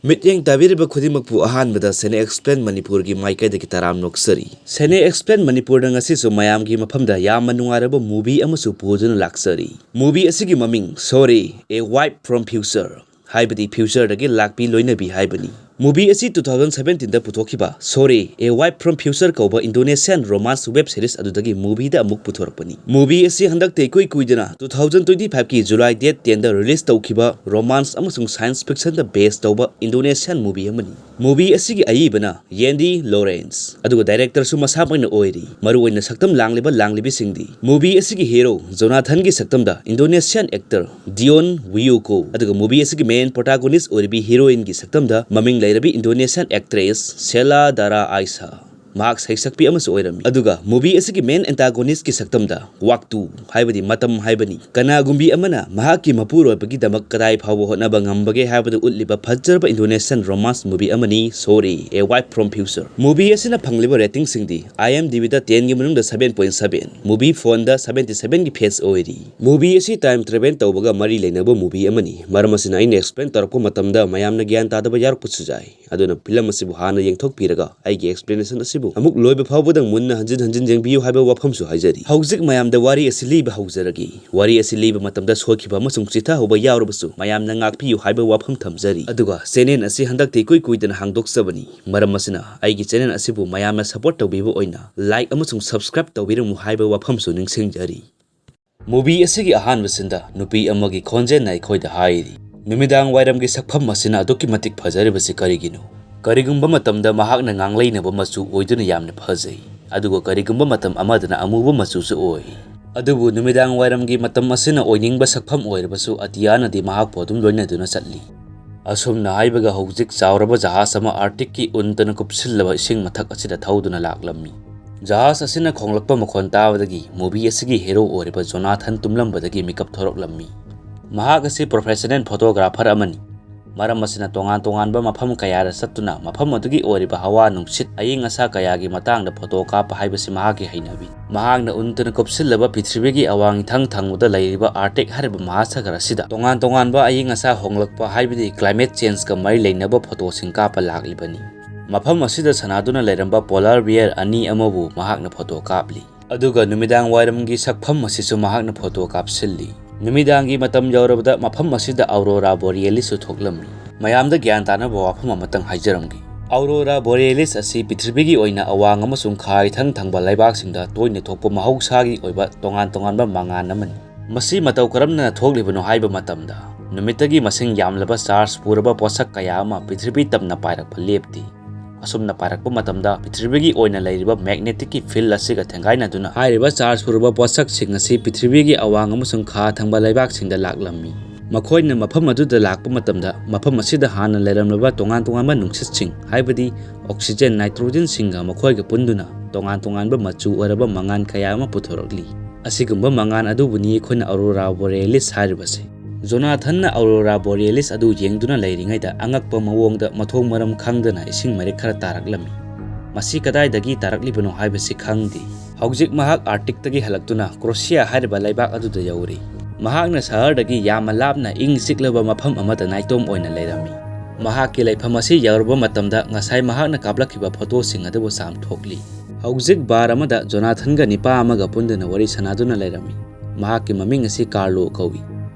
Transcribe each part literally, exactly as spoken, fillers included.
ꯃꯤꯠꯌꯦꯡ ꯇꯥꯕꯤꯔꯤꯕ ꯈꯨꯗꯤꯡꯃꯛꯄꯨ ꯑꯍꯥꯟꯕꯗ ꯁꯦꯅꯦ ꯑꯦꯛꯁꯄ꯭ꯂꯦꯟ ꯃꯅꯤꯄꯨꯔꯒꯤ ꯃꯥꯏꯀꯩꯗꯒꯤ ꯇꯔꯥꯝ ꯅꯣꯛꯆꯔꯤ꯫ ꯁꯦꯅꯦ ꯑꯦꯛꯁꯄ꯭ꯂꯦꯟ ꯃꯅꯤꯄꯨꯔꯗ ꯉꯁꯤꯁꯨ ꯃꯌꯥꯝꯒꯤ ꯃꯐꯝꯗ ꯌꯥꯝꯅ ꯅꯨꯡꯉꯥꯏꯔꯕ movie ꯑꯃꯁꯨ ꯄꯨꯗꯨꯅ ꯂꯥꯛꯆꯔꯤ꯫ Movie ꯑꯁꯤꯒꯤ ꯃꯃꯤꯡ Sorry, A Wife from Future, ꯍꯥꯏꯕꯗꯤ futureꯗꯒꯤ ꯂꯥꯛꯄꯤ ꯂꯣꯏꯅꯕꯤ ꯍꯥꯏꯕꯅꯤ꯫ Movie ꯑꯁꯤ two thousand seventeenꯗ ꯄꯨꯊꯣꯛꯈꯤꯕ Sorry, A Wife from Future ꯀꯧꯕ Indonesian romance web series ꯑꯗꯨꯗꯒꯤ movieꯗ ꯑꯃꯨꯛ ꯄꯨꯊꯣꯔꯛꯄꯅꯤ꯫ Movie ꯑꯁꯤ ꯍꯟꯗꯛꯇ ꯏꯀꯨꯏ ꯀꯨꯏꯗꯅ two thousand twenty fiveꯀꯤ July date tenꯗ release ꯇꯧꯈꯤꯕ romance ꯑꯃꯁꯨꯡ science fictionꯗ base ꯇꯧꯕ Indonesian movie ꯑꯃꯅꯤ꯫ Movie ꯑꯁꯤꯒꯤ ꯑꯏꯕꯅ Yandi Lawrence, ꯑꯗꯨꯒ directorꯁꯨ ꯃꯁꯥꯃꯛꯅ ꯑꯣꯏꯔꯤ꯫ ꯃꯔꯨꯑꯣꯏꯅ ꯁꯛꯇꯝ ꯂꯥꯡꯂꯤꯕ ꯂꯥꯡꯂꯤꯕꯤꯁꯤꯡꯗꯤ, movie ꯑꯁꯤꯒꯤ hero ꯖꯣꯅꯥꯊꯟꯒꯤ ꯁꯛꯇꯝꯗ Indonesian actor Dion Wiyoko, ꯑꯗꯨꯒ movie ꯑꯁꯤꯒꯤ main protagonist ꯑꯣꯏꯔꯤꯕꯤ heroineꯒꯤ ꯁꯛꯇꯝꯗ ꯃꯃꯤꯡ ꯂꯩꯔꯕꯤ Indonesian actress Sheila Dara Aisha꯫ ꯃꯍꯥꯛ ꯁꯩꯁꯛꯄꯤ ꯑꯃꯁꯨ ꯑꯣꯏꯔꯝꯃꯤ꯫ ꯑꯗꯨꯒ movie ꯑꯁꯤꯒꯤ main antagonistꯀꯤ ꯁꯛꯇꯝꯗ Waktu, ꯍꯥꯏꯕꯗꯤ ꯃꯇꯝ ꯍꯥꯏꯕꯅꯤ, ꯀꯅꯥꯒꯨꯝꯕꯤ ꯑꯃꯅ ꯃꯍꯥꯛꯀꯤ ꯃꯄꯨꯔꯣꯏꯕꯒꯤꯗꯃꯛ ꯀꯗꯥꯏ ꯐꯥꯎꯕ ꯍꯣꯠꯅꯕ ꯉꯝꯕꯒꯦ ꯍꯥꯏꯕꯗꯨ ꯎꯠꯂꯤꯕ ꯐꯖꯔꯕ Indonesian romance movie ꯑꯃꯅꯤ Sorry, A Wife from Future꯫ Movie ꯑꯁꯤꯅ ꯐꯪꯂꯤꯕ ratingꯁꯤꯡꯗꯤ IMDbꯗ tenꯒꯤ ꯃꯅꯨꯡꯗ seven point seven, Moviefonda seventy sevenꯒꯤ face ꯑꯣꯏꯔꯤ꯫ Movie ꯑꯁꯤ time travel ꯇꯧꯕꯒ ꯃꯔꯤ ꯂꯩꯅꯕ movie ꯑꯃꯅꯤ꯫ ꯃꯔꯝ ꯑꯁꯤꯅ ꯑꯩꯅ explain ꯇꯧꯔꯛꯄ ꯃꯇꯝꯗ ꯃꯌꯥꯝꯅ ꯒ꯭ꯌꯥꯟ ꯇꯥꯗꯕ ꯌꯥꯎꯔꯛꯄꯁꯨ ꯌꯥꯏ꯫ ꯑꯗꯨꯅ film ꯑꯁꯤꯕꯨ ꯍꯥꯟꯅ ꯌꯦꯡꯊꯣꯛꯄꯤꯔꯒ ꯑꯩꯒꯤ explanation ꯑꯁꯤꯕꯨ ꯑꯃꯨꯛ ꯂꯣꯏꯕ ꯐꯥꯎꯕꯗꯪ ꯃꯨꯟꯅ ꯍꯟꯖꯤꯟ ꯍꯟꯖꯤꯟ ꯌꯦꯡꯕꯤꯌꯨ ꯍꯥꯏꯕ ꯋꯥꯐꯝꯁꯨ ꯍꯥꯏꯖꯔꯤ꯫ ꯍꯧꯖꯤꯛ ꯃꯌꯥꯝꯗ ꯋꯥꯔꯤ ꯑꯁꯤ ꯂꯤꯕ ꯍꯧꯖꯔꯒꯦ꯫ ꯋꯥꯔꯤ ꯑꯁꯤ ꯂꯤꯕ ꯃꯇꯝꯗ ꯁꯣꯏꯈꯤꯕ ꯑꯃꯁꯨꯡ ꯆꯤꯊꯍꯧꯕ ꯌꯥꯎꯔꯕꯁꯨ ꯃꯌꯥꯝꯅ ꯉꯥꯛꯄꯤꯌꯨ ꯍꯥꯏꯕ ꯋꯥꯐꯝ ꯊꯝꯖꯔꯤ꯫ ꯑꯗꯨꯒ channel ꯑꯁꯤ ꯍꯟꯗꯛꯇꯤ ꯏꯀꯨꯏ ꯀꯨꯏꯗꯅ ꯍꯥꯡꯗꯣꯛꯆꯕꯅꯤ꯫ ꯃꯔꯝ ꯑꯁꯤꯅ ꯑꯩꯒꯤ channel ꯑꯁꯤꯕꯨ ꯃꯌꯥꯝꯅ support ꯇꯧꯕꯤꯕ ꯑꯣꯏꯅ like ꯑꯃꯁꯨꯡ subscribe ꯇꯧꯕꯤꯔꯝꯃꯨ ꯍꯥꯏꯕ ꯋꯥꯐꯝꯁꯨ ꯅꯤꯡꯁꯤꯡꯖꯔꯤ꯫ Movie ꯑꯁꯤꯒꯤ ꯑꯍꯥꯟꯕ sceneꯗ ꯅꯨꯄꯤ ꯑꯃꯒꯤ ꯈꯣꯟꯖꯦꯜꯅ ꯑꯩꯈꯣꯏꯗ ꯍꯥꯏꯔꯤ, "ꯅꯨꯃꯤꯗꯥꯡ ꯋꯥꯏꯔꯝꯒꯤ ꯁꯛꯐꯝ ꯑꯁꯤꯅ ꯑꯗꯨꯛꯀꯤ ꯃꯇꯤꯛ ꯐꯖꯔꯤꯕꯁꯤ ꯀꯔꯤꯒꯤꯅꯣ?" ꯀꯔꯤꯒꯨꯝꯕ ꯃꯇꯝꯗ ꯃꯍꯥꯛꯅ ꯉꯥꯡꯂꯩꯅꯕ ꯃꯆꯨ ꯑꯣꯏꯗꯨꯅ ꯌꯥꯝꯅ ꯐꯖꯩ, ꯑꯗꯨꯒ ꯀꯔꯤꯒꯨꯝꯕ ꯃꯇꯝ ꯑꯃꯗꯅ ꯑꯃꯨꯕ ꯃꯆꯨꯁꯨ ꯑꯣꯏ꯫ ꯑꯗꯨꯕꯨ ꯅꯨꯃꯤꯗꯥꯡ ꯋꯥꯏꯔꯝꯒꯤ ꯃꯇꯝ ꯑꯁꯤꯅ ꯑꯣꯏꯅꯤꯡꯕ ꯁꯛꯐꯝ ꯑꯣꯏꯔꯕꯁꯨ ꯑꯇꯤꯌꯥꯅꯗꯤ ꯃꯍꯥꯛꯄꯨ ꯑꯗꯨꯝ ꯂꯣꯏꯅꯗꯨꯅ ꯆꯠꯂꯤ꯫ ꯑꯁꯨꯝꯅ ꯍꯥꯏꯕꯒ ꯍꯧꯖꯤꯛ ꯆꯥꯎꯔꯕ ꯖꯍꯥꯖ ꯑꯃ Arcticꯀꯤ ꯎꯟꯇꯅ ꯀꯨꯞꯁꯤꯜꯂꯕ ꯏꯁꯤꯡ ꯃꯊꯛ ꯑꯁꯤꯗ ꯊꯧꯗꯨꯅ ꯂꯥꯛꯂꯝꯃꯤ꯫ ꯖꯍꯥꯖ ꯑꯁꯤꯅ ꯈꯣꯡꯂꯛꯄ ꯃꯈꯣꯟ ꯇꯥꯕꯗꯒꯤ movie ꯑꯁꯤꯒꯤ hero ꯑꯣꯏꯔꯤꯕ ꯖꯣꯅꯥꯊꯟ ꯇꯨꯝꯂꯝꯕꯗꯒꯤ ꯃꯤꯀꯞ ꯊꯣꯔꯛꯂꯝꯃꯤ꯫ ꯃꯍꯥꯛ ꯑꯁꯤ professional photographer ꯑꯃꯅꯤ꯫ ꯃꯔꯝ ꯑꯁꯤꯅ ꯇꯣꯉꯥꯟ ꯇꯣꯉꯥꯟꯕ ꯃꯐꯝ ꯀꯌꯥꯗ ꯆꯠꯇꯨꯅ ꯃꯐꯝ ꯑꯗꯨꯒꯤ ꯑꯣꯏꯔꯤꯕ ꯍꯋꯥ ꯅꯨꯡꯁꯤꯠ, ꯑꯏꯪ ꯑꯁꯥ ꯀꯌꯥꯒꯤ ꯃꯇꯥꯡꯗ ꯐꯣꯇꯣ ꯀꯥꯞꯄ ꯍꯥꯏꯕꯁꯤ ꯃꯍꯥꯛꯀꯤ ꯍꯩꯅꯕꯤ꯫ ꯃꯍꯥꯛꯅ ꯎꯟꯗꯨꯅ ꯀꯨꯞꯁꯤꯜꯂꯕ ꯄ꯭ꯔꯤꯊꯤꯕꯤꯒꯤ ꯑꯋꯥꯡ ꯏꯊꯪ ꯊꯪꯕꯗ ꯂꯩꯔꯤꯕ ꯑꯥꯔꯇꯤꯛ ꯍꯥꯏꯔꯤꯕ ꯃꯍꯥꯁꯥꯒꯔ ꯑꯁꯤꯗ ꯇꯣꯉꯥꯟ ꯇꯣꯉꯥꯟꯕ ꯑꯏꯪ ꯑꯁꯥ ꯍꯣꯡꯂꯛꯄ, ꯍꯥꯏꯕꯗꯤ climate changeꯒ ꯃꯔꯤ ꯂꯩꯅꯕ ꯐꯣꯇꯣꯁꯤꯡ ꯀꯥꯞꯄ ꯂꯥꯛꯂꯤꯕꯅꯤ꯫ ꯃꯐꯝ ꯑꯁꯤꯗ ꯁꯥꯟꯅꯗꯨꯅ ꯂꯩꯔꯝꯕ polar bear ꯑꯅꯤ ꯑꯃꯕꯨ ꯃꯍꯥꯛꯅ ꯐꯣꯇꯣ ꯀꯥꯞꯂꯤ꯫ ꯑꯗꯨꯒ ꯅꯨꯃꯤꯗꯥꯡ ꯋꯥꯏꯔꯝꯒꯤ ꯁꯛꯐꯝ ꯑꯁꯤꯁꯨ ꯃꯍꯥꯛꯅ ꯐꯣꯇꯣ ꯀꯥꯞꯁꯤꯜꯂꯤ꯫ ꯅꯨꯃꯤꯗꯥꯡꯒꯤ ꯃꯇꯝ ꯌꯧꯔꯕꯗ ꯃꯐꯝ ꯑꯁꯤꯗ Aurora Borealisꯁꯨ ꯊꯣꯛꯂꯝꯃꯤ꯫ ꯃꯌꯥꯝꯗ ꯒ꯭ꯌꯥꯟ ꯇꯥꯅꯕ ꯋꯥꯐꯝ ꯑꯃꯇꯪ ꯍꯥꯏꯖꯔꯝꯒꯦ꯫ Aurora Borealis ꯑꯁꯤ ꯄ꯭ꯔꯤꯊꯤꯕꯤꯒꯤ ꯑꯣꯏꯅ ꯑꯋꯥꯡ ꯑꯃꯁꯨꯡ ꯈꯥ ꯏꯊꯪ ꯊꯪꯕ ꯂꯩꯕꯥꯛꯁꯤꯡꯗ ꯇꯣꯏꯅ ꯊꯣꯛꯄ ꯃꯍꯧꯁꯥꯒꯤ ꯑꯣꯏꯕ ꯇꯣꯉꯥꯟ ꯇꯣꯉꯥꯟꯕ ꯃꯉꯥꯟ ꯑꯃꯅꯤ꯫ ꯃꯁꯤ ꯃꯇꯧ ꯀꯔꯝꯅ ꯊꯣꯛꯂꯤꯕꯅꯣ ꯍꯥꯏꯕ ꯃꯇꯝꯗ, ꯅꯨꯃꯤꯠꯇꯒꯤ ꯃꯁꯤꯡ ꯌꯥꯝꯂꯕ ꯆꯥꯔꯖ ꯄꯨꯔꯕ ꯄꯣꯠꯁꯛ ꯀꯌꯥ ꯑꯃ ꯄ꯭ꯔꯤꯊꯤꯕꯤ ꯇꯝꯅ ꯄꯥꯏꯔꯛꯄ ꯂꯦꯞꯇꯦ꯫ ꯑꯁꯨꯝꯅ ꯄꯥꯏꯔꯛꯄ ꯃꯇꯝꯗ ꯄ꯭ꯔꯤꯊꯤꯕꯤꯒꯤ ꯑꯣꯏꯅ ꯂꯩꯔꯤꯕ magneticꯀꯤ field ꯑꯁꯤꯒ ꯊꯦꯡꯒꯥꯏꯅꯗꯨꯅ ꯍꯥꯏꯔꯤꯕ ꯆꯥꯔꯖ ꯄꯨꯔꯕ ꯄꯣꯠꯁꯛꯁꯤꯡ ꯑꯁꯤ ꯄ꯭ꯔꯤꯊꯤꯕꯤꯒꯤ ꯑꯋꯥꯡ ꯑꯃꯁꯨꯡ ꯈꯥ ꯊꯪꯕ ꯂꯩꯕꯥꯛꯁꯤꯡꯗ ꯂꯥꯛꯂꯝꯃꯤ꯫ ꯃꯈꯣꯏꯅ ꯃꯐꯝ ꯑꯗꯨꯗ ꯂꯥꯛꯄ ꯃꯇꯝꯗ ꯃꯐꯝ ꯑꯁꯤꯗ ꯍꯥꯟꯅ ꯂꯩꯔꯝꯂꯕ ꯇꯣꯉꯥꯟ ꯇꯣꯉꯥꯟꯕ ꯅꯨꯡꯁꯤꯠꯁꯤꯡ, ꯍꯥꯏꯕꯗꯤ oxygen, nitrogenꯁꯤꯡꯒ ꯃꯈꯣꯏꯒ ꯄꯨꯟꯗꯨꯅ ꯇꯣꯉꯥꯟ ꯇꯣꯉꯥꯟꯕ ꯃꯆꯨ ꯑꯣꯏꯔꯕ ꯃꯉꯥꯟ ꯀꯌꯥ ꯑꯃ ꯄꯨꯊꯣꯔꯛꯂꯤ꯫ ꯑꯁꯤꯒꯨꯝꯕ ꯃꯉꯥꯟ ꯑꯗꯨꯕꯨꯅꯤ ꯑꯩꯈꯣꯏꯅ Aurora Borealis ꯍꯥꯏꯔꯤꯕꯁꯦ꯫ ꯖꯣꯅꯥꯊꯟꯅ Aurora Borealis ꯑꯗꯨ ꯌꯦꯡꯗꯨꯅ ꯂꯩꯔꯤꯉꯩꯗ ꯑꯉꯛꯄ ꯃꯑꯣꯡꯗ ꯃꯊꯣꯡ ꯃꯔꯝ ꯈꯪꯗꯅ ꯏꯁꯤꯡ ꯃꯔꯤꯛ ꯈꯔ ꯇꯥꯔꯛꯂꯝꯃꯤ꯫ ꯃꯁꯤ ꯀꯗꯥꯏꯗꯒꯤ ꯇꯥꯔꯛꯂꯤꯕꯅꯣ ꯍꯥꯏꯕꯁꯤ ꯈꯪꯗꯦ꯫ ꯍꯧꯖꯤꯛ ꯃꯍꯥꯛ ꯑꯥꯔꯇꯤꯛꯇꯒꯤ ꯍꯜꯂꯛꯇꯨꯅ ꯀ꯭ꯔꯣꯁꯤꯌꯥ ꯍꯥꯏꯔꯤꯕ ꯂꯩꯕꯥꯛ ꯑꯗꯨꯗ ꯌꯧꯔꯤ꯫ ꯃꯍꯥꯛꯅ ꯁꯍꯔꯗꯒꯤ ꯌꯥꯝꯅ ꯂꯥꯞꯅ ꯏꯪ ꯆꯤꯛꯂꯕ ꯃꯐꯝ ꯑꯃꯗ ꯅꯥꯏꯇꯣꯝ ꯑꯣꯏꯅ ꯂꯩꯔꯝꯃꯤ꯫ ꯃꯍꯥꯛꯀꯤ ꯂꯩꯐꯝ ꯑꯁꯤ ꯌꯧꯔꯕ ꯃꯇꯝꯗ ꯉꯁꯥꯏ ꯃꯍꯥꯛꯅ ꯀꯥꯞꯂꯛꯈꯤꯕ ꯐꯣꯇꯣꯁꯤꯡ ꯑꯗꯨꯕꯨ ꯆꯥꯝꯊꯣꯛꯂꯤ꯫ ꯍꯧꯖꯤꯛ ꯕꯥꯔ ꯑꯃꯗ ꯖꯣꯅꯥꯊꯟꯒ ꯅꯤꯄꯥ ꯑꯃꯒ ꯄꯨꯟꯗꯨꯅ ꯋꯥꯔꯤ ꯁꯥꯟꯅꯗꯨꯅ ꯂꯩꯔꯝꯃꯤ꯫ ꯃꯍꯥꯛꯀꯤ ꯃꯃꯤꯡ ꯑꯁꯤ ꯀꯥꯔꯂꯣ ꯀꯧꯏ꯫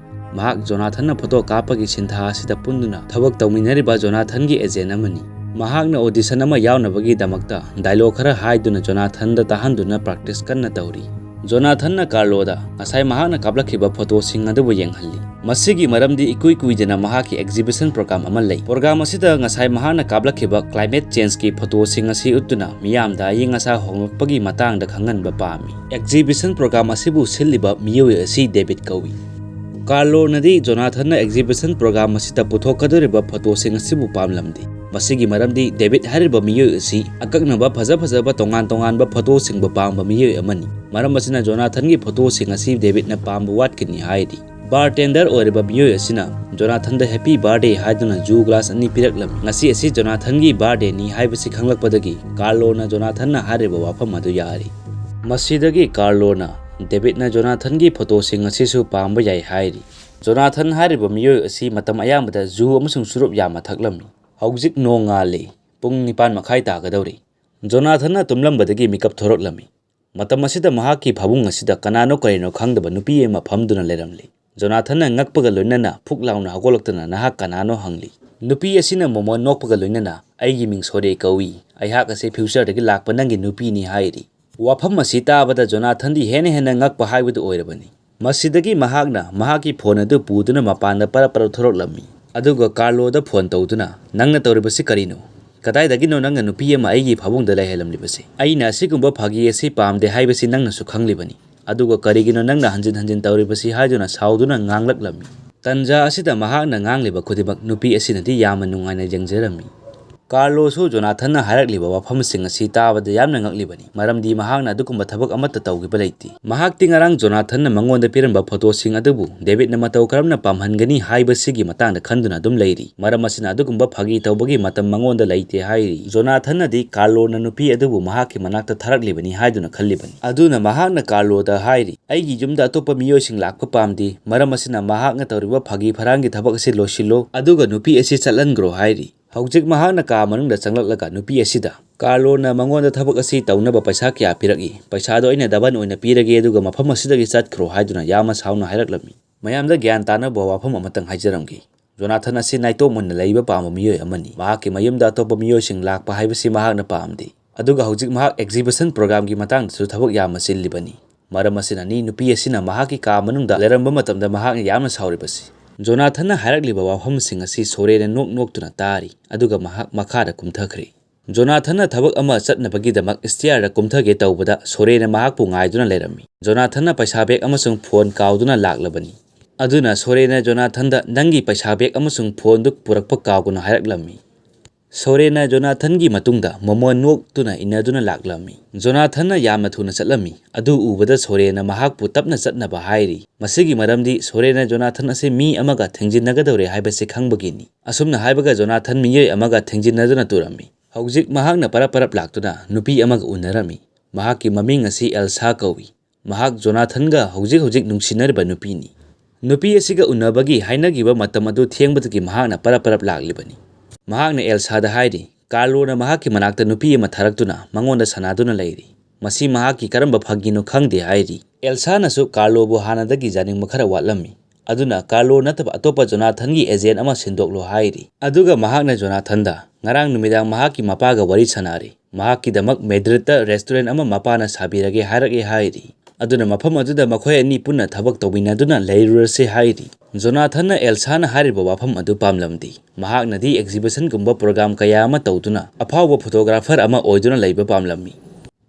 ꯃꯍꯥꯛ ꯖꯣꯅꯥꯊꯟꯅ ꯐꯣꯇꯣ ꯀꯥꯞꯄꯒꯤ ꯁꯤꯟꯊꯥ ꯑꯁꯤꯗ ꯄꯨꯟꯗꯨꯅ ꯊꯕꯛ ꯇꯧꯃꯤꯟꯅꯔꯤꯕ ꯖꯣꯅꯥꯊꯟꯒꯤ ꯑꯦꯖꯦꯟ ꯑꯃꯅꯤ꯫ ꯃꯍꯥꯛꯅ ꯑꯣꯗꯤꯁꯟ ꯑꯃ ꯌꯥꯎꯅꯕꯒꯤꯗꯃꯛꯇ ꯗꯥꯏꯂꯣꯒ ꯈꯔ ꯍꯥꯏꯗꯨꯅ ꯖꯣꯅꯥꯊꯟꯗ ꯇꯥꯍꯟꯗꯨꯅ ꯄ꯭ꯔꯥꯛꯇꯤꯁ ꯀꯟꯅ ꯇꯧꯔꯤ꯫ ꯖꯣꯅꯥꯊꯟꯅ ꯀꯥꯔꯂꯣꯗ ꯉꯁꯥꯏ ꯃꯍꯥꯛꯅ ꯀꯥꯞꯂꯛꯈꯤꯕ ꯐꯣꯇꯣꯁꯤꯡ ꯑꯗꯨꯕꯨ ꯌꯦꯡꯍꯜꯂꯤ꯫ ꯃꯁꯤꯒꯤ ꯃꯔꯝꯗꯤ ꯏꯀꯨꯏ ꯀꯨꯏꯗꯅ ꯃꯍꯥꯛꯀꯤ ꯑꯦꯛꯖꯤꯕꯤꯁꯟ ꯄ꯭ꯔꯣꯒ꯭ꯔꯥꯝ ꯑꯃ ꯂꯩ꯫ ꯄ꯭ꯔꯣꯒ꯭ꯔꯥꯝ ꯑꯁꯤꯗ ꯉꯁꯥꯏ ꯃꯍꯥꯛꯅ ꯀꯥꯞꯂꯛꯈꯤꯕ climate changeꯀꯤ ꯐꯣꯇꯣꯁꯤꯡ ꯑꯁꯤ ꯎꯠꯇꯨꯅ ꯃꯤꯌꯥꯝꯗ ꯑꯏꯪ ꯑꯁꯥ ꯍꯣꯡꯂꯛꯄꯒꯤ ꯃꯇꯥꯡꯗ ꯈꯪꯍꯟꯕ ꯄꯥꯝꯃꯤ꯫ ꯑꯦꯛꯖꯤꯕꯤꯁꯟ ꯄ꯭ꯔꯣꯒ꯭ꯔꯥꯝ ꯑꯁꯤꯕꯨ ꯁꯤꯜꯂꯤꯕ ꯃꯤꯑꯣꯏ ꯑꯁꯤ ꯗꯦꯕꯤꯠ ꯀꯧꯏ꯫ ꯀꯥꯔꯂꯣꯅꯗꯤ ꯖꯣꯅꯥꯊꯟꯅ ꯑꯦꯛꯖꯤꯕꯤꯁꯟ ꯄ꯭ꯔꯣꯒ꯭ꯔꯥꯝ ꯑꯁꯤꯗ ꯄꯨꯊꯣꯛꯀꯗꯧꯔꯤꯕ ꯐꯣꯇꯣꯁꯤꯡ ꯑꯁꯤꯕꯨ ꯄꯥꯝꯂꯝꯗꯦ꯫ ꯃꯁꯤꯒꯤ ꯃꯔꯝꯗꯤ ꯗꯦꯕꯤꯠ ꯍꯥꯏꯔꯤꯕ ꯃꯤꯑꯣꯏ ꯑꯁꯤ ꯑꯀꯛꯅꯕ ꯐꯖ ꯐꯖꯕ ꯇꯣꯉꯥꯟ ꯇꯣꯉꯥꯟꯕ ꯐꯣꯇꯣꯁꯤꯡꯕꯨ ꯄꯥꯝꯕ ꯃꯤꯑꯣꯏ ꯑꯃꯅꯤ꯫ ꯃꯔꯝ ꯑꯁꯤꯅ ꯖꯣꯅꯥꯊꯟꯒꯤ ꯐꯣꯇꯣꯁꯤꯡ ꯑꯁꯤ ꯗꯦꯕꯤꯠꯅ ꯄꯥꯝꯕ ꯋꯥꯠꯀꯅꯤ ꯍꯥꯏꯔꯤ꯫ ꯕꯥꯔꯇꯦꯟꯗꯔ ꯑꯣꯏꯔꯤꯕ ꯃꯤꯑꯣꯏ ꯑꯁꯤꯅ ꯖꯣꯅꯥꯊꯟꯗ "ꯍꯦꯄꯤ ꯕꯥꯔꯗꯦ" ꯍꯥꯏꯗꯨꯅ ꯖꯨ ꯒ꯭ꯂꯥꯁ ꯑꯅꯤ ꯄꯤꯔꯛꯂꯝꯃꯤ꯫ ꯉꯁꯤ ꯑꯁꯤ ꯖꯣꯅꯥꯊꯟꯒꯤ ꯕꯥꯔꯗꯦꯅꯤ ꯍꯥꯏꯕꯁꯤ ꯈꯪꯂꯛꯄꯗꯒꯤ ꯀꯥꯔꯂꯣꯅ ꯖꯣꯅꯥꯊꯟꯅ ꯍꯥꯏꯔꯤꯕ ꯋꯥꯐꯝ ꯑꯗꯨ ꯌꯥꯔꯤ꯫ ꯃꯁꯤꯗꯒꯤ ꯀꯥꯔꯂꯣꯅ ꯗꯦꯕꯤꯠꯅ ꯖꯣꯅꯥꯊꯟꯒꯤ ꯐꯣꯇꯣꯁꯤꯡ ꯑꯁꯤꯁꯨ ꯄꯥꯝꯕ ꯌꯥꯏ ꯍꯥꯏꯔꯤ꯫ ꯖꯣꯅꯥꯊꯟ ꯍꯥꯏꯔꯤꯕ ꯃꯤꯑꯣꯏ ꯑꯁꯤ ꯃꯇꯝ ꯑꯌꯥꯝꯕꯗ ꯖꯨ ꯑꯃꯁꯨꯡ ꯆꯨꯔꯨꯞ ꯌꯥꯝꯅ ꯊꯛꯂꯝꯃꯤ꯫ ꯍꯧꯖꯤꯛ ꯅꯣꯡꯉꯥꯜꯂꯤ꯫ ꯄꯨꯡ ꯅꯤꯄꯥꯟ ꯃꯈꯥꯏ ꯇꯥꯒꯗꯧꯔꯤ꯫ ꯖꯣꯅꯥꯊꯟꯅ ꯇꯨꯝꯂꯝꯕꯗꯒꯤ ꯃꯤꯀꯞ ꯊꯣꯔꯛꯂꯝꯃꯤ꯫ ꯃꯇꯝ ꯑꯁꯤꯗ ꯃꯍꯥꯛꯀꯤ ꯐꯃꯨꯡ ꯑꯁꯤꯗ ꯀꯅꯥꯅꯣ ꯀꯔꯤꯅꯣ ꯈꯪꯗꯕ ꯅꯨꯄꯤ ꯑꯃ ꯐꯝꯗꯨꯅ ꯂꯩꯔꯝꯂꯤ꯫ ꯖꯣꯅꯥꯊꯟꯅ ꯉꯛꯄꯒ ꯂꯣꯏꯅꯅ ꯐꯨꯛ ꯂꯥꯎꯅ ꯍꯧꯒꯠꯂꯛꯇꯨꯅ "ꯅꯍꯥꯛ ꯀꯅꯥꯅꯣ?" ꯍꯪꯂꯤ꯫ ꯅꯨꯄꯤ ꯑꯁꯤꯅ ꯃꯣꯃꯣꯟ ꯅꯣꯛꯄꯒ ꯂꯣꯏꯅꯅ, "ꯑꯩꯒꯤ ꯃꯤꯡ ꯁꯣꯔꯦ ꯀꯧꯏ꯫ ꯑꯩꯍꯥꯛ ꯑꯁꯤ ꯐ꯭ꯌꯨꯆꯔꯗꯒꯤ ꯂꯥꯛꯄ ꯅꯪꯒꯤ ꯅꯨꯄꯤꯅꯤ" ꯍꯥꯏꯔꯤ꯫ ꯋꯥꯐꯝ ꯑꯁꯤ ꯇꯥꯕꯗ ꯖꯣꯅꯥꯊꯟꯗꯤ ꯍꯦꯟꯅ ꯍꯦꯟꯅ ꯉꯛꯄ ꯍꯥꯏꯕꯗꯨ ꯑꯣꯏꯔꯕꯅꯤ꯫ ꯃꯁꯤꯗꯒꯤ ꯃꯍꯥꯛꯅ ꯃꯍꯥꯛꯀꯤ ꯐꯣꯟ ꯑꯗꯨ ꯄꯨꯗꯨꯅ ꯃꯄꯥꯟꯗ ꯄꯔꯞ ꯄꯔꯞ ꯊꯣꯔꯛꯂꯝꯃꯤ꯫ ꯑꯗꯨꯒ ꯀꯥꯔꯂꯣꯗ ꯐꯣꯟ ꯇꯧꯗꯨꯅ, "ꯅꯪꯅ ꯇꯧꯔꯤꯕꯁꯤ ꯀꯔꯤꯅꯣ? ꯀꯗꯥꯏꯗꯒꯤꯅꯣ ꯅꯪꯅ ꯅꯨꯄꯤ ꯑꯃ ꯑꯩꯒꯤ ꯐꯃꯨꯡꯗ ꯂꯩꯍꯜꯂꯝꯂꯤꯕꯁꯤ? ꯑꯩꯅ ꯑꯁꯤꯒꯨꯝꯕ ꯐꯥꯒꯤ ꯑꯁꯤ ꯄꯥꯝꯗꯦ ꯍꯥꯏꯕꯁꯤ ꯅꯪꯅꯁꯨ ꯈꯪꯂꯤꯕꯅꯤ꯫ ꯑꯗꯨꯒ ꯀꯔꯤꯒꯤꯅꯣ ꯅꯪꯅ ꯍꯟꯖꯤꯟ ꯍꯟꯖꯤꯟ ꯇꯧꯔꯤꯕꯁꯤ?" ꯍꯥꯏꯗꯨꯅ ꯁꯥꯎꯗꯨꯅ ꯉꯥꯡꯂꯛꯂꯝꯃꯤ꯫ ꯇꯟꯖꯥ ꯑꯁꯤꯗ ꯃꯍꯥꯛꯅ ꯉꯥꯡꯂꯤꯕ ꯈꯨꯗꯤꯡꯃꯛ ꯅꯨꯄꯤ ꯑꯁꯤꯅꯗꯤ ꯌꯥꯝꯅ ꯅꯨꯡꯉꯥꯏꯅ ꯌꯦꯡꯖꯔꯝꯃꯤ꯫ ꯀꯥꯔꯂꯣꯁꯨ ꯖꯣꯅꯥꯊꯟꯅ ꯍꯥꯏꯔꯛꯂꯤꯕ ꯋꯥꯐꯝꯁꯤꯡ ꯑꯁꯤ ꯇꯥꯕꯗ ꯌꯥꯝꯅ ꯉꯛꯂꯤꯕꯅꯤ, ꯃꯔꯝꯗꯤ ꯃꯍꯥꯛꯅ ꯑꯗꯨꯒꯨꯝꯕ ꯊꯕꯛ ꯑꯃꯠꯇ ꯇꯧꯈꯤꯕ ꯂꯩꯇꯦ꯫ ꯃꯍꯥꯛꯇꯤ ꯉꯔꯥꯡ ꯖꯣꯅꯥꯊꯟꯅ ꯃꯉꯣꯟꯗ ꯄꯤꯔꯝꯕ ꯐꯣꯇꯣꯁꯤꯡ ꯑꯗꯨꯕꯨ ꯗꯦꯕꯤꯠꯅ ꯃꯇꯧ ꯀꯔꯝꯅ ꯄꯥꯝꯍꯟꯒꯅꯤ ꯍꯥꯏꯕꯁꯤꯒꯤ ꯃꯇꯥꯡꯗ ꯈꯟꯗꯨꯅ ꯑꯗꯨꯝ ꯂꯩꯔꯤ꯫ ꯃꯔꯝ ꯑꯁꯤꯅ ꯑꯗꯨꯒꯨꯝꯕ ꯐꯥꯒꯤ ꯇꯧꯕꯒꯤ ꯃꯇꯝ ꯃꯉꯣꯟꯗ ꯂꯩꯇꯦ ꯍꯥꯏꯔꯤ꯫ ꯖꯣꯅꯥꯊꯟꯅꯗꯤ ꯀꯥꯔꯂꯣꯅ ꯅꯨꯄꯤ ꯑꯗꯨꯕꯨ ꯃꯍꯥꯛꯀꯤ ꯃꯅꯥꯛꯇ ꯊꯥꯔꯛꯂꯤꯕꯅꯤ ꯍꯥꯏꯗꯨꯅ ꯈꯜꯂꯤꯕꯅꯤ꯫ ꯑꯗꯨꯅ ꯃꯍꯥꯛꯅ ꯀꯥꯔꯂꯣꯗ ꯍꯥꯏꯔꯤ, "ꯑꯩꯒꯤ ꯌꯨꯝꯗ ꯑꯇꯣꯞꯄ ꯃꯤꯑꯣꯏꯁꯤꯡ ꯂꯥꯛꯄ ꯄꯥꯝꯗꯦ, ꯃꯔꯝ ꯑꯁꯤꯅ ꯃꯍꯥꯛꯅ ꯇꯧꯔꯤꯕ ꯐꯥꯒꯤ ꯐꯔꯥꯡꯒꯤ ꯊꯕꯛ ꯑꯁꯤ ꯂꯣꯏꯁꯤꯜꯂꯣ, ꯑꯗꯨꯒ ꯅꯨꯄꯤ ꯑꯁꯤ ꯆꯠꯍꯟꯈ꯭ꯔꯣ" ꯍꯥꯏꯔꯤ꯫ ꯍꯧꯖꯤꯛ ꯃꯍꯥꯛꯅ ꯀꯥ ꯃꯅꯨꯡꯗ ꯆꯪꯂꯛꯂꯒ ꯅꯨꯄꯤ ꯑꯁꯤꯗ, "ꯀꯥꯔꯂꯣꯅ ꯃꯉꯣꯟꯗ ꯊꯕꯛ ꯑꯁꯤ ꯇꯧꯅꯕ ꯄꯩꯁꯥ ꯀꯌꯥ ꯄꯤꯔꯛꯏ? ꯄꯩꯁꯥꯗꯣ ꯑꯩꯅ ꯗꯕꯜ ꯑꯣꯏꯅ ꯄꯤꯔꯒꯦ, ꯑꯗꯨꯒ ꯃꯐꯝ ꯑꯁꯤꯗꯒꯤ ꯆꯠꯈ꯭ꯔꯣ" ꯍꯥꯏꯗꯨꯅ ꯌꯥꯝꯅ ꯁꯥꯎꯅ ꯍꯥꯏꯔꯛꯂꯝꯃꯤ꯫ ꯃꯌꯥꯝꯗ ꯒ꯭ꯌꯥꯟ ꯇꯥꯅꯕ ꯋꯥꯐꯝ ꯑꯃꯇꯪ ꯍꯥꯏꯖꯔꯝꯒꯦ꯫ ꯖꯣꯅꯥꯊꯟ ꯑꯁꯤ ꯅꯥꯏꯇꯣꯝ ꯑꯣꯏꯅ ꯂꯩꯕ ꯄꯥꯝꯕ ꯃꯤꯑꯣꯏ ꯑꯃꯅꯤ꯫ ꯃꯍꯥꯛꯀꯤ ꯃꯌꯨꯝꯗ ꯑꯇꯣꯞꯄ ꯃꯤꯑꯣꯏꯁꯤꯡ ꯂꯥꯛꯄ ꯍꯥꯏꯕꯁꯤ ꯃꯍꯥꯛꯅ ꯄꯥꯝꯗꯦ꯫ ꯑꯗꯨꯒ ꯍꯧꯖꯤꯛ ꯃꯍꯥꯛ ꯑꯦꯛꯖꯤꯕꯤꯁꯟ ꯄ꯭ꯔꯣꯒ꯭ꯔꯥꯝꯒꯤ ꯃꯇꯥꯡꯗꯁꯨ ꯊꯕꯛ ꯌꯥꯝꯅ ꯆꯤꯜꯂꯤꯕꯅꯤ꯫ ꯃꯔꯝ ꯑꯁꯤꯅꯅꯤ ꯅꯨꯄꯤ ꯑꯁꯤꯅ ꯃꯍꯥꯛꯀꯤ ꯀꯥ ꯃꯅꯨꯡꯗ ꯂꯩꯔꯝꯕ ꯃꯇꯝꯗ ꯃꯍꯥꯛꯅ ꯌꯥꯝꯅ ꯁꯥꯎꯔꯤꯕꯁꯤ꯫ ꯖꯣꯅꯥꯊꯟꯅ ꯍꯥꯏꯔꯛꯂꯤꯕ ꯋꯥꯐꯝꯁꯤꯡ ꯑꯁꯤ ꯁꯣꯔꯦꯅ ꯅꯣꯛ ꯅꯣꯛꯇꯨꯅ ꯇꯥꯔꯤ, ꯑꯗꯨꯒ ꯃꯍꯥꯛ ꯃꯈꯥꯗ ꯀꯨꯝꯊꯈ꯭ꯔꯦ꯫ ꯖꯣꯅꯥꯊꯟꯅ ꯊꯕꯛ ꯑꯃ ꯆꯠꯅꯕꯒꯤꯗꯃꯛ ꯁ꯭ꯇꯤꯌꯥꯔꯗ ꯀꯨꯝꯊꯒꯦ ꯇꯧꯕꯗ ꯁꯣꯔꯦꯅ ꯃꯍꯥꯛꯄꯨ ꯉꯥꯏꯗꯨꯅ ꯂꯩꯔꯝꯃꯤ꯫ ꯖꯣꯅꯥꯊꯟꯅ ꯄꯩꯁꯥ ꯕꯦꯒ ꯑꯃꯁꯨꯡ ꯐꯣꯟ ꯀꯥꯎꯗꯨꯅ ꯂꯥꯛꯂꯕꯅꯤ꯫ ꯑꯗꯨꯅ ꯁꯣꯔꯦꯅ ꯖꯣꯅꯥꯊꯟꯗ "ꯅꯪꯒꯤ ꯄꯩꯁꯥ ꯕꯦꯒ ꯑꯃꯁꯨꯡ ꯐꯣꯟꯗꯨ ꯄꯨꯔꯛꯄ ꯀꯥꯎꯒꯅꯨ" ꯍꯥꯏꯔꯛꯂꯝꯃꯤ꯫ ꯁꯣꯔꯦꯅ ꯖꯣꯅꯥꯊꯟꯒꯤ ꯃꯇꯨꯡꯗ ꯃꯣꯃꯣꯟ ꯅꯣꯛꯇꯨꯅ ꯏꯟꯅꯗꯨꯅ ꯂꯥꯛꯂꯝꯃꯤ꯫ ꯖꯣꯅꯥꯊꯟꯅ ꯌꯥꯝꯅ ꯊꯨꯅ ꯆꯠꯂꯝꯃꯤ꯫ ꯑꯗꯨ ꯎꯕꯗ ꯁꯣꯔꯦꯅ ꯃꯍꯥꯛꯄꯨ ꯇꯞꯅ ꯆꯠꯅꯕ ꯍꯥꯏꯔꯤ꯫ ꯃꯁꯤꯒꯤ ꯃꯔꯝꯗꯤ ꯁꯣꯔꯦꯅ ꯖꯣꯅꯥꯊꯟ ꯑꯁꯤ ꯃꯤ ꯑꯃꯒ ꯊꯦꯡꯖꯤꯟꯅꯒꯗꯧꯔꯦ ꯍꯥꯏꯕꯁꯤ ꯈꯪꯕꯒꯤꯅꯤ꯫ ꯑꯁꯨꯝꯅ ꯍꯥꯏꯕꯒ ꯖꯣꯅꯥꯊꯟ ꯃꯤꯑꯣꯏ ꯑꯃꯒ ꯊꯦꯡꯖꯤꯟꯅꯗꯨꯅ ꯇꯨꯔꯝꯃꯤ꯫ ꯍꯧꯖꯤꯛ ꯃꯍꯥꯛꯅ ꯄꯔꯞ ꯄꯔꯞ ꯂꯥꯛꯇꯨꯅ ꯅꯨꯄꯤ ꯑꯃꯒ ꯎꯅꯔꯝꯃꯤ꯫ ꯃꯍꯥꯛꯀꯤ ꯃꯃꯤꯡ ꯑꯁꯤ ꯑꯦꯜꯁꯥ ꯀꯧꯏ꯫ ꯃꯍꯥꯛ ꯖꯣꯅꯥꯊꯟꯒ ꯍꯧꯖꯤꯛ ꯍꯧꯖꯤꯛ ꯅꯨꯡꯁꯤꯅꯔꯤꯕ ꯅꯨꯄꯤꯅꯤ꯫ ꯅꯨꯄꯤ ꯑꯁꯤꯒ ꯎꯅꯕꯒꯤ ꯍꯥꯏꯅꯈꯤꯕ ꯃꯇꯝ ꯑꯗꯨ ꯊꯦꯡꯕꯗꯒꯤ ꯃꯍꯥꯛꯅ ꯄꯔꯞ ꯄꯔꯞ ꯂꯥꯛꯂꯤꯕꯅꯤ꯫ ꯃꯍꯥꯛꯅ ꯑꯦꯜꯁꯥꯗ ꯍꯥꯏꯔꯤ, ꯀꯥꯔꯂꯣꯅ ꯃꯍꯥꯛꯀꯤ ꯃꯅꯥꯛꯇ ꯅꯨꯄꯤ ꯑꯃ ꯊꯥꯔꯛꯇꯨꯅ ꯃꯉꯣꯟꯗ ꯁꯥꯟꯅꯗꯨꯅ ꯂꯩꯔꯤ꯫ ꯃꯁꯤ ꯃꯍꯥꯛꯀꯤ ꯀꯔꯝꯕ ꯐꯥꯒꯤꯅꯣ ꯈꯪꯗꯦ ꯍꯥꯏꯔꯤ꯫ ꯑꯦꯜꯁꯥꯅꯁꯨ ꯀꯥꯔꯂꯣꯕꯨ ꯍꯥꯟꯅꯗꯒꯤ ꯌꯥꯅꯤꯡꯕ ꯈꯔ ꯋꯥꯠꯂꯝꯃꯤ꯫ ꯑꯗꯨꯅ ꯀꯥꯔꯂꯣ ꯅꯠꯇꯕ ꯑꯇꯣꯞꯄ ꯖꯣꯅꯥꯊꯟꯒꯤ ꯑꯦꯖꯦꯟ ꯑꯃ ꯁꯤꯟꯗꯣꯛꯂꯣ ꯍꯥꯏꯔꯤ꯫ ꯑꯗꯨꯒ ꯃꯍꯥꯛꯅ ꯖꯣꯅꯥꯊꯟꯗ ꯉꯔꯥꯡ ꯅꯨꯃꯤꯗꯥꯡ ꯃꯍꯥꯛꯀꯤ ꯃꯄꯥꯒ ꯋꯥꯔꯤ ꯁꯥꯟꯅꯔꯤ꯫ ꯃꯍꯥꯛꯀꯤꯗꯃꯛ ꯃꯦꯗ꯭ꯔꯤꯗꯇ ꯔꯦꯁꯇꯨꯔꯦꯟ ꯑꯃ ꯃꯄꯥꯅ ꯁꯥꯕꯤꯔꯒꯦ ꯍꯥꯏꯔꯛꯑꯦ ꯍꯥꯏꯔꯤ꯫ ꯑꯗꯨꯅ ꯃꯐꯝ ꯑꯗꯨꯗ ꯃꯈꯣꯏ ꯑꯅꯤ ꯄꯨꯟꯅ ꯊꯕꯛ ꯇꯧꯃꯤꯟꯅꯗꯨꯅ ꯂꯩꯔꯨꯔꯁꯦ ꯍꯥꯏꯔꯤ꯫ ꯖꯣꯅꯥꯊꯟꯅ ꯑꯦꯜꯁꯥꯅ ꯍꯥꯏꯔꯤꯕ ꯋꯥꯐꯝ ꯑꯗꯨ ꯄꯥꯝꯂꯝꯗꯦ꯫ ꯃꯍꯥꯛꯅꯗꯤ ꯑꯦꯛꯖꯤꯕꯤꯁꯟꯒꯨꯝꯕ ꯄ꯭ꯔꯣꯒ꯭ꯔꯥꯝ ꯀꯌꯥ ꯑꯃ ꯇꯧꯗꯨꯅ ꯑꯐꯥꯎꯕ ꯐꯣꯇꯣꯒ꯭ꯔꯥꯐꯔ ꯑꯃ ꯑꯣꯏꯗꯨꯅ ꯂꯩꯕ ꯄꯥꯝꯂꯝꯃꯤ꯫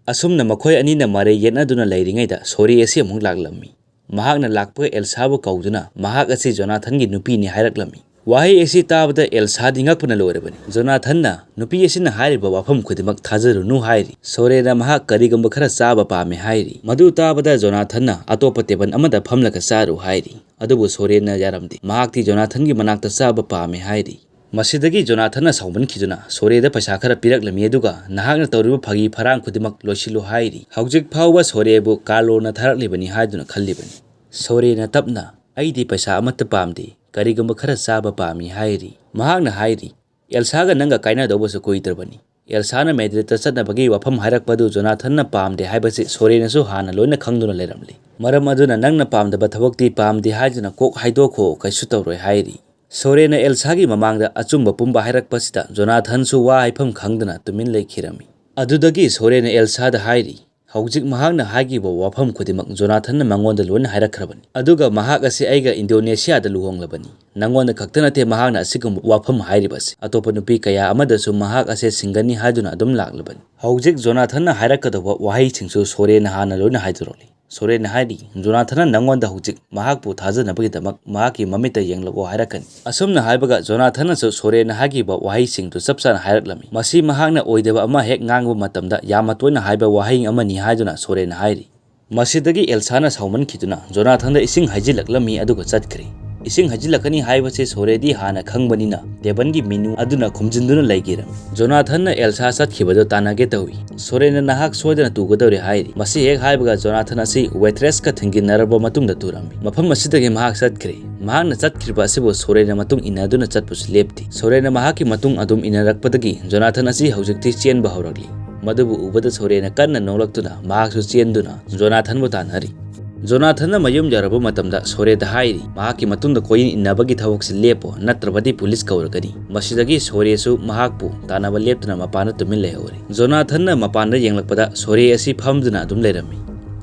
ꯑꯁꯨꯝꯅ ꯃꯈꯣꯏ ꯑꯅꯤꯅ ꯃꯔꯩ ꯌꯦꯠꯅꯗꯨꯅ ꯂꯩꯔꯤꯉꯩꯗ ꯁꯣꯔꯦ ꯑꯁꯤ ꯑꯃꯨꯛ ꯂꯥꯛꯂꯝꯃꯤ꯫ ꯃꯍꯥꯛꯅ ꯂꯥꯛꯄꯒ ꯑꯦꯜꯁꯥꯕꯨ ꯀꯧꯗꯨꯅ ꯃꯍꯥꯛ ꯑꯁꯤ ꯖꯣꯅꯥꯊꯟꯒꯤ ꯅꯨꯄꯤꯅꯤ ꯍꯥꯏꯔꯛꯂꯝꯃꯤ꯫ ꯋꯥꯍꯩ ꯑꯁꯤ ꯇꯥꯕꯗ ꯑꯦꯜꯁꯥꯗꯤ ꯉꯛꯄꯅ ꯂꯣꯏꯔꯕꯅꯤ꯫ ꯖꯣꯅꯥꯊꯟꯅ ꯅꯨꯄꯤ ꯑꯁꯤꯅ ꯍꯥꯏꯔꯤꯕ ꯋꯥꯐꯝ ꯈꯨꯗꯤꯡꯃꯛ ꯊꯥꯖꯔꯨꯅꯨ ꯍꯥꯏꯔꯤ꯫ ꯁꯣꯔꯦꯅ ꯃꯍꯥꯛ ꯀꯔꯤꯒꯨꯝꯕ ꯈꯔ ꯆꯥꯕ ꯄꯥꯝꯃꯦ ꯍꯥꯏꯔꯤ꯫ ꯃꯗꯨ ꯇꯥꯕꯗ ꯖꯣꯅꯥꯊꯟꯅ ꯑꯇꯣꯞꯄ ꯇꯦꯕꯜ ꯑꯃꯗ ꯐꯝꯂꯒ ꯆꯥꯔꯨ ꯍꯥꯏꯔꯤ꯫ ꯑꯗꯨꯕꯨ ꯁꯣꯔꯦꯅ ꯌꯥꯔꯝꯗꯦ꯫ ꯃꯍꯥꯛꯇꯤ ꯖꯣꯅꯥꯊꯟꯒꯤ ꯃꯅꯥꯛꯇ ꯆꯥꯕ ꯄꯥꯝꯃꯦ ꯍꯥꯏꯔꯤ꯫ ꯃꯁꯤꯗꯒꯤ ꯖꯣꯅꯥꯊꯟꯅ ꯁꯥꯎꯃꯟꯈꯤꯗꯨꯅ ꯁꯣꯔꯦꯗ ꯄꯩꯁꯥ ꯈꯔ ꯄꯤꯔꯛꯂꯝꯃꯤ, ꯑꯗꯨꯒ ꯅꯍꯥꯛꯅ ꯇꯧꯔꯤꯕ ꯐꯥꯒꯤ ꯐꯔꯥꯡ ꯈꯨꯗꯤꯡꯃꯛ ꯂꯣꯏꯁꯤꯜꯂꯨ ꯍꯥꯏꯔꯤ꯫ ꯍꯧꯖꯤꯛ ꯐꯥꯎꯕ ꯁꯣꯔꯦꯕꯨ ꯀꯥꯔꯂꯣꯅ ꯊꯥꯔꯛꯂꯤꯕꯅꯤ ꯍꯥꯏꯗꯨꯅ ꯈꯜꯂꯤꯕꯅꯤ꯫ ꯁꯣꯔꯦꯅ ꯇꯞꯅ, "ꯑꯩꯗꯤ ꯄꯩꯁꯥ ꯑꯃꯠꯇ ꯄꯥꯝꯗꯦ, ꯀꯔꯤꯒꯨꯝꯕ ꯈꯔ ꯆꯥꯕ ꯄꯥꯝꯃꯤ" ꯍꯥꯏꯔꯤ꯫ ꯃꯍꯥꯛꯅ ꯍꯥꯏꯔꯤ, "ꯑꯦꯜꯁꯥꯒ ꯅꯪꯒ ꯀꯥꯏꯅꯗꯧꯕꯁꯨ ꯀꯨꯏꯗ꯭ꯔꯕꯅꯤ"꯫ ꯑꯦꯜꯁꯥꯅ ꯃꯦꯗ꯭ꯔꯤꯗꯇ ꯆꯠꯅꯕꯒꯤ ꯋꯥꯐꯝ ꯍꯥꯏꯔꯛꯄꯗꯨ ꯖꯣꯅꯥꯊꯟꯅ ꯄꯥꯝꯗꯦ ꯍꯥꯏꯕꯁꯤ ꯁꯣꯔꯦꯅꯁꯨ ꯍꯥꯟꯅ ꯂꯣꯏꯅ ꯈꯪꯗꯨꯅ ꯂꯩꯔꯝꯂꯤ꯫ "ꯃꯔꯝ ꯑꯗꯨꯅ ꯅꯪꯅ ꯄꯥꯝꯗꯕ ꯊꯕꯛꯇꯤ ꯄꯥꯝꯗꯦ ꯍꯥꯏꯗꯨꯅ ꯀꯣꯛ ꯍꯥꯏꯗꯣꯛꯈꯣ, ꯀꯩꯁꯨ ꯇꯧꯔꯣꯏ" ꯍꯥꯏꯔꯤ꯫ ꯁꯣꯔꯦꯅ ꯑꯦꯜꯁꯥꯒꯤ ꯃꯃꯥꯡꯗ ꯑꯆꯨꯝꯕ ꯄꯨꯝꯕ ꯍꯥꯏꯔꯛꯄꯁꯤꯗ ꯖꯣꯅꯥꯊꯟꯁꯨ ꯋꯥ ꯍꯥꯏꯐꯝ ꯈꯪꯗꯅ ꯇꯨꯃꯤꯟ ꯂꯩꯈꯤꯔꯝꯃꯤ꯫ ꯑꯗꯨꯗꯒꯤ ꯁꯣꯔꯦꯅ ꯑꯦꯜꯁꯥꯗ ꯍꯥꯏꯔꯤ, "ꯍꯧꯖꯤꯛ ꯃꯍꯥꯛꯅ ꯍꯥꯏꯈꯤꯕ ꯋꯥꯐꯝ ꯈꯨꯗꯤꯡꯃꯛ ꯖꯣꯅꯥꯊꯟꯅ ꯃꯉꯣꯟꯗ ꯂꯣꯏꯅ ꯍꯥꯏꯔꯛꯈ꯭ꯔꯕꯅꯤ꯫ ꯑꯗꯨꯒ ꯃꯍꯥꯛ ꯑꯁꯤ ꯑꯩꯒ ꯏꯟꯗꯣꯅꯦꯁꯤꯌꯥꯗ ꯂꯨꯍꯣꯡꯂꯕꯅꯤ꯫ ꯅꯉꯣꯟꯗ ꯈꯛꯇ ꯅꯠꯇꯦ ꯃꯍꯥꯛꯅ ꯑꯁꯤꯒꯨꯝꯕ ꯋꯥꯐꯝ ꯍꯥꯏꯔꯤꯕꯁꯤ꯫ ꯑꯇꯣꯞꯄ ꯅꯨꯄꯤ ꯀꯌꯥ ꯑꯃꯗꯁꯨ ꯃꯍꯥꯛ ꯑꯁꯦ ꯁꯤꯡꯒꯅꯤ ꯍꯥꯏꯗꯨꯅ ꯑꯗꯨꯝ ꯂꯥꯛꯂꯕꯅꯤ"꯫ ꯍꯧꯖꯤꯛ ꯖꯣꯅꯥꯊꯟꯅ ꯍꯥꯏꯔꯛꯀꯗꯧꯕ ꯋꯥꯍꯩꯁꯤꯡꯁꯨ ꯁꯣꯔꯦꯅ ꯍꯥꯟꯅ ꯂꯣꯏꯅ ꯍꯥꯏꯗꯣꯔꯛꯂꯤ꯫ ꯁꯣꯔꯦꯟꯅ ꯍꯥꯏꯔꯤ, "ꯖꯣꯅꯥꯊꯟꯅ ꯅꯪꯉꯣꯟꯗ ꯍꯧꯖꯤꯛ ꯃꯍꯥꯛꯄꯨ ꯊꯥꯖꯅꯕꯒꯤꯗꯃꯛ ꯃꯍꯥꯛꯀꯤ ꯃꯃꯤꯠꯇ ꯌꯦꯡꯂꯛꯑꯣ ꯍꯥꯏꯔꯛꯀꯅꯤ"꯫ ꯑꯁꯨꯝꯅ ꯍꯥꯏꯕꯒ ꯖꯣꯅꯥꯊꯟꯅꯁꯨ ꯁꯣꯔꯦꯟꯅ ꯍꯥꯏꯈꯤꯕ ꯋꯥꯍꯩꯁꯤꯡꯗꯨ ꯆꯞ ꯆꯥꯅ ꯍꯥꯏꯔꯛꯂꯝꯃꯤ꯫ ꯃꯁꯤ ꯃꯍꯥꯛꯅ ꯑꯣꯏꯗꯕ ꯑꯃ ꯍꯦꯛ ꯉꯥꯡꯕ ꯃꯇꯝꯗ ꯌꯥꯝꯅ ꯇꯣꯏꯅ ꯍꯥꯏꯕ ꯋꯥꯍꯩ ꯑꯃꯅꯤ ꯍꯥꯏꯗꯨꯅ ꯁꯣꯔꯦꯟꯅ ꯍꯥꯏꯔꯤ꯫ ꯃꯁꯤꯗꯒꯤ ꯑꯦꯜꯁꯥꯅ ꯁꯥꯎꯃꯟꯈꯤꯗꯨꯅ ꯖꯣꯅꯥꯊꯟꯗ ꯏꯁꯤꯡ ꯍꯩꯖꯤꯜꯂꯛꯂꯝꯃꯤ ꯑꯗꯨꯒ ꯆꯠꯈ꯭ꯔꯦ꯫ ꯏꯁꯤꯡ ꯍꯩꯖꯤꯜꯂꯛꯀꯅꯤ ꯍꯥꯏꯕꯁꯤ ꯁꯣꯔꯦꯗꯤ ꯍꯥꯟꯅ ꯈꯪꯕꯅꯤꯅ ꯇꯦꯕꯜꯒꯤ ꯃꯦꯅꯨ ꯑꯗꯨꯅ ꯈꯨꯝꯖꯤꯟꯗꯨꯅ ꯂꯩꯈꯤꯔꯝꯃꯤ꯫ ꯖꯣꯅꯥꯊꯟꯅ ꯑꯦꯜꯁꯥ ꯆꯠꯈꯤꯕꯗꯨ ꯇꯥꯟꯅꯒꯦ ꯇꯧꯏ꯫ ꯁꯣꯔꯦꯟꯅ ꯅꯍꯥꯛ ꯁꯣꯏꯗꯅ ꯇꯨꯒꯗꯧꯔꯦ ꯍꯥꯏꯔꯤ꯫ ꯃꯁꯤ ꯍꯦꯛ ꯍꯥꯏꯕꯒ ꯖꯣꯅꯥꯊꯟ ꯑꯁꯤ ꯋꯦꯇ꯭ꯔꯦꯁꯀ ꯊꯤꯡꯖꯤꯟꯅꯔꯕ ꯃꯇꯨꯡꯗ ꯇꯨꯔꯝꯃꯤ꯫ ꯃꯐꯝ ꯑꯁꯤꯗꯒꯤ ꯃꯍꯥꯛ ꯆꯠꯈ꯭ꯔꯦ꯫ ꯃꯍꯥꯛꯅ ꯆꯠꯈ꯭ꯔꯤꯕ ꯑꯁꯤꯕꯨ ꯁꯣꯔꯦꯟꯅ ꯃꯇꯨꯡ ꯏꯟꯅꯗꯨꯅ ꯆꯠꯄꯁꯨ ꯂꯦꯞꯇꯦ꯫ ꯁꯣꯔꯦꯟꯅ ꯃꯍꯥꯛꯀꯤ ꯃꯇꯨꯡ ꯑꯗꯨꯝ ꯏꯟꯅꯔꯛꯄꯗꯒꯤ ꯖꯣꯅꯥꯊꯟ ꯑꯁꯤ ꯍꯧꯖꯤꯛꯇꯤ ꯆꯦꯟꯕ ꯍꯧꯔꯛꯂꯤ꯫ ꯃꯗꯨꯕꯨ ꯎꯕꯗ ꯁꯣꯔꯦꯟꯅ ꯀꯟꯅ ꯅꯣꯛꯂꯛꯇꯨꯅ ꯃꯍꯥꯛꯁꯨ ꯆꯦꯟꯗꯨꯅ ꯖꯣꯅꯥꯊꯟꯕꯨ ꯇꯥꯟꯅꯔꯤ꯫ ꯖꯣꯅꯥꯊꯟꯅ ꯃꯌꯨꯝ ꯌꯧꯔꯕ ꯃꯇꯝꯗ ꯁꯣꯔꯦꯗ ꯍꯥꯏꯔꯤ, ꯃꯍꯥꯛꯀꯤ ꯃꯇꯨꯡꯗ ꯀꯣꯏꯏꯟ ꯏꯟꯅꯕꯒꯤ ꯊꯕꯛꯁꯤ ꯂꯦꯞꯄꯣ, ꯅꯠꯇ꯭ꯔꯕꯗꯤ ꯄꯨꯂꯤꯁ ꯀꯧꯔꯒꯅꯤ꯫ ꯃꯁꯤꯗꯒꯤ ꯁꯣꯔꯦꯁꯨ ꯃꯍꯥꯛꯄꯨ ꯇꯥꯟꯅꯕ ꯂꯦꯞꯇꯨꯅ ꯃꯄꯥꯟꯗ ꯇꯨꯃꯤꯟ ꯂꯩꯍꯧꯔꯦ꯫ ꯖꯣꯅꯥꯊꯟꯅ ꯃꯄꯥꯟꯗ ꯌꯦꯡꯂꯛꯄꯗ ꯁꯣꯔꯦ ꯑꯁꯤ ꯐꯝꯗꯨꯅ ꯑꯗꯨꯝ ꯂꯩꯔꯝꯃꯤ꯫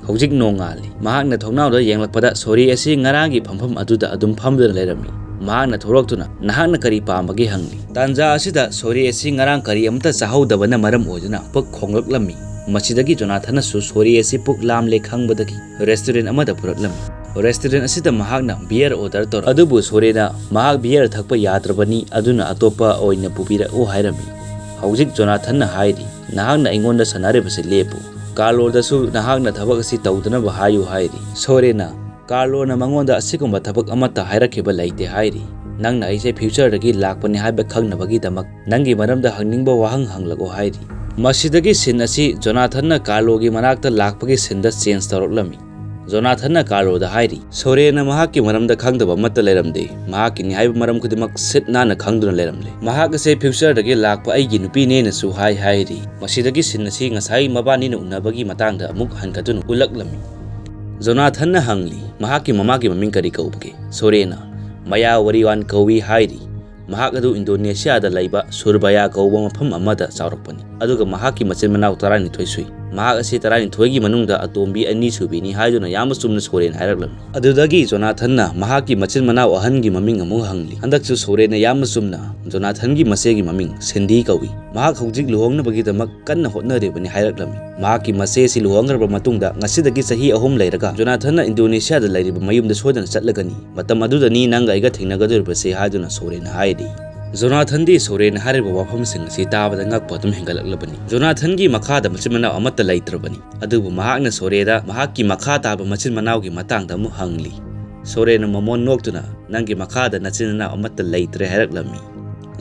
ꯍꯧꯖꯤꯛ ꯅꯣꯡꯉꯥꯜꯂꯤ꯫ ꯃꯍꯥꯛꯅ ꯊꯣꯡꯅꯥꯎꯗ ꯌꯦꯡꯂꯛꯄꯗ ꯁꯣꯔꯦ ꯑꯁꯤ ꯉꯔꯥꯡꯒꯤ ꯐꯝꯐꯝ ꯑꯗꯨꯗ ꯑꯗꯨꯝ ꯐꯝꯗꯨꯅ ꯂꯩꯔꯝꯃꯤ꯫ ꯃꯍꯥꯛꯅ ꯊꯣꯛꯂꯛꯇꯨꯅ, "ꯅꯍꯥꯛꯅ ꯀꯔꯤ ꯄꯥꯝꯕꯒꯦ?" ꯍꯪꯂꯤ꯫ ꯇꯥꯟꯖꯥ ꯑꯁꯤꯗ ꯁꯣꯔꯦ ꯑꯁꯤ ꯉꯔꯥꯡ ꯀꯔꯤ ꯑꯃꯠꯇ ꯆꯥꯍꯧꯗꯕꯅ ꯃꯔꯝ ꯑꯣꯏꯗꯨꯅ ꯄꯨꯛ ꯈꯣꯡꯂꯛꯂꯝꯃꯤ꯫ ꯃꯁꯤꯗꯒꯤ ꯖꯣꯅꯥꯊꯟꯅꯁꯨ ꯁꯣꯔꯦ ꯑꯁꯤ ꯄꯨꯛ ꯂꯥꯝꯂꯦ ꯈꯪꯕꯗꯒꯤ ꯔꯦꯁꯇꯨꯔꯦꯟ ꯑꯃꯗ ꯄꯨꯔꯛꯂꯝꯃꯤ꯫ ꯔꯦꯁꯇꯨꯔꯦꯟ ꯑꯁꯤꯗ ꯃꯍꯥꯛꯅ ꯕꯤꯌꯔ ꯑꯣꯔꯗꯔ ꯇꯧꯔꯛ, ꯑꯗꯨꯕꯨ ꯁꯣꯔꯦꯅ ꯃꯍꯥꯛ ꯕꯤꯌꯔ ꯊꯛꯄ ꯌꯥꯗ꯭ꯔꯕꯅꯤ, ꯑꯗꯨꯅ ꯑꯇꯣꯞꯄ ꯑꯣꯏꯅ ꯄꯨꯕꯤꯔꯛꯎ ꯍꯥꯏꯔꯝꯃꯤ꯫ ꯍꯧꯖꯤꯛ ꯖꯣꯅꯥꯊꯟꯅ ꯍꯥꯏꯔꯤ, "ꯅꯍꯥꯛꯅ ꯑꯩꯉꯣꯟꯗ ꯁꯥꯟꯅꯔꯤꯕꯁꯤ ꯂꯦꯞꯄꯨ꯫ ꯀꯥꯔꯂꯣꯗꯁꯨ ꯅꯍꯥꯛꯅ ꯊꯕꯛ ꯑꯁꯤ ꯇꯧꯗꯅꯕ ꯍꯥꯏꯌꯨ" ꯍꯥꯏꯔꯤ꯫ ꯁꯣꯔꯦꯅ, "ꯀꯥꯔꯂꯣꯅ ꯃꯉꯣꯟꯗ ꯑꯁꯤꯒꯨꯝꯕ ꯊꯕꯛ ꯑꯃꯠꯇ ꯍꯥꯏꯔꯛꯈꯤꯕ ꯂꯩꯇꯦ" ꯍꯥꯏꯔꯤ꯫ "ꯅꯪꯅ ꯑꯩꯁꯦ ꯐ꯭ꯌꯨꯆꯔꯗꯒꯤ ꯂꯥꯛꯄꯅꯤ ꯍꯥꯏꯕ ꯈꯪꯅꯕꯒꯤꯗꯃꯛ ꯅꯪꯒꯤ ꯃꯔꯝꯗ ꯍꯪꯅꯤꯡꯕ ꯋꯥꯍꯪ ꯍꯪꯂꯛꯑꯣ" ꯍꯥꯏꯔꯤ꯫ ꯃꯁꯤꯗꯒꯤ ꯁꯤꯟ ꯑꯁꯤ ꯖꯣꯅꯥꯊꯟꯅ ꯀꯥꯔꯂꯣꯒꯤ ꯃꯅꯥꯛꯇ ꯂꯥꯛꯄꯒꯤ ꯁꯤꯟꯗ ꯆꯦꯟꯖ ꯇꯧꯔꯛꯂꯝꯃꯤ꯫ ꯖꯣꯅꯥꯊꯟꯅ ꯀꯥꯔꯂꯣꯗ ꯍꯥꯏꯔꯤ, "ꯁꯣꯔꯦꯅ ꯃꯍꯥꯛꯀꯤ ꯃꯔꯝꯗ ꯈꯪꯗꯕ ꯑꯃꯠꯇ ꯂꯩꯔꯝꯗꯦ꯫ ꯃꯍꯥꯛꯀꯤꯅꯤ ꯍꯥꯏꯕ ꯃꯔꯝ ꯈꯨꯗꯤꯡꯃꯛ ꯁꯤꯠ ꯅꯥꯟꯅ ꯈꯪꯗꯨꯅ ꯂꯩꯔꯝꯂꯦ꯫ ꯃꯍꯥꯛ ꯑꯁꯦ ꯐ꯭ꯌꯨꯆꯔꯗꯒꯤ ꯂꯥꯛꯄ ꯑꯩꯒꯤ ꯅꯨꯄꯤꯅꯦꯅꯁꯨ ꯍꯥꯏ" ꯍꯥꯏꯔꯤ꯫ ꯃꯁꯤꯗꯒꯤ ꯁꯤꯟ ꯑꯁꯤ ꯉꯁꯥꯏ ꯃꯕꯥꯅꯤꯅ ꯎꯅꯕꯒꯤ ꯃꯇꯥꯡꯗ ꯑꯃꯨꯛ ꯍꯟꯒꯠꯇꯨꯅ ꯎꯠꯂꯛꯂꯝꯃꯤ꯫ ꯖꯣꯅꯥꯊꯟꯅ ꯍꯪꯂꯤ, "ꯃꯍꯥꯛꯀꯤ ꯃꯃꯥꯒꯤ ꯃꯃꯤꯡ ꯀꯔꯤ ꯀꯧꯕꯒꯦ?" ꯁꯣꯔꯦꯅ, "ꯃꯌꯥ ꯋꯥꯔꯤꯋꯥꯟ ꯀꯧꯏ" ꯍꯥꯏꯔꯤ꯫ ꯃꯍꯥꯛ ꯑꯗꯨ ꯏꯟꯗꯣꯅꯦꯁꯤꯌꯥꯗ ꯂꯩꯕ ꯁꯨꯔꯕꯌꯥ ꯀꯧꯕ ꯃꯐꯝ ꯑꯃꯗ ꯆꯥꯎꯔꯛꯄꯅꯤ, ꯑꯗꯨꯒ ꯃꯍꯥꯛꯀꯤ ꯃꯆꯤꯟ ꯃꯅꯥꯎ ꯇꯔꯥꯅꯤꯊꯣꯏ ꯁꯨꯏ꯫ ꯃꯍꯥꯛ ꯑꯁꯤ ꯇꯔꯥꯅꯤꯊꯣꯏꯒꯤ ꯃꯅꯨꯡꯗ ꯑꯇꯣꯝꯕꯤ ꯑꯅꯤꯁꯨꯕꯤꯅꯤ ꯍꯥꯏꯗꯨꯅ ꯌꯥꯝꯅ ꯆꯨꯝꯅ ꯁꯣꯔꯦꯟꯅ ꯍꯥꯏꯔꯛꯂꯝꯃꯤ꯫ ꯑꯗꯨꯗꯒꯤ ꯖꯣꯅꯥꯊꯟꯅ ꯃꯍꯥꯛꯀꯤ ꯃꯆꯤꯟ ꯃꯅꯥꯎ ꯑꯍꯟꯒꯤ ꯃꯃꯤꯡ ꯑꯃꯨꯛ ꯍꯪꯂꯤ꯫ ꯍꯟꯗꯛꯁꯨ ꯁꯣꯔꯦꯟꯅ ꯌꯥꯝꯅ ꯆꯨꯝꯅ ꯖꯣꯅꯥꯊꯟꯒꯤ ꯃꯆꯦꯒꯤ ꯃꯃꯤꯡ ꯁꯤꯟꯗꯤ ꯀꯧꯏ꯫ ꯃꯍꯥꯛ ꯍꯧꯖꯤꯛ ꯂꯨꯍꯣꯡꯅꯕꯒꯤꯗꯃꯛ ꯀꯟꯅ ꯍꯣꯠꯅꯔꯤꯕꯅꯤ ꯍꯥꯏꯔꯛꯂꯝꯃꯤ꯫ ꯃꯍꯥꯛꯀꯤ ꯃꯆꯦꯁꯤ ꯂꯨꯍꯣꯡꯈ꯭ꯔꯕ ꯃꯇꯨꯡꯗ ꯉꯁꯤꯗꯒꯤ ꯆꯍꯤ ꯑꯍꯨꯝ ꯂꯩꯔꯒ ꯖꯣꯅꯥꯊꯟꯅ ꯏꯟꯗꯣꯅꯦꯁꯤꯌꯥꯗ ꯂꯩꯔꯤꯕ ꯃꯌꯨꯝꯗ ꯁꯣꯏꯗꯅ ꯆꯠꯂꯒꯅꯤ꯫ ꯃꯇꯝ ꯑꯗꯨꯗꯅꯤ ꯅꯪꯒ ꯑꯩꯒ ꯊꯦꯡꯅꯒꯗꯧꯔꯤꯕꯁꯦ ꯍꯥꯏꯗꯨꯅ ꯁꯣꯔꯦꯟꯅ ꯍꯥꯏꯔꯤ꯫ ꯖꯣꯅꯥꯊꯟꯗꯤ ꯁꯣꯔꯦꯟꯅ ꯍꯥꯏꯔꯤꯕ ꯋꯥꯐꯝꯁꯤꯡ ꯑꯁꯤ ꯇꯥꯕꯗ ꯉꯛꯄ ꯑꯗꯨꯝ ꯍꯦꯟꯒꯠꯂꯛꯂꯕꯅꯤ꯫ ꯖꯣꯅꯥꯊꯟꯒꯤ ꯃꯈꯥꯗ ꯃꯆꯤꯟ ꯃꯅꯥꯎ ꯑꯃꯠꯇ ꯂꯩꯇ꯭ꯔꯕꯅꯤ, ꯑꯗꯨꯕꯨ ꯃꯍꯥꯛꯅ ꯁꯣꯔꯦꯗ ꯃꯍꯥꯛꯀꯤ ꯃꯈꯥ ꯇꯥꯕ ꯃꯆꯤꯟ ꯃꯅꯥꯎꯒꯤ ꯃꯇꯥꯡꯗ ꯑꯃꯨꯛ ꯍꯪꯂꯤ꯫ ꯁꯣꯔꯦꯟꯅ ꯃꯃꯣꯟ ꯅꯣꯛꯇꯨꯅ, "ꯅꯪꯒꯤ ꯃꯈꯥꯗ ꯅꯆꯤꯟ ꯅꯅꯥꯎ ꯑꯃꯠꯇ ꯂꯩꯇ꯭ꯔꯦ" ꯍꯥꯏꯔꯛꯂꯝꯃꯤ꯫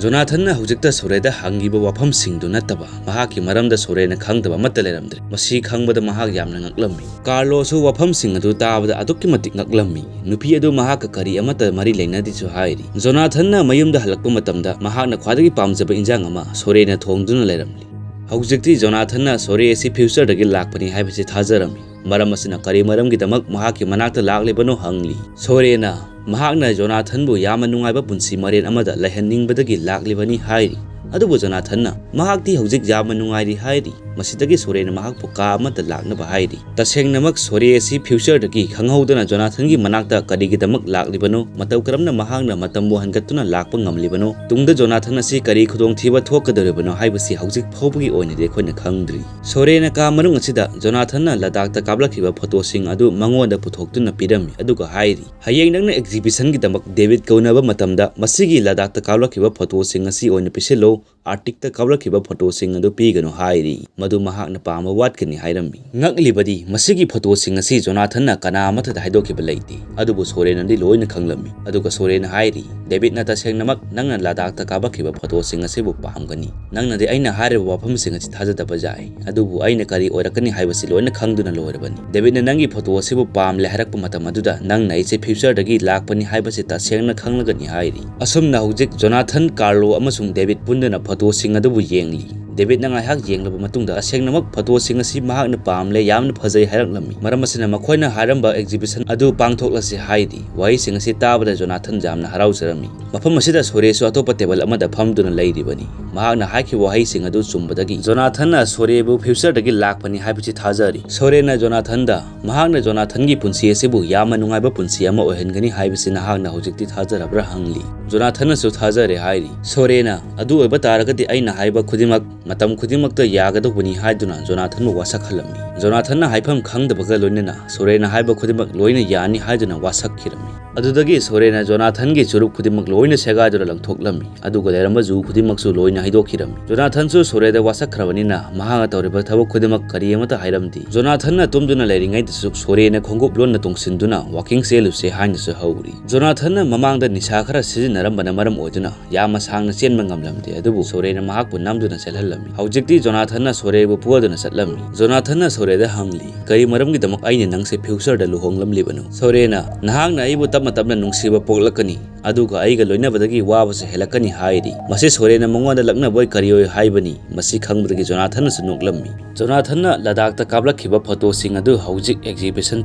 ꯖꯣꯅꯥꯊꯟꯅ ꯍꯧꯖꯤꯛꯇ ꯁꯣꯔꯦꯗ ꯍꯪꯈꯤꯕ ꯋꯥꯐꯝꯁꯤꯡꯗꯨ ꯅꯠꯇꯕ ꯃꯍꯥꯛꯀꯤ ꯃꯔꯝꯗ ꯁꯣꯔꯦꯟꯅ ꯈꯪꯗꯕ ꯑꯃꯠꯇ ꯂꯩꯔꯝꯗ꯭ꯔꯦ꯫ ꯃꯁꯤ ꯈꯪꯕꯗ ꯃꯍꯥꯛ ꯌꯥꯝꯅ ꯉꯛꯂꯝꯃꯤ꯫ ꯀꯥꯔꯂꯣꯁꯨ ꯋꯥꯐꯝꯁꯤꯡ ꯑꯗꯨ ꯇꯥꯕꯗ ꯑꯗꯨꯛꯀꯤ ꯃꯇꯤꯛ ꯉꯛꯂꯝꯃꯤ꯫ ꯅꯨꯄꯤ ꯑꯗꯨ ꯃꯍꯥꯛꯀ ꯀꯔꯤ ꯑꯃꯠꯇ ꯃꯔꯤ ꯂꯩꯅꯗꯦꯁꯨ ꯍꯥꯏꯔꯤ꯫ ꯖꯣꯅꯥꯊꯟꯅ ꯃꯌꯨꯝꯗ ꯍꯜꯂꯛꯄ ꯃꯇꯝꯗ ꯃꯍꯥꯛꯅ ꯈ꯭ꯋꯥꯏꯗꯒꯤ ꯄꯥꯝꯖꯕ ꯏꯟꯖꯥꯡ ꯑꯃ ꯁꯣꯔꯦꯅ ꯊꯣꯡꯗꯨꯅ ꯂꯩꯔꯝꯂꯤ꯫ ꯍꯧꯖꯤꯛꯇꯤ ꯖꯣꯅꯥꯊꯟꯅ ꯁꯣꯔꯦ ꯑꯁꯤ ꯐ꯭ꯌꯨꯆꯔꯗꯒꯤ ꯂꯥꯛꯄꯅꯤ ꯍꯥꯏꯕꯁꯤ ꯊꯥꯖꯔꯝꯃꯤ꯫ ꯃꯔꯝ ꯑꯁꯤꯅ ꯀꯔꯤ ꯃꯔꯝꯒꯤꯗꯃꯛ ꯃꯍꯥꯛꯀꯤ ꯃꯅꯥꯛꯇ ꯂꯥꯛꯂꯤꯕꯅꯣ ꯍꯪꯂꯤ꯫ ꯁꯣꯔꯦꯅ ꯃꯍꯥꯛꯅ ꯖꯣꯅꯥꯊꯟꯕꯨ ꯌꯥꯝꯅ ꯅꯨꯡꯉꯥꯏꯕ ꯄꯨꯟꯁꯤ ꯃꯔꯦꯟ ꯑꯃꯗ ꯂꯩꯍꯟꯅꯤꯡꯕꯗꯒꯤ ꯂꯥꯛꯂꯤꯕꯅꯤ ꯍꯥꯏꯔꯤ꯫ ꯑꯗꯨꯕꯨ ꯖꯣꯅꯥꯊꯟꯅ ꯃꯍꯥꯛꯇꯤ ꯍꯧꯖꯤꯛ ꯌꯥꯝꯅ ꯅꯨꯡꯉꯥꯏꯔꯤ ꯍꯥꯏꯔꯤ꯫ ꯃꯁꯤꯗꯒꯤ ꯁꯣꯔꯦꯅ ꯃꯍꯥꯛꯄꯨ ꯀꯥ ꯑꯃꯗ ꯂꯥꯛꯅꯕ ꯍꯥꯏꯔꯤ꯫ ꯇꯁꯦꯡꯅꯃꯛ ꯁꯣꯔꯦ ꯑꯁꯤ ꯐ꯭ꯌꯨꯆꯔꯗꯒꯤ ꯈꯪꯍꯧꯗꯅ ꯖꯣꯅꯥꯊꯟꯒꯤ ꯃꯅꯥꯛꯇ ꯀꯔꯤꯒꯤꯗꯃꯛ ꯂꯥꯛꯂꯤꯕꯅꯣ? ꯃꯇꯧ ꯀꯔꯝꯅ ꯃꯍꯥꯛꯅ ꯃꯇꯝꯕꯨ ꯍꯟꯒꯠꯇꯨꯅ ꯂꯥꯛꯄ ꯉꯝꯂꯤꯕꯅꯣ? ꯇꯨꯡꯗ ꯖꯣꯅꯥꯊꯟ ꯑꯁꯤ ꯀꯔꯤ ꯈꯨꯗꯣꯡꯊꯤꯕ ꯊꯣꯛꯀꯗꯧꯔꯤꯕꯅꯣ ꯍꯥꯏꯕꯁꯤ ꯍꯧꯖꯤꯛ ꯐꯥꯎꯕꯒꯤ ꯑꯣꯏꯅꯗꯤ ꯑꯩꯈꯣꯏꯅ ꯈꯪꯗ꯭ꯔꯤ꯫ ꯁꯣꯔꯦꯅ ꯀꯥ ꯃꯅꯨꯡ ꯑꯁꯤꯗ ꯖꯣꯅꯥꯊꯟꯅ ꯂꯗꯥꯛꯇ ꯀꯥꯞꯂꯛꯈꯤꯕ ꯐꯣꯇꯣꯁꯤꯡ ꯑꯗꯨ ꯃꯉꯣꯟꯗ ꯄꯨꯊꯣꯛꯇꯨꯅ ꯄꯤꯔꯝꯃꯤ, ꯑꯗꯨꯒ ꯍꯥꯏꯔꯤ, "ꯍꯌꯦꯡ ꯅꯪꯅ ꯑꯦꯛꯖꯤꯕꯤꯁꯟꯒꯤꯗꯃꯛ ꯗꯦꯕꯤꯠꯀ ꯎꯅꯕ ꯃꯇꯝꯗ ꯃꯁꯤꯒꯤ ꯂꯗꯥꯛꯇ ꯀꯥꯞꯂꯛꯈꯤꯕ ꯐꯣꯇꯣꯁꯤꯡ ꯑꯁꯤ ꯑꯣꯏꯅ ꯄꯤꯁꯤꯜꯂꯨ, ꯑꯥꯔꯇꯤꯛꯇ ꯀꯥꯞꯂꯛꯈꯤꯕ ꯐꯣꯇꯣꯁꯤꯡ ꯑꯗꯨ ꯄꯤꯒꯅꯨ" ꯍꯥꯏꯔꯤ꯫ ꯃꯗꯨ ꯃꯍꯥꯛꯅ ꯄꯥꯝꯕ ꯋꯥꯠꯀꯅꯤ ꯍꯥꯏꯔꯝꯃꯤ꯫ ꯉꯛꯂꯤꯕꯗꯤ ꯃꯁꯤꯒꯤ ꯐꯣꯇꯣꯁꯤꯡ ꯑꯁꯤ ꯖꯣꯅꯥꯊꯟꯅ ꯀꯅꯥ ꯑꯃꯠꯇꯗ ꯍꯥꯏꯗꯣꯛꯈꯤꯕ ꯂꯩꯇꯦ, ꯑꯗꯨꯕꯨ ꯁꯣꯔꯦꯅꯗꯤ ꯂꯣꯏꯅ ꯈꯪꯂꯝꯃꯤ꯫ ꯑꯗꯨꯒ ꯁꯣꯔꯦꯅ ꯍꯥꯏꯔꯤ, "ꯗꯦꯕꯤꯠꯅ ꯇꯁꯦꯡꯅꯃꯛ ꯅꯪꯅ ꯂꯗꯥꯛꯇ ꯀꯥꯞꯂꯛꯈꯤꯕ ꯐꯣꯇꯣꯁꯤꯡ ꯑꯁꯤꯕꯨ ꯄꯥꯝꯒꯅꯤ꯫ ꯅꯪꯅꯗꯤ ꯑꯩꯅ ꯍꯥꯏꯔꯤꯕ ꯋꯥꯐꯝꯁꯤꯡ ꯑꯁꯤ ꯊꯥꯖꯗꯕ ꯌꯥꯏ, ꯑꯗꯨꯕꯨ ꯑꯩꯅ ꯀꯔꯤ ꯑꯣꯏꯔꯛꯀꯅꯤ ꯍꯥꯏꯕꯁꯤ ꯂꯣꯏꯅ ꯈꯪꯗꯨꯅ ꯂꯣꯏꯔꯕꯅꯤ꯫ ꯗꯦꯕꯤꯠꯅ ꯅꯪꯒꯤ ꯐꯣꯇꯣ ꯑꯁꯤꯕꯨ ꯄꯥꯝꯂꯦ ꯍꯥꯏꯔꯛꯄ ꯃꯇꯝ ꯑꯗꯨꯗ ꯅꯪꯅ ꯑꯩꯁꯦ ꯐ꯭ꯌꯨꯆꯔꯗꯒꯤ ꯂꯥꯛꯄꯅꯤ ꯍꯥꯏꯕꯁꯤ ꯇꯁꯦꯡꯅ ꯈꯪꯂꯒꯅꯤ" ꯍꯥꯏꯔꯤ꯫ ꯑꯁꯨꯝꯅ ꯍꯧꯖꯤꯛ ꯖꯣꯅꯥꯊꯟ, ꯀꯥꯔꯂꯣ ꯑꯃꯁꯨꯡ ꯗꯦꯕꯤꯠ ꯄꯨꯟꯗꯨꯅ ꯐꯣꯇꯣꯁꯤꯡ ꯑꯗꯨꯕꯨ ꯌꯦꯡꯂꯤ꯫ ꯗꯦꯕꯤꯠꯅ ꯉꯥꯏꯍꯥꯛ ꯌꯦꯡꯂꯕ ꯃꯇꯨꯡꯗ ꯇꯁꯦꯡꯅꯃꯛ ꯐꯣꯇꯣꯁꯤꯡ ꯑꯁꯤ ꯃꯍꯥꯛꯅ ꯄꯥꯝꯂꯦ, ꯌꯥꯝꯅ ꯐꯖꯩ ꯍꯥꯏꯔꯛꯂꯝꯃꯤ꯫ ꯃꯔꯝ ꯑꯁꯤꯅ ꯃꯈꯣꯏꯅ ꯍꯥꯏꯔꯝꯕ ꯑꯦꯛꯖꯤꯕꯤꯁꯟ ꯑꯗꯨ ꯄꯥꯡꯊꯣꯛꯂꯁꯤ ꯍꯥꯏꯔꯤ꯫ ꯋꯥꯍꯩꯁꯤꯡ ꯑꯁꯤ ꯇꯥꯕꯗ ꯖꯣꯅꯥꯊꯟ ꯌꯥꯝꯅ ꯍꯔꯥꯎꯖꯔꯝꯃꯤ꯫ ꯃꯐꯝ ꯑꯁꯤꯗ ꯁꯣꯔꯦꯁꯨ ꯑꯇꯣꯞꯄ ꯇꯦꯕꯜ ꯑꯃꯗ ꯐꯝꯗꯨꯅ ꯂꯩꯔꯤꯕꯅꯤ꯫ ꯃꯍꯥꯛꯅ ꯍꯥꯏꯈꯤꯕ ꯋꯥꯍꯩꯁꯤꯡ ꯑꯗꯨ ꯆꯨꯝꯕꯗꯒꯤ ꯖꯣꯅꯥꯊꯟꯅ ꯁꯣꯔꯦꯕꯨ ꯐ꯭ꯌꯨꯆꯔꯗꯒꯤ ꯂꯥꯛꯄꯅꯤ ꯍꯥꯏꯕꯁꯤ ꯊꯥꯖꯔꯤ꯫ ꯁꯣꯔꯦꯅ ꯖꯣꯅꯥꯊꯟꯗ ꯃꯍꯥꯛꯅ ꯖꯣꯅꯥꯊꯟꯒꯤ ꯄꯨꯟꯁꯤ ꯑꯁꯤꯕꯨ ꯌꯥꯝꯅ ꯅꯨꯡꯉꯥꯏꯕ ꯄꯨꯟꯁꯤ ꯑꯃ ꯑꯣꯏꯍꯟꯒꯅꯤ ꯍꯥꯏꯕꯁꯤ ꯅꯍꯥꯛꯅ ꯍꯧꯖꯤꯛꯇꯤ ꯊꯥꯖꯔꯕ꯭ꯔꯥ ꯍꯪꯂꯤ꯫ ꯖꯣꯅꯥꯊꯟꯅꯁꯨ ꯊꯥꯖꯔꯦ ꯍꯥꯏꯔꯤ꯫ ꯁꯣꯔꯦꯅ, "ꯑꯗꯨ ꯑꯣꯏꯕ ꯇꯥꯔꯒꯗꯤ ꯑꯩꯅ ꯍꯥꯏꯕ ꯈꯨꯗꯤꯡꯃꯛ ꯃꯇꯝ ꯈꯨꯗꯤꯡꯃꯛꯇ ꯌꯥꯒꯗꯧꯕꯅꯤ" ꯍꯥꯏꯗꯨꯅ ꯖꯣꯅꯥꯊꯟꯕꯨ ꯋꯥꯁꯛꯍꯜꯂꯝꯃꯤ꯫ ꯖꯣꯅꯥꯊꯟꯅ ꯍꯥꯏꯐꯝ ꯈꯪꯗꯕꯒ ꯂꯣꯏꯅꯅ ꯁꯣꯔꯦꯅ ꯍꯥꯏꯕ ꯈꯨꯗꯤꯡꯃꯛ ꯂꯣꯏꯅ ꯌꯥꯅꯤ ꯍꯥꯏꯗꯨꯅ ꯋꯥꯁꯛꯈꯤꯔꯝꯃꯤ꯫ ꯑꯗꯨꯗꯒꯤ ꯁꯣꯔꯦꯅ ꯖꯣꯅꯥꯊꯟꯒꯤ ꯆꯨꯔꯨꯞ ꯈꯨꯗꯤꯡꯃꯛ ꯂꯣꯏꯅ ꯁꯦꯒꯥꯏꯗꯨꯅ ꯂꯪꯊꯣꯛꯂꯝꯃꯤ, ꯑꯗꯨꯒ ꯂꯩꯔꯝꯕ ꯖꯨ ꯈꯨꯗꯤꯡꯃꯛꯁꯨ ꯂꯣꯏꯅ ꯍꯩꯗꯣꯛꯈꯤꯔꯝꯃꯤ꯫ ꯖꯣꯅꯥꯊꯟꯁꯨ ꯁꯣꯔꯦꯗ ꯋꯥꯁꯛꯈ꯭ꯔꯕꯅꯤꯅ ꯃꯍꯥꯛꯅ ꯇꯧꯔꯤꯕ ꯊꯕꯛ ꯈꯨꯗꯤꯡꯃꯛ ꯀꯔꯤ ꯑꯃꯠꯇ ꯍꯥꯏꯔꯝꯗꯦ꯫ ꯖꯣꯅꯥꯊꯟꯅ ꯇꯨꯝꯗꯨꯅ ꯂꯩꯔꯤꯉꯩꯗꯁꯨ ꯁꯣꯔꯦꯅ ꯈꯣꯡꯎꯞ ꯂꯣꯟꯅ ꯇꯣꯡꯁꯤꯟꯗꯨꯅ ꯋꯥꯀꯤꯡ ꯆꯦꯜꯂꯨꯁꯦ ꯍꯥꯏꯅꯁꯨ ꯍꯧꯔꯤ꯫ ꯖꯣꯅꯥꯊꯟꯅ ꯃꯃꯥꯡꯗ ꯅꯤꯁꯥ ꯈꯔ ꯁꯤꯖꯤꯟꯅꯔꯝꯕꯅ ꯃꯔꯝ ꯑꯣꯏꯗꯨꯅ ꯌꯥꯝꯅ ꯁꯥꯡꯅ ꯆꯦꯟꯕ ꯉꯝꯂꯝꯗꯦ, ꯑꯗꯨꯕꯨ ꯁꯣꯔꯦꯅ ꯃꯍꯥꯛꯄꯨ ꯅꯝꯗꯨꯅ ꯆꯦꯜꯍꯜꯂꯝꯃꯤ꯫ ꯍꯧꯖꯤꯛꯇꯤ ꯖꯣꯅꯥꯊꯟꯅ ꯁꯣꯔꯦꯕꯨ ꯄꯨꯗꯨꯅ ꯆꯠꯂꯝꯃꯤ꯫ ꯖꯣꯅꯥꯊꯟꯅ ꯁꯣꯔꯦꯗ ꯍꯪꯂꯤ, "ꯀꯔꯤ ꯃꯔꯝꯒꯤꯗꯃꯛ ꯑꯩꯅ ꯅꯪꯁꯦ ꯐ꯭ꯌꯨꯆꯔꯗ ꯂꯨꯍꯣꯡꯂꯝꯂꯤꯕꯅꯣ?" ꯁꯣꯔꯦꯅ, "ꯅꯍꯥꯛꯅ ꯑꯩꯕꯨ ꯇꯞꯅ ꯇꯞꯅ ꯅꯨꯡꯁꯤꯕ ꯄꯣꯛꯂꯛꯀꯅꯤ, ꯑꯗꯨꯒ ꯑꯩꯒ ꯂꯣꯏꯅꯕꯗꯒꯤ ꯋꯥꯕꯁꯨ ꯍꯦꯜꯂꯛꯀꯅꯤ" ꯍꯥꯏꯔꯤ꯫ ꯃꯁꯤ ꯁꯣꯔꯦꯅ ꯃꯉꯣꯟꯗ ꯂꯛꯅꯕꯣꯏ ꯀꯔꯤꯑꯣꯏ ꯍꯥꯏꯕꯅꯤ꯫ ꯃꯁꯤ ꯈꯪꯕꯗꯒꯤ ꯖꯣꯅꯥꯊꯟꯅꯁꯨ ꯅꯣꯛꯂꯝꯃꯤ꯫ ꯖꯣꯅꯥꯊꯟꯅ ꯂꯗꯥꯈꯇ ꯀꯥꯞꯂꯛꯈꯤꯕ ꯐꯣꯇꯣꯁꯤꯡ ꯑꯗꯨ ꯍꯧꯖꯤꯛ ꯑꯦꯛꯖꯤꯕꯤꯁꯟ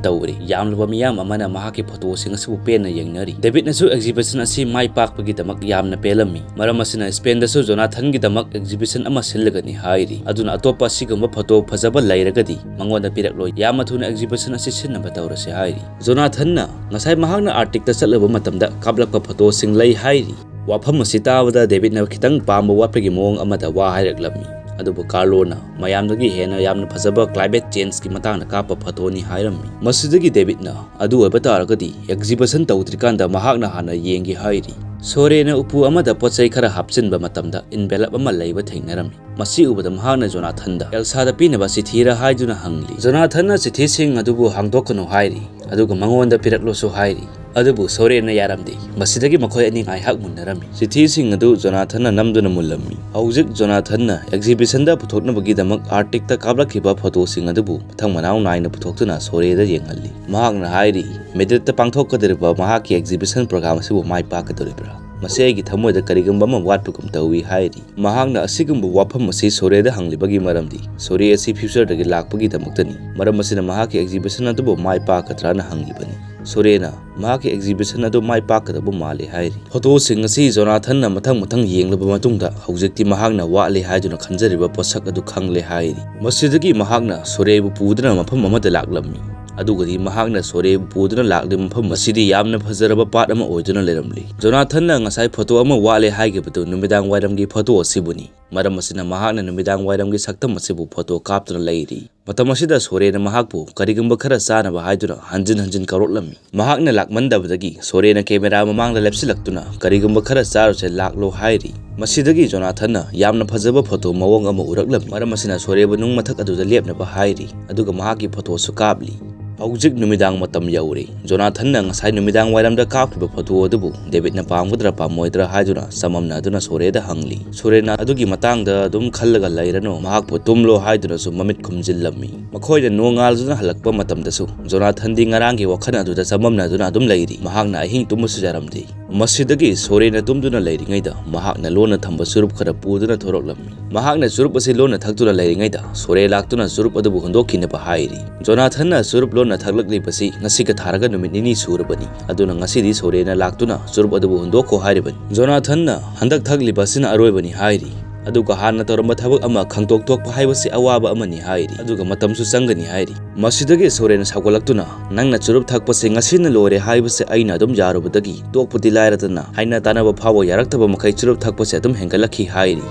ꯇꯧꯔꯤ꯫ ꯌꯥꯝꯂꯕ ꯃꯤꯌꯥꯝ ꯑꯃꯅ ꯃꯍꯥꯛꯀꯤ ꯐꯣꯇꯣꯁꯤꯡ ꯑꯁꯤꯕꯨ ꯄꯦꯟꯅ ꯌꯦꯡꯅꯔꯤ꯫ ꯗꯦꯕꯤꯠꯅꯁꯨ ꯑꯦꯛꯖꯤꯕꯤꯁꯟ ꯑꯁꯤ ꯃꯥꯏ ꯄꯥꯛꯄꯒꯤꯗꯃꯛ ꯌꯥꯝꯅ ꯄꯦꯜꯂꯝꯃꯤ꯫ ꯃꯔꯝ ꯑꯁꯤꯅ ꯁ꯭ꯄꯦꯟꯗꯁꯨ ꯖꯣꯅꯥꯊꯟꯒꯤꯗꯃꯛ ꯑꯦꯛꯖꯤꯕꯤꯁꯟ ꯑꯃ ꯁꯤꯜꯂꯒꯅꯤ ꯍꯥꯏꯔꯤ꯫ ꯑꯗꯨꯅ ꯑꯇꯣꯞꯄ ꯑꯁꯤꯒꯨꯝꯕ ꯐꯣꯇꯣ ꯐꯖꯕ ꯂꯩꯔꯒꯗꯤ ꯃꯉꯣꯟꯗ ꯄꯤꯔꯛꯂꯣꯏ꯫ ꯌꯥꯝꯅ ꯊꯨꯅ ꯑꯦꯛꯖꯤꯕꯤꯁꯟ ꯑꯁꯤ ꯁꯤꯟꯅꯕ ꯇꯧꯔꯁꯤ ꯍꯥꯏꯔꯤ꯫ ꯖꯣꯅꯥꯊꯟꯅ ꯉꯁꯥꯏ ꯃꯍꯥꯛꯅ ꯑꯥꯔꯛꯇꯤꯛꯇ ꯆꯠꯂꯨꯕ ꯃꯇꯝꯗ ꯀꯥꯞꯂꯛꯄ ꯐꯣꯇꯣꯁꯤꯡ ꯂꯩ ꯍꯥꯏꯔꯤ꯫ ꯋꯥꯐꯝ ꯑꯁꯤ ꯇꯥꯕꯗ ꯗꯦꯕꯤꯠꯅ ꯈꯤꯇꯪ ꯄꯥꯝꯕ ꯋꯥꯠꯄꯒꯤ ꯃꯑꯣꯡ ꯑꯃꯗ ꯋꯥ ꯍꯥꯏꯔꯛꯂꯝꯃꯤ꯫ ꯑꯗꯨꯕꯨ ꯀꯥꯔꯂꯣꯅ ꯃꯌꯥꯝꯗꯒꯤ ꯍꯦꯟꯅ ꯌꯥꯝꯅ ꯐꯖꯕ ꯀ꯭ꯂꯥꯏꯃꯦꯠ ꯆꯦꯟꯖꯀꯤ ꯃꯇꯥꯡꯗ ꯀꯥꯞꯄ ꯐꯣꯇꯣꯅꯤ ꯍꯥꯏꯔꯝꯃꯤ꯫ ꯃꯁꯤꯗꯒꯤ ꯗꯦꯕꯤꯠꯅ, "ꯑꯗꯨ ꯑꯣꯏꯕ ꯇꯥꯔꯒꯗꯤ ꯑꯦꯛꯖꯤꯕꯤꯁꯟ ꯇꯧꯗ꯭ꯔꯤꯀꯥꯟꯗ ꯃꯍꯥꯛꯅ ꯍꯥꯟꯅ ꯌꯦꯡꯒꯦ" ꯍꯥꯏꯔꯤ꯫ ꯁꯣꯔꯦꯅ ꯎꯄꯨ ꯑꯃꯗ ꯄꯣꯠ ꯆꯩ ꯈꯔ ꯍꯥꯞꯆꯤꯟꯕ ꯃꯇꯝꯗ ꯏꯟꯚꯦꯂꯞ ꯑꯃ ꯂꯩꯕ ꯊꯦꯡꯅꯔꯝꯃꯤ꯫ ꯃꯁꯤ ꯎꯕꯗ ꯃꯍꯥꯛꯅ ꯖꯣꯅꯥꯊꯟꯗ ꯑꯦꯜꯁꯥꯗ ꯄꯤꯅꯕ ꯆꯤꯊꯤꯔ ꯍꯥꯏꯗꯨꯅ ꯍꯪꯂꯤ꯫ ꯖꯣꯅꯥꯊꯟꯅ ꯆꯤꯊꯤꯁꯤꯡ ꯑꯗꯨꯕꯨ ꯍꯥꯡꯗꯣꯛꯀꯅꯨ ꯍꯥꯏꯔꯤ, ꯑꯗꯨꯒ ꯃꯉꯣꯟꯗ ꯄꯤꯔꯛꯂꯨꯁꯨ ꯍꯥꯏꯔꯤ꯫ ꯑꯗꯨꯕꯨ ꯁꯣꯔꯦꯟꯅ ꯌꯥꯔꯝꯗꯦ꯫ ꯃꯁꯤꯗꯒꯤ ꯃꯈꯣꯏ ꯑꯅꯤ ꯉꯥꯏꯍꯥꯛ ꯃꯨꯟꯅꯔꯝꯃꯤ꯫ ꯆꯤꯊꯤꯁꯤꯡ ꯑꯗꯨ ꯖꯣꯅꯥꯊꯟꯅ ꯅꯝꯗꯨꯅ ꯃꯨꯜꯂꯝꯃꯤ꯫ ꯍꯧꯖꯤꯛ ꯖꯣꯅꯥꯊꯟꯅ ꯑꯦꯛꯖꯤꯕꯤꯁꯟꯗ ꯄꯨꯊꯣꯛꯅꯕꯒꯤꯗꯃꯛ ꯑꯥꯔꯛꯇꯤꯛꯇ ꯀꯥꯞꯂꯛꯈꯤꯕ ꯐꯣꯇꯣꯁꯤꯡ ꯑꯗꯨꯕꯨ ꯃꯊꯪ ꯃꯅꯥꯎ ꯅꯥꯏꯅ ꯄꯨꯊꯣꯛꯇꯨꯅ ꯁꯣꯔꯦꯗ ꯌꯦꯡꯍꯜꯂꯤ꯫ ꯃꯍꯥꯛꯅ ꯍꯥꯏꯔꯤ, "ꯃꯦꯗ꯭ꯔꯤꯗꯇ ꯄꯥꯡꯊꯣꯛꯀꯗꯧꯔꯤꯕ ꯃꯍꯥꯛꯀꯤ ꯑꯦꯛꯖꯤꯕꯤꯁꯟ ꯄ꯭ꯔꯣꯒ꯭ꯔꯥꯝ ꯑꯁꯤꯕꯨ ꯃꯥꯏ ꯄꯥꯛꯀꯗꯧꯔꯤꯕ꯭ꯔꯥ?" "ꯃꯁꯤ ꯑꯩꯒꯤ ꯊꯃꯣꯏꯗ ꯀꯔꯤꯒꯨꯝꯕ ꯑꯃ ꯋꯥꯠꯄꯒꯨꯝ ꯇꯧꯏ" ꯍꯥꯏꯔꯤ꯫ ꯃꯍꯥꯛꯅ ꯑꯁꯤꯒꯨꯝꯕ ꯋꯥꯐꯝ ꯑꯁꯤ ꯁꯣꯔꯦꯗ ꯍꯪꯂꯤꯕꯒꯤ ꯃꯔꯝꯗꯤ ꯁꯣꯔꯦ ꯑꯁꯤ ꯐ꯭ꯌꯨꯆꯔꯗꯒꯤ ꯂꯥꯛꯄꯒꯤꯗꯃꯛꯇꯅꯤ꯫ ꯃꯔꯝ ꯑꯁꯤꯅ ꯃꯍꯥꯛꯀꯤ ꯑꯦꯛꯖꯤꯕꯤꯁꯟ ꯑꯗꯨꯕꯨ ꯃꯥꯏ ꯄꯥꯛꯀꯗ꯭ꯔꯥꯅ ꯍꯪꯂꯤꯕꯅꯤ꯫ ꯁꯣꯔꯦꯅ ꯃꯍꯥꯛꯀꯤ ꯑꯦꯛꯖꯤꯕꯤꯁꯟ ꯑꯗꯨ ꯃꯥꯏ ꯄꯥꯛꯀꯗꯕ ꯃꯥꯜꯂꯤ ꯍꯥꯏꯔꯤ꯫ ꯐꯣꯇꯣꯁꯤꯡ ꯑꯁꯤ ꯖꯣꯅꯥꯊꯟꯅ ꯃꯊꯪ ꯃꯊꯪ ꯌꯦꯡꯂꯕ ꯃꯇꯨꯡꯗ ꯍꯧꯖꯤꯛꯇꯤ ꯃꯍꯥꯛꯅ ꯋꯥꯠꯂꯤ ꯍꯥꯏꯗꯨꯅ ꯈꯟꯖꯔꯤꯕ ꯄꯣꯠꯁꯛ ꯑꯗꯨ ꯈꯪꯂꯦ ꯍꯥꯏꯔꯤ꯫ ꯃꯁꯤꯗꯒꯤ ꯃꯍꯥꯛꯅ ꯁꯣꯔꯦꯕꯨ ꯄꯨꯗꯨꯅ ꯃꯐꯝ ꯑꯃꯗ ꯂꯥꯛꯂꯝꯃꯤ꯫ ꯑꯗꯨꯒꯗꯤ ꯃꯍꯥꯛꯅ ꯁꯣꯔꯦꯕꯨ ꯄꯨꯗꯨꯅ ꯂꯥꯛꯂꯤꯕ ꯃꯐꯝ ꯑꯁꯤꯗꯤ ꯌꯥꯝꯅ ꯐꯖꯔꯕ ꯄꯥꯠ ꯑꯃ ꯑꯣꯏꯗꯨꯅ ꯂꯩꯔꯝꯂꯤ꯫ ꯖꯣꯅꯥꯊꯟꯅ ꯉꯁꯥꯏ ꯐꯣꯇꯣ ꯑꯃ ꯋꯥꯠꯂꯦ ꯍꯥꯏꯈꯤꯕꯗꯨ ꯅꯨꯃꯤꯗꯥꯡ ꯋꯥꯏꯔꯝꯒꯤ ꯐꯣꯇꯣ ꯑꯁꯤꯕꯨꯅꯤ꯫ ꯃꯔꯝ ꯑꯁꯤꯅ ꯃꯍꯥꯛꯅ ꯅꯨꯃꯤꯗꯥꯡ ꯋꯥꯏꯔꯝꯒꯤ ꯁꯛꯇꯝ ꯑꯁꯤꯕꯨ ꯐꯣꯇꯣ ꯀꯥꯞꯇꯨꯅ ꯂꯩꯔꯤ꯫ ꯃꯇꯝ ꯑꯁꯤꯗ ꯁꯣꯔꯦꯅ ꯃꯍꯥꯛꯄꯨ ꯀꯔꯤꯒꯨꯝꯕ ꯈꯔ ꯆꯥꯅꯕ ꯍꯥꯏꯗꯨꯅ ꯍꯟꯖꯤꯟ ꯍꯟꯖꯤꯟ ꯀꯧꯔꯛꯂꯝꯃꯤ꯫ ꯃꯍꯥꯛꯅ ꯂꯥꯛꯃꯟꯗꯕꯗꯒꯤ ꯁꯣꯔꯦꯅ ꯀꯦꯃꯦꯔꯥ ꯃꯃꯥꯡꯗ ꯂꯦꯞꯁꯤꯜꯂꯛꯇꯨꯅ "ꯀꯔꯤꯒꯨꯝꯕ ꯈꯔ ꯆꯥꯔꯨꯁꯦ, ꯂꯥꯛꯂꯣ" ꯍꯥꯏꯔꯤ꯫ ꯃꯁꯤꯗꯒꯤ ꯖꯣꯅꯥꯊꯟꯅ ꯌꯥꯝꯅ ꯐꯖꯕ ꯐꯣꯇꯣ ꯃꯑꯣꯡ ꯑꯃ ꯎꯔꯛꯂꯝꯃꯤ꯫ ꯃꯔꯝ ꯑꯁꯤꯅ ꯁꯣꯔꯦꯕꯨ ꯅꯨꯡ ꯃꯊꯛ ꯑꯗꯨꯗ ꯂꯦꯞꯅꯕ ꯍꯥꯏꯔꯤ, ꯑꯗꯨꯒ ꯃꯍꯥꯛꯀꯤ ꯐꯣꯇꯣꯁꯨ ꯀꯥꯞꯂꯤ꯫ ꯍꯧꯖꯤꯛ ꯅꯨꯃꯤꯗꯥꯡ ꯃꯇꯝ ꯌꯧꯔꯦ꯫ ꯖꯣꯅꯥꯊꯟꯅ ꯉꯁꯥꯏ ꯅꯨꯃꯤꯗꯥꯡ ꯋꯥꯏꯔꯝꯗ ꯀꯥꯞꯈꯤꯕ ꯐꯣꯇꯣ ꯑꯗꯨꯕꯨ ꯗꯦꯕꯤꯠꯅ ꯄꯥꯝꯒꯗ꯭ꯔꯥ ꯄꯥꯝꯃꯣꯏꯗ꯭ꯔꯥ ꯍꯥꯏꯗꯨꯅ ꯆꯃꯝꯅꯗꯨꯅ ꯁꯣꯔꯦꯗ ꯍꯪꯂꯤ꯫ ꯁꯣꯔꯦꯅ "ꯑꯗꯨꯒꯤ ꯃꯇꯥꯡꯗ ꯑꯗꯨꯝ ꯈꯜꯂꯒ ꯂꯩꯔꯅꯨ, ꯃꯍꯥꯛꯄꯨ ꯇꯨꯝꯂꯣ" ꯍꯥꯏꯗꯨꯅꯁꯨ ꯃꯃꯤꯠ ꯈꯨꯝꯖꯤꯜꯂꯝꯃꯤ꯫ ꯃꯈꯣꯏꯅ ꯅꯣꯡꯉꯥꯜꯗꯨꯅ ꯍꯜꯂꯛꯄ ꯃꯇꯝꯗꯁꯨ ꯖꯣꯅꯥꯊꯟꯗꯤ ꯉꯔꯥꯡꯒꯤ ꯋꯥꯈꯜ ꯑꯗꯨꯗ ꯆꯃꯝꯅꯗꯨꯅ ꯑꯗꯨꯝ ꯂꯩꯔꯤ꯫ ꯃꯍꯥꯛꯅ ꯑꯍꯤꯡ ꯇꯨꯝꯕꯁꯨ ꯌꯥꯔꯝꯗꯦ꯫ ꯃꯁꯤꯗꯒꯤ ꯁꯣꯔꯦꯅ ꯇꯨꯝꯗꯨꯅ ꯂꯩꯔꯤꯉꯩꯗ ꯃꯍꯥꯛꯅ ꯂꯣꯟꯅ ꯊꯝꯕ ꯆꯨꯔꯨꯞ ꯈꯔ ꯄꯨꯗꯨꯅ ꯊꯣꯔꯛꯂꯝꯃꯤ꯫ ꯃꯍꯥꯛꯅ ꯆꯨꯔꯨꯞ ꯑꯁꯤ ꯂꯣꯟꯅ ꯊꯛꯇꯨꯅ ꯂꯩꯔꯤꯉꯩꯗ ꯁꯣꯔꯦ ꯂꯥꯛꯇꯨꯅ ꯆꯨꯔꯨꯞ ꯑꯗꯨꯕꯨ ꯍꯨꯟꯗꯣꯛꯈꯤꯅꯕ ꯍꯥꯏꯔꯤ꯫ ꯖꯣꯅꯥꯊꯟꯅ ꯆꯨꯔꯨꯞ ꯂꯣꯟꯅ ꯊꯛꯂꯛꯂꯤꯕꯁꯤ ꯉꯁꯤꯒ ꯊꯥꯔꯒ ꯅꯨꯃꯤꯠ ꯅꯤꯅꯤ ꯁꯨꯔꯕꯅꯤ, ꯑꯗꯨꯅ ꯉꯁꯤꯗꯤ ꯁꯣꯔꯦꯅ ꯂꯥꯛꯇꯨꯅ ꯆꯨꯔꯨꯞ ꯑꯗꯨꯕꯨ ꯍꯨꯟꯗꯣꯛꯈꯣ ꯍꯥꯏꯔꯤꯕꯅꯤ꯫ ꯖꯣꯅꯥꯊꯟꯅ "ꯍꯟꯗꯛ ꯊꯛꯂꯤꯕ ꯑꯁꯤꯅ ꯑꯔꯣꯏꯕꯅꯤ" ꯍꯥꯏꯔꯤ꯫ ꯑꯗꯨꯒ ꯍꯥꯟꯅ ꯇꯧꯔꯝꯕ ꯊꯕꯛ ꯑꯃ ꯈꯪꯇꯣꯛ ꯊꯣꯛꯄ ꯍꯥꯏꯕꯁꯤ ꯑꯋꯥꯕ ꯑꯃꯅꯤ ꯍꯥꯏꯔꯤ, ꯑꯗꯨꯒ ꯃꯇꯝꯁꯨ ꯆꯪꯒꯅꯤ ꯍꯥꯏꯔꯤ꯫ ꯃꯁꯤꯗꯒꯤ ꯁꯣꯔꯦꯅ ꯁꯥꯎꯒꯠꯂꯛꯇꯨꯅ "ꯅꯪꯅ ꯆꯨꯔꯨꯞ ꯊꯛꯄꯁꯦ ꯉꯁꯤꯅ ꯂꯣꯏꯔꯦ ꯍꯥꯏꯕꯁꯦ ꯑꯩꯅ ꯑꯗꯨꯝ ꯌꯥꯔꯨꯕꯗꯒꯤ ꯇꯣꯛꯄꯗꯤ ꯂꯥꯏꯔꯗꯅ ꯍꯥꯏꯅ ꯇꯥꯅꯕ ꯐꯥꯎꯕ ꯌꯥꯔꯛꯇꯕ ꯃꯈꯩ ꯆꯨꯔꯨꯞ ꯊꯛꯄꯁꯦ ꯑꯗꯨꯝ ꯍꯦꯟꯒꯠꯂꯛꯈꯤ" ꯍꯥꯏꯔꯤ꯫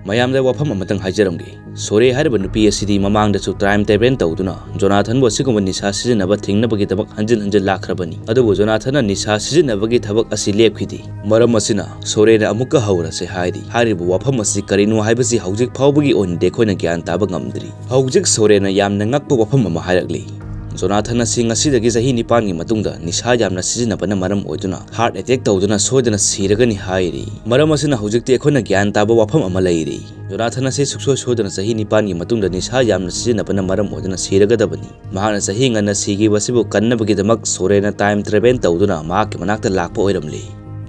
ꯃꯌꯥꯝꯗ ꯋꯥꯐꯝ ꯑꯃꯇꯪ ꯍꯥꯏꯖꯔꯝꯒꯦ꯫ ꯁꯣꯔꯦ ꯍꯥꯏꯔꯤꯕ ꯅꯨꯄꯤ ꯑꯁꯤꯗꯤ ꯃꯃꯥꯡꯗꯁꯨ ꯇꯥꯏꯝ ꯇ꯭ꯔꯦꯚꯦꯜ ꯇꯧꯗꯨꯅ ꯖꯣꯅꯥꯊꯟꯕꯨ ꯑꯁꯤꯒꯨꯝꯕ ꯅꯤꯁꯥ ꯁꯤꯖꯤꯟꯅꯕ ꯊꯤꯡꯅꯕꯒꯤꯗꯃꯛ ꯍꯟꯖꯤꯟ ꯍꯟꯖꯤꯟ ꯂꯥꯛꯈ꯭ꯔꯕꯅꯤ꯫ ꯑꯗꯨꯕꯨ ꯖꯣꯅꯥꯊꯟꯅ ꯅꯤꯁꯥ ꯁꯤꯖꯤꯟꯅꯕꯒꯤ ꯊꯕꯛ ꯑꯁꯤ ꯂꯦꯞꯈꯤꯗꯦ꯫ ꯃꯔꯝ ꯑꯁꯤꯅ ꯁꯣꯔꯦꯅ ꯑꯃꯨꯛꯀ ꯍꯧꯔꯁꯦ ꯍꯥꯏꯔꯤ꯫ ꯍꯥꯏꯔꯤꯕ ꯋꯥꯐꯝ ꯑꯁꯤ ꯀꯔꯤꯅꯣ ꯍꯥꯏꯕꯁꯤ ꯍꯧꯖꯤꯛ ꯐꯥꯎꯕꯒꯤ ꯑꯣꯏꯅꯗꯤ ꯑꯩꯈꯣꯏꯅ ꯒ꯭ꯌꯥꯟ ꯇꯥꯕ ꯉꯝꯗ꯭ꯔꯤ꯫ ꯍꯧꯖꯤꯛ ꯁꯣꯔꯦꯅ ꯌꯥꯝꯅ ꯉꯛꯄ ꯋꯥꯐꯝ ꯑꯃ ꯍꯥꯏꯔꯛꯂꯤ꯫ ꯖꯣꯅꯥꯊꯟ ꯑꯁꯤ ꯉꯁꯤꯗꯒꯤ ꯆꯍꯤ ꯅꯤꯄꯥꯟꯒꯤ ꯃꯇꯨꯡꯗ ꯅꯤꯁꯥ ꯌꯥꯝꯅ ꯁꯤꯖꯤꯟꯅꯕꯅ ꯃꯔꯝ ꯑꯣꯏꯗꯨꯅ ꯍꯥꯔꯠ ꯑꯦꯇꯦꯛ ꯇꯧꯗꯨꯅ ꯁꯣꯏꯗꯅ ꯁꯤꯔꯒꯅꯤ ꯍꯥꯏꯔꯤ꯫ ꯃꯔꯝ ꯑꯁꯤꯅ ꯍꯧꯖꯤꯛꯇꯤ ꯑꯩꯈꯣꯏꯅ ꯒ꯭ꯌꯥꯟ ꯇꯥꯕ ꯋꯥꯐꯝ ꯑꯃ ꯂꯩꯔꯤ꯫ ꯖꯣꯅꯥꯊꯟ ꯑꯁꯤ ꯁꯨꯡꯁꯣꯏ ꯁꯣꯏꯗꯅ ꯆꯍꯤ ꯅꯤꯄꯥꯟꯒꯤ ꯃꯇꯨꯡꯗ ꯅꯤꯁꯥ ꯌꯥꯝꯅ ꯁꯤꯖꯤꯟꯅꯕꯅ ꯃꯔꯝ ꯑꯣꯏꯗꯨꯅ ꯁꯤꯔꯒꯗꯕꯅꯤ꯫ ꯃꯍꯥꯛꯅ ꯆꯍꯤ ꯉꯟꯅ ꯁꯤꯈꯤꯕ ꯑꯁꯤꯕꯨ ꯀꯟꯅꯕꯒꯤꯗꯃꯛ ꯁꯣꯔꯦꯅ ꯇꯥꯏꯝ ꯇ꯭ꯔꯦꯚꯦꯜ ꯇꯧꯗꯨꯅ ꯃꯍꯥꯛꯀꯤ ꯃꯅꯥꯛꯇ ꯂꯥꯛꯄ ꯑꯣꯏꯔꯝꯂꯤ꯫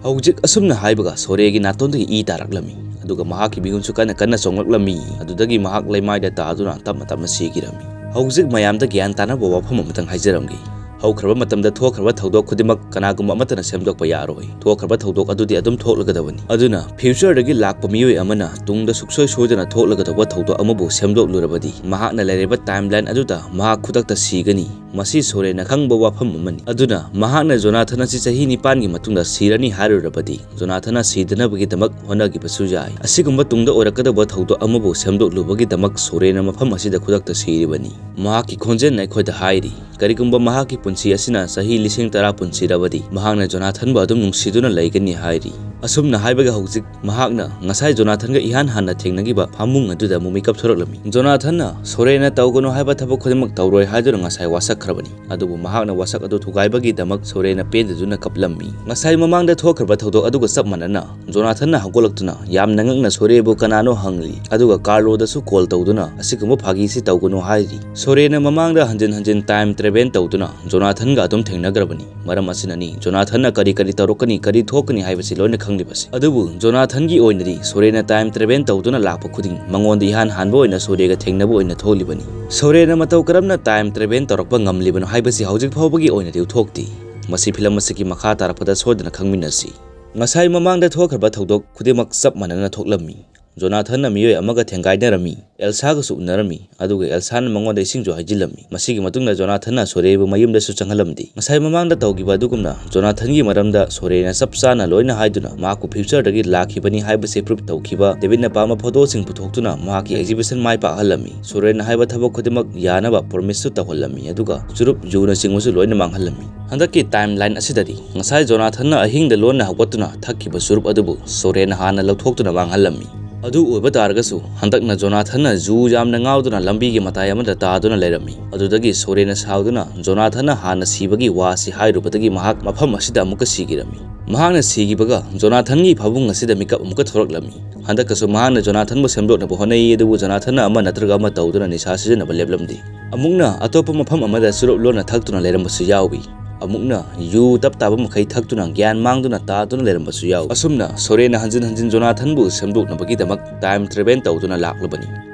ꯍꯧꯖꯤꯛ ꯑꯁꯨꯝꯅ ꯍꯥꯏꯕꯒ ꯁꯣꯔꯦꯒꯤ ꯅꯥꯇꯣꯟꯗꯒꯤ ꯏ ꯇꯥꯔꯛꯂꯝꯃꯤ, ꯑꯗꯨꯒ ꯃꯍꯥꯛꯀꯤ ꯃꯤꯍꯨꯟꯁꯨ ꯀꯟꯅ ꯀꯟꯅ ꯆꯣꯡꯂꯛꯂꯝꯃꯤ꯫ ꯑꯗꯨꯗꯒꯤ ꯃꯍꯥꯛ ꯂꯩꯃꯥꯏꯗ ꯇꯥꯗꯨꯅ ꯇꯞꯅ ꯇꯞꯅ ꯁꯤꯈꯤꯔꯝꯃꯤ꯫ ꯍꯧꯖꯤꯛ ꯃꯌꯥꯝꯗ ꯒ꯭ꯌꯥꯟ ꯇꯥꯅꯕ ꯋꯥꯐꯝ ꯑꯃꯇꯪ ꯍꯥꯏꯖꯔꯝꯒꯦ꯫ ꯍꯧꯈ꯭ꯔꯕ ꯃꯇꯝꯗ ꯊꯣꯛꯈ꯭ꯔꯕ ꯊꯧꯗꯣꯛ ꯈꯨꯗꯤꯡꯃꯛ ꯀꯅꯥꯒꯨꯝꯕ ꯑꯃꯠꯇꯅ ꯁꯦꯝꯗꯣꯛꯄ ꯌꯥꯔꯣꯏ꯫ ꯊꯣꯛꯈ꯭ꯔꯕ ꯊꯧꯗꯣꯛ ꯑꯗꯨꯗꯤ ꯑꯗꯨꯝ ꯊꯣꯛꯂꯒꯗꯕꯅꯤ꯫ ꯑꯗꯨꯅ future ꯗꯒꯤ ꯂꯥꯛꯄ ꯃꯤꯑꯣꯏ ꯑꯃꯅ ꯇꯨꯡꯗ ꯁꯨꯛꯁꯣꯏ ꯁꯣꯏꯗꯅ ꯊꯣꯛꯂꯒꯗꯧꯕ ꯊꯧꯗꯣꯛ ꯑꯃꯕꯨ ꯁꯦꯝꯗꯣꯛꯂꯨꯔꯕꯗꯤ, ꯃꯍꯥꯛꯅ ꯂꯩꯔꯤꯕ timeline ꯑꯗꯨꯗ ꯃꯍꯥꯛ ꯈꯨꯗꯛꯇ ꯁꯤꯒꯅꯤ꯫ ꯃꯁꯤ ꯁꯣꯔꯦꯅ ꯈꯪꯕ ꯋꯥꯐꯝ ꯑꯃꯅꯤ꯫ ꯑꯗꯨꯅ ꯃꯍꯥꯛꯅ ꯖꯣꯅꯥꯊꯟ ꯑꯁꯤ ꯆꯍꯤ ꯅꯤꯄꯥꯟꯒꯤ ꯃꯇꯨꯡꯗ ꯁꯤꯔꯅꯤ ꯍꯥꯏꯔꯨꯔꯕꯗꯤ, ꯖꯣꯅꯥꯊꯟꯅ ꯁꯤꯗꯅꯕꯒꯤꯗꯃꯛ ꯍꯣꯠꯅꯈꯤꯕꯁꯨ ꯌꯥꯏ꯫ ꯑꯁꯤꯒꯨꯝꯕ ꯇꯨꯡꯗ ꯑꯣꯏꯔꯛꯀꯗꯧꯕ ꯊꯧꯗꯣꯛ ꯑꯃꯕꯨ ꯁꯦꯝꯗꯣꯛꯂꯨꯕꯒꯤꯗꯃꯛ ꯁꯣꯔꯦꯅ ꯃꯐꯝ ꯑꯁꯤꯗ ꯈꯨꯗꯛꯇ ꯁꯤꯔꯤꯕꯅꯤ꯫ ꯃꯍꯥꯛꯀꯤ ꯈꯣꯟꯖꯦꯜꯅ ꯑꯩꯈꯣꯏꯗ ꯍꯥꯏꯔꯤ, ꯀꯔꯤꯒꯨꯝꯕ ꯃꯍꯥꯛꯀꯤ ꯄꯨꯟꯁꯤ ꯑꯁꯤꯅ ꯆꯍꯤ ꯂꯤꯁꯤꯡ ꯇꯔꯥ ꯄꯨꯟꯁꯤꯔꯕꯗꯤ, ꯃꯍꯥꯛꯅ ꯖꯣꯅꯥꯊꯟꯕꯨ ꯑꯗꯨꯝ ꯅꯨꯡꯁꯤꯗꯨꯅ ꯂꯩꯒꯅꯤ ꯍꯥꯏꯔꯤ꯫ ꯑꯁꯨꯝꯅ ꯍꯥꯏꯕꯒ ꯍꯧꯖꯤꯛ ꯃꯍꯥꯛꯅ ꯉꯁꯥꯏ ꯖꯣꯅꯥꯊꯟꯒ ꯏꯍꯥꯟ ꯍꯥꯟꯅ ꯊꯦꯡꯅꯈꯤꯕ ꯐꯃꯨꯡ ꯑꯗꯨꯗ ꯑꯃꯨꯛ ꯃꯤꯀꯞ ꯊꯣꯔꯛꯂꯝꯃꯤ꯫ ꯖꯣꯅꯥꯊꯟꯅ ꯁꯣꯔꯦꯅ ꯇꯧꯒꯅꯨ ꯍꯥꯏꯕ ꯊꯕꯛ ꯈꯨꯗꯤꯡꯃꯛ ꯇꯧꯔꯣꯏ ꯍꯥꯏꯗꯨꯅ ꯉꯁꯥꯏ ꯋꯥꯁꯛꯈ꯭ꯔꯕꯅꯤ꯫ ꯑꯗꯨꯕꯨ ꯃꯍꯥꯛꯅ ꯋꯥꯁꯛ ꯑꯗꯨ ꯊꯨꯒꯥꯏꯕꯒꯤꯗꯃꯛ ꯁꯣꯔꯦꯅ ꯄꯦꯟꯗꯗꯨꯅ ꯀꯞꯂꯝꯃꯤ꯫ ꯉꯁꯥꯏ ꯃꯃꯥꯡꯗ ꯊꯣꯛꯈ꯭ꯔꯕ ꯊꯧꯗꯣꯛ ꯑꯗꯨꯒ ꯆꯞ ꯃꯥꯟꯅꯅ ꯖꯣꯅꯥꯊꯟꯅ ꯍꯧꯒꯠꯂꯛꯇꯨꯅ ꯌꯥꯝꯅ ꯉꯛꯅ ꯁꯣꯔꯦꯕꯨ ꯀꯅꯥꯅꯣ ꯍꯪꯂꯤ, ꯑꯗꯨꯒ ꯀꯥꯔꯂꯣꯗꯁꯨ call ꯇꯧꯗꯨꯅ ꯑꯁꯤꯒꯨꯝꯕ ꯐꯥꯒꯤꯁꯤ ꯇꯧꯒꯅꯨ ꯍꯥꯏꯔꯤ꯫ ꯁꯣꯔꯦꯅ ꯃꯃꯥꯡꯗ ꯍꯟꯖꯤꯟ ꯍꯟꯖꯤꯟ time travel ꯇꯧꯗꯨꯅ ꯖꯣꯅꯥꯊꯟꯒ ꯑꯗꯨꯝ ꯊꯦꯡꯅꯈ꯭ꯔꯕꯅꯤ꯫ ꯃꯔꯝ ꯑꯁꯤꯅꯅꯤ ꯖꯣꯅꯥꯊꯟꯅ ꯀꯔꯤ ꯀꯔꯤ ꯇꯧꯔꯛꯀꯅꯤ, ꯀꯔꯤ ꯊꯣꯛꯀꯅꯤ ꯍꯥꯏꯕꯁꯤ ꯂꯣꯏꯅ ꯈꯪꯂꯤꯕꯁꯤ꯫ ꯑꯗꯨꯕꯨ ꯖꯣꯅꯥꯊꯟꯒꯤ ꯑꯣꯏꯅꯗꯤ ꯁꯣꯔꯦꯅ time travel ꯇꯧꯗꯨꯅ ꯂꯥꯛꯄ ꯈꯨꯗꯤꯡ ꯃꯉꯣꯟꯗ ꯏꯍꯥꯟ ꯍꯥꯟꯕ ꯑꯣꯏꯅ ꯁꯣꯔꯦꯒ ꯊꯦꯡꯅꯕ ꯑꯣꯏꯅ ꯊꯣꯛꯂꯤꯕꯅꯤ꯫ ꯁꯣꯔꯦꯅ ꯃꯇꯧ ꯀꯔꯝꯅ time travel ꯇꯧꯔꯛꯄ ꯉꯝꯂꯤꯕꯅꯣ ꯍꯥꯏꯕꯁꯤ ꯍꯧꯖꯤꯛ ꯐꯥꯎꯕꯒꯤ ꯑꯣꯏꯅꯗꯤ ꯎꯊꯣꯛꯇꯦ꯫ ꯃꯁꯤ film ꯑꯁꯤꯒꯤ ꯃꯈꯥ ꯇꯥꯔꯛꯄꯗ ꯁꯣꯏꯗꯅ ꯈꯪꯃꯤꯟꯅꯁꯤ꯫ ꯉꯁꯥꯏ ꯃꯃꯥꯡꯗ ꯊꯣꯛꯈ꯭ꯔꯕ ꯊꯧꯗꯣꯛ ꯈꯨꯗꯤꯡꯃꯛ ꯆꯞ ꯃꯥꯟꯅꯅ ꯊꯣꯛꯂꯝꯃꯤ꯫ ꯖꯣꯅꯥꯊꯟꯅ ꯃꯤꯑꯣꯏ ꯑꯃꯒ ꯊꯦꯡꯒꯥꯏꯅꯔꯝꯃꯤ, ꯑꯦꯜꯁꯥꯒꯁꯨ ꯎꯅꯔꯝꯃꯤ, ꯑꯗꯨꯒ ꯑꯦꯜꯁꯥꯅ ꯃꯉꯣꯟꯗ ꯏꯁꯤꯡꯁꯨ ꯍꯩꯖꯤꯜꯂꯝꯃꯤ꯫ ꯃꯁꯤꯒꯤ ꯃꯇꯨꯡꯗ ꯖꯣꯅꯥꯊꯟꯅ ꯁꯣꯔꯦꯕꯨ ꯃꯌꯨꯝꯗꯁꯨ ꯆꯪꯍꯜꯂꯝꯗꯦ꯫ ꯉꯁꯥꯏ ꯃꯃꯥꯡꯗ ꯇꯧꯈꯤꯕ ꯑꯗꯨꯒꯨꯝꯅ ꯖꯣꯅꯥꯊꯟꯒꯤ ꯃꯔꯝꯗ ꯁꯣꯔꯦꯅ ꯆꯞ ꯆꯥꯅ ꯂꯣꯏꯅ ꯍꯥꯏꯗꯨꯅ ꯃꯍꯥꯛꯄꯨ future ꯗꯒꯤ ꯂꯥꯛꯈꯤꯕꯅꯤ ꯍꯥꯏꯕꯁꯤ prove ꯇꯧꯈꯤꯕ ꯗꯦꯕꯤꯠꯅ ꯄꯥꯝꯕ photo ꯁꯤꯡ ꯄꯨꯊꯣꯛꯇꯨꯅ ꯃꯍꯥꯛꯀꯤ exhibition ꯃꯥꯏ ꯄꯥꯛꯍꯜꯂꯝꯃꯤ꯫ ꯁꯣꯔꯦꯅ ꯍꯥꯏꯕ ꯊꯕꯛ ꯈꯨꯗꯤꯡꯃꯛ ꯌꯥꯅꯕ promise ꯁꯨ ꯇꯧꯍꯜꯂꯝꯃꯤ, ꯑꯗꯨꯒ ꯆꯨꯔꯨꯞ, ꯖꯨꯅꯆꯤꯡꯕꯁꯨ ꯂꯣꯏꯅ ꯃꯥꯡꯍꯜꯂꯝꯃꯤ꯫ ꯍꯟꯗꯛꯀꯤ timeline ꯑꯁꯤꯗꯗꯤ ꯉꯁꯥꯏ ꯖꯣꯅꯥꯊꯟꯅ ꯑꯍꯤꯡꯗ ꯂꯣꯟꯅ ꯍꯧꯒꯠꯇꯨꯅ ꯊꯛꯈꯤꯕ ꯆꯨꯔꯨꯞ ꯑꯗꯨꯕꯨ ꯁꯣꯔꯦꯅ ꯍꯥꯟꯅ ꯂꯧꯊꯣꯛꯇꯨꯅ ꯃꯥꯡꯍꯜꯂꯝꯃꯤ꯫ ꯑꯗꯨ ꯑꯣꯏꯕ ꯇꯥꯔꯒꯁꯨ ꯍꯟꯗꯛꯅ ꯖꯣꯅꯥꯊꯟꯅ ꯖꯨ ꯌꯥꯝꯅ ꯉꯥꯎꯗꯨꯅ ꯂꯝꯕꯤꯒꯤ ꯃꯇꯥꯏ ꯑꯃꯗ ꯇꯥꯗꯨꯅ ꯂꯩꯔꯝꯃꯤ꯫ ꯑꯗꯨꯗꯒꯤ ꯁꯣꯔꯦꯅ ꯁꯥꯎꯗꯨꯅ ꯖꯣꯅꯥꯊꯟꯅ ꯍꯥꯟꯅ ꯁꯤꯕꯒꯤ ꯋꯥ ꯑꯁꯤ ꯍꯥꯏꯔꯨꯕꯗꯒꯤ ꯃꯍꯥꯛ ꯃꯐꯝ ꯑꯁꯤꯗ ꯑꯃꯨꯛꯀ ꯁꯤꯈꯤꯔꯝꯃꯤ꯫ ꯃꯍꯥꯛꯅ ꯁꯤꯈꯤꯕꯒ ꯖꯣꯅꯥꯊꯟꯒꯤ ꯐꯃꯨꯡ ꯑꯁꯤꯗ ꯃꯤꯀꯞ ꯑꯃꯨꯛꯀ ꯊꯣꯔꯛꯂꯝꯃꯤ꯫ ꯍꯟꯗꯛꯀꯁꯨ ꯃꯍꯥꯛꯅ ꯖꯣꯅꯥꯊꯟꯕꯨ ꯁꯦꯝꯗꯣꯛꯅꯕ ꯍꯣꯠꯅꯩ, ꯑꯗꯨꯕꯨ ꯖꯣꯅꯥꯊꯟꯅ ꯑꯃ ꯅꯠꯇ꯭ꯔꯒ ꯑꯃ ꯇꯧꯗꯨꯅ ꯅꯤꯁꯥ ꯁꯤꯖꯤꯟꯅꯕ ꯂꯦꯞꯂꯝꯗꯦ꯫ ꯑꯃꯨꯛꯅ ꯑꯇꯣꯞꯄ ꯃꯐꯝ ꯑꯃꯗ ꯆꯨꯔꯨꯞ ꯂꯣꯟꯅ ꯊꯛꯇꯨꯅ ꯂꯩꯔꯝꯕꯁꯨ ꯌꯥꯎꯏ꯫ ꯑꯃꯨꯛꯅ ꯌꯨ ꯇꯞ ꯇꯥꯕ ꯃꯈꯩ ꯊꯛꯇꯨꯅ ꯒ꯭ꯌꯥꯟ ꯃꯥꯡꯗꯨꯅ ꯇꯥꯗꯨꯅ ꯂꯩꯔꯝꯕꯁꯨ ꯌꯥꯎꯏ꯫ ꯑꯁꯨꯝꯅ ꯁꯣꯔꯦꯟꯅ ꯍꯟꯖꯤꯟ ꯍꯟꯖꯤꯟ ꯖꯣꯅꯥꯊꯟꯕꯨ ꯁꯦꯝꯗꯣꯛꯅꯕꯒꯤꯗꯃꯛ time travel ꯇꯧꯗꯨꯅ ꯂꯥꯛꯂꯕꯅꯤ꯫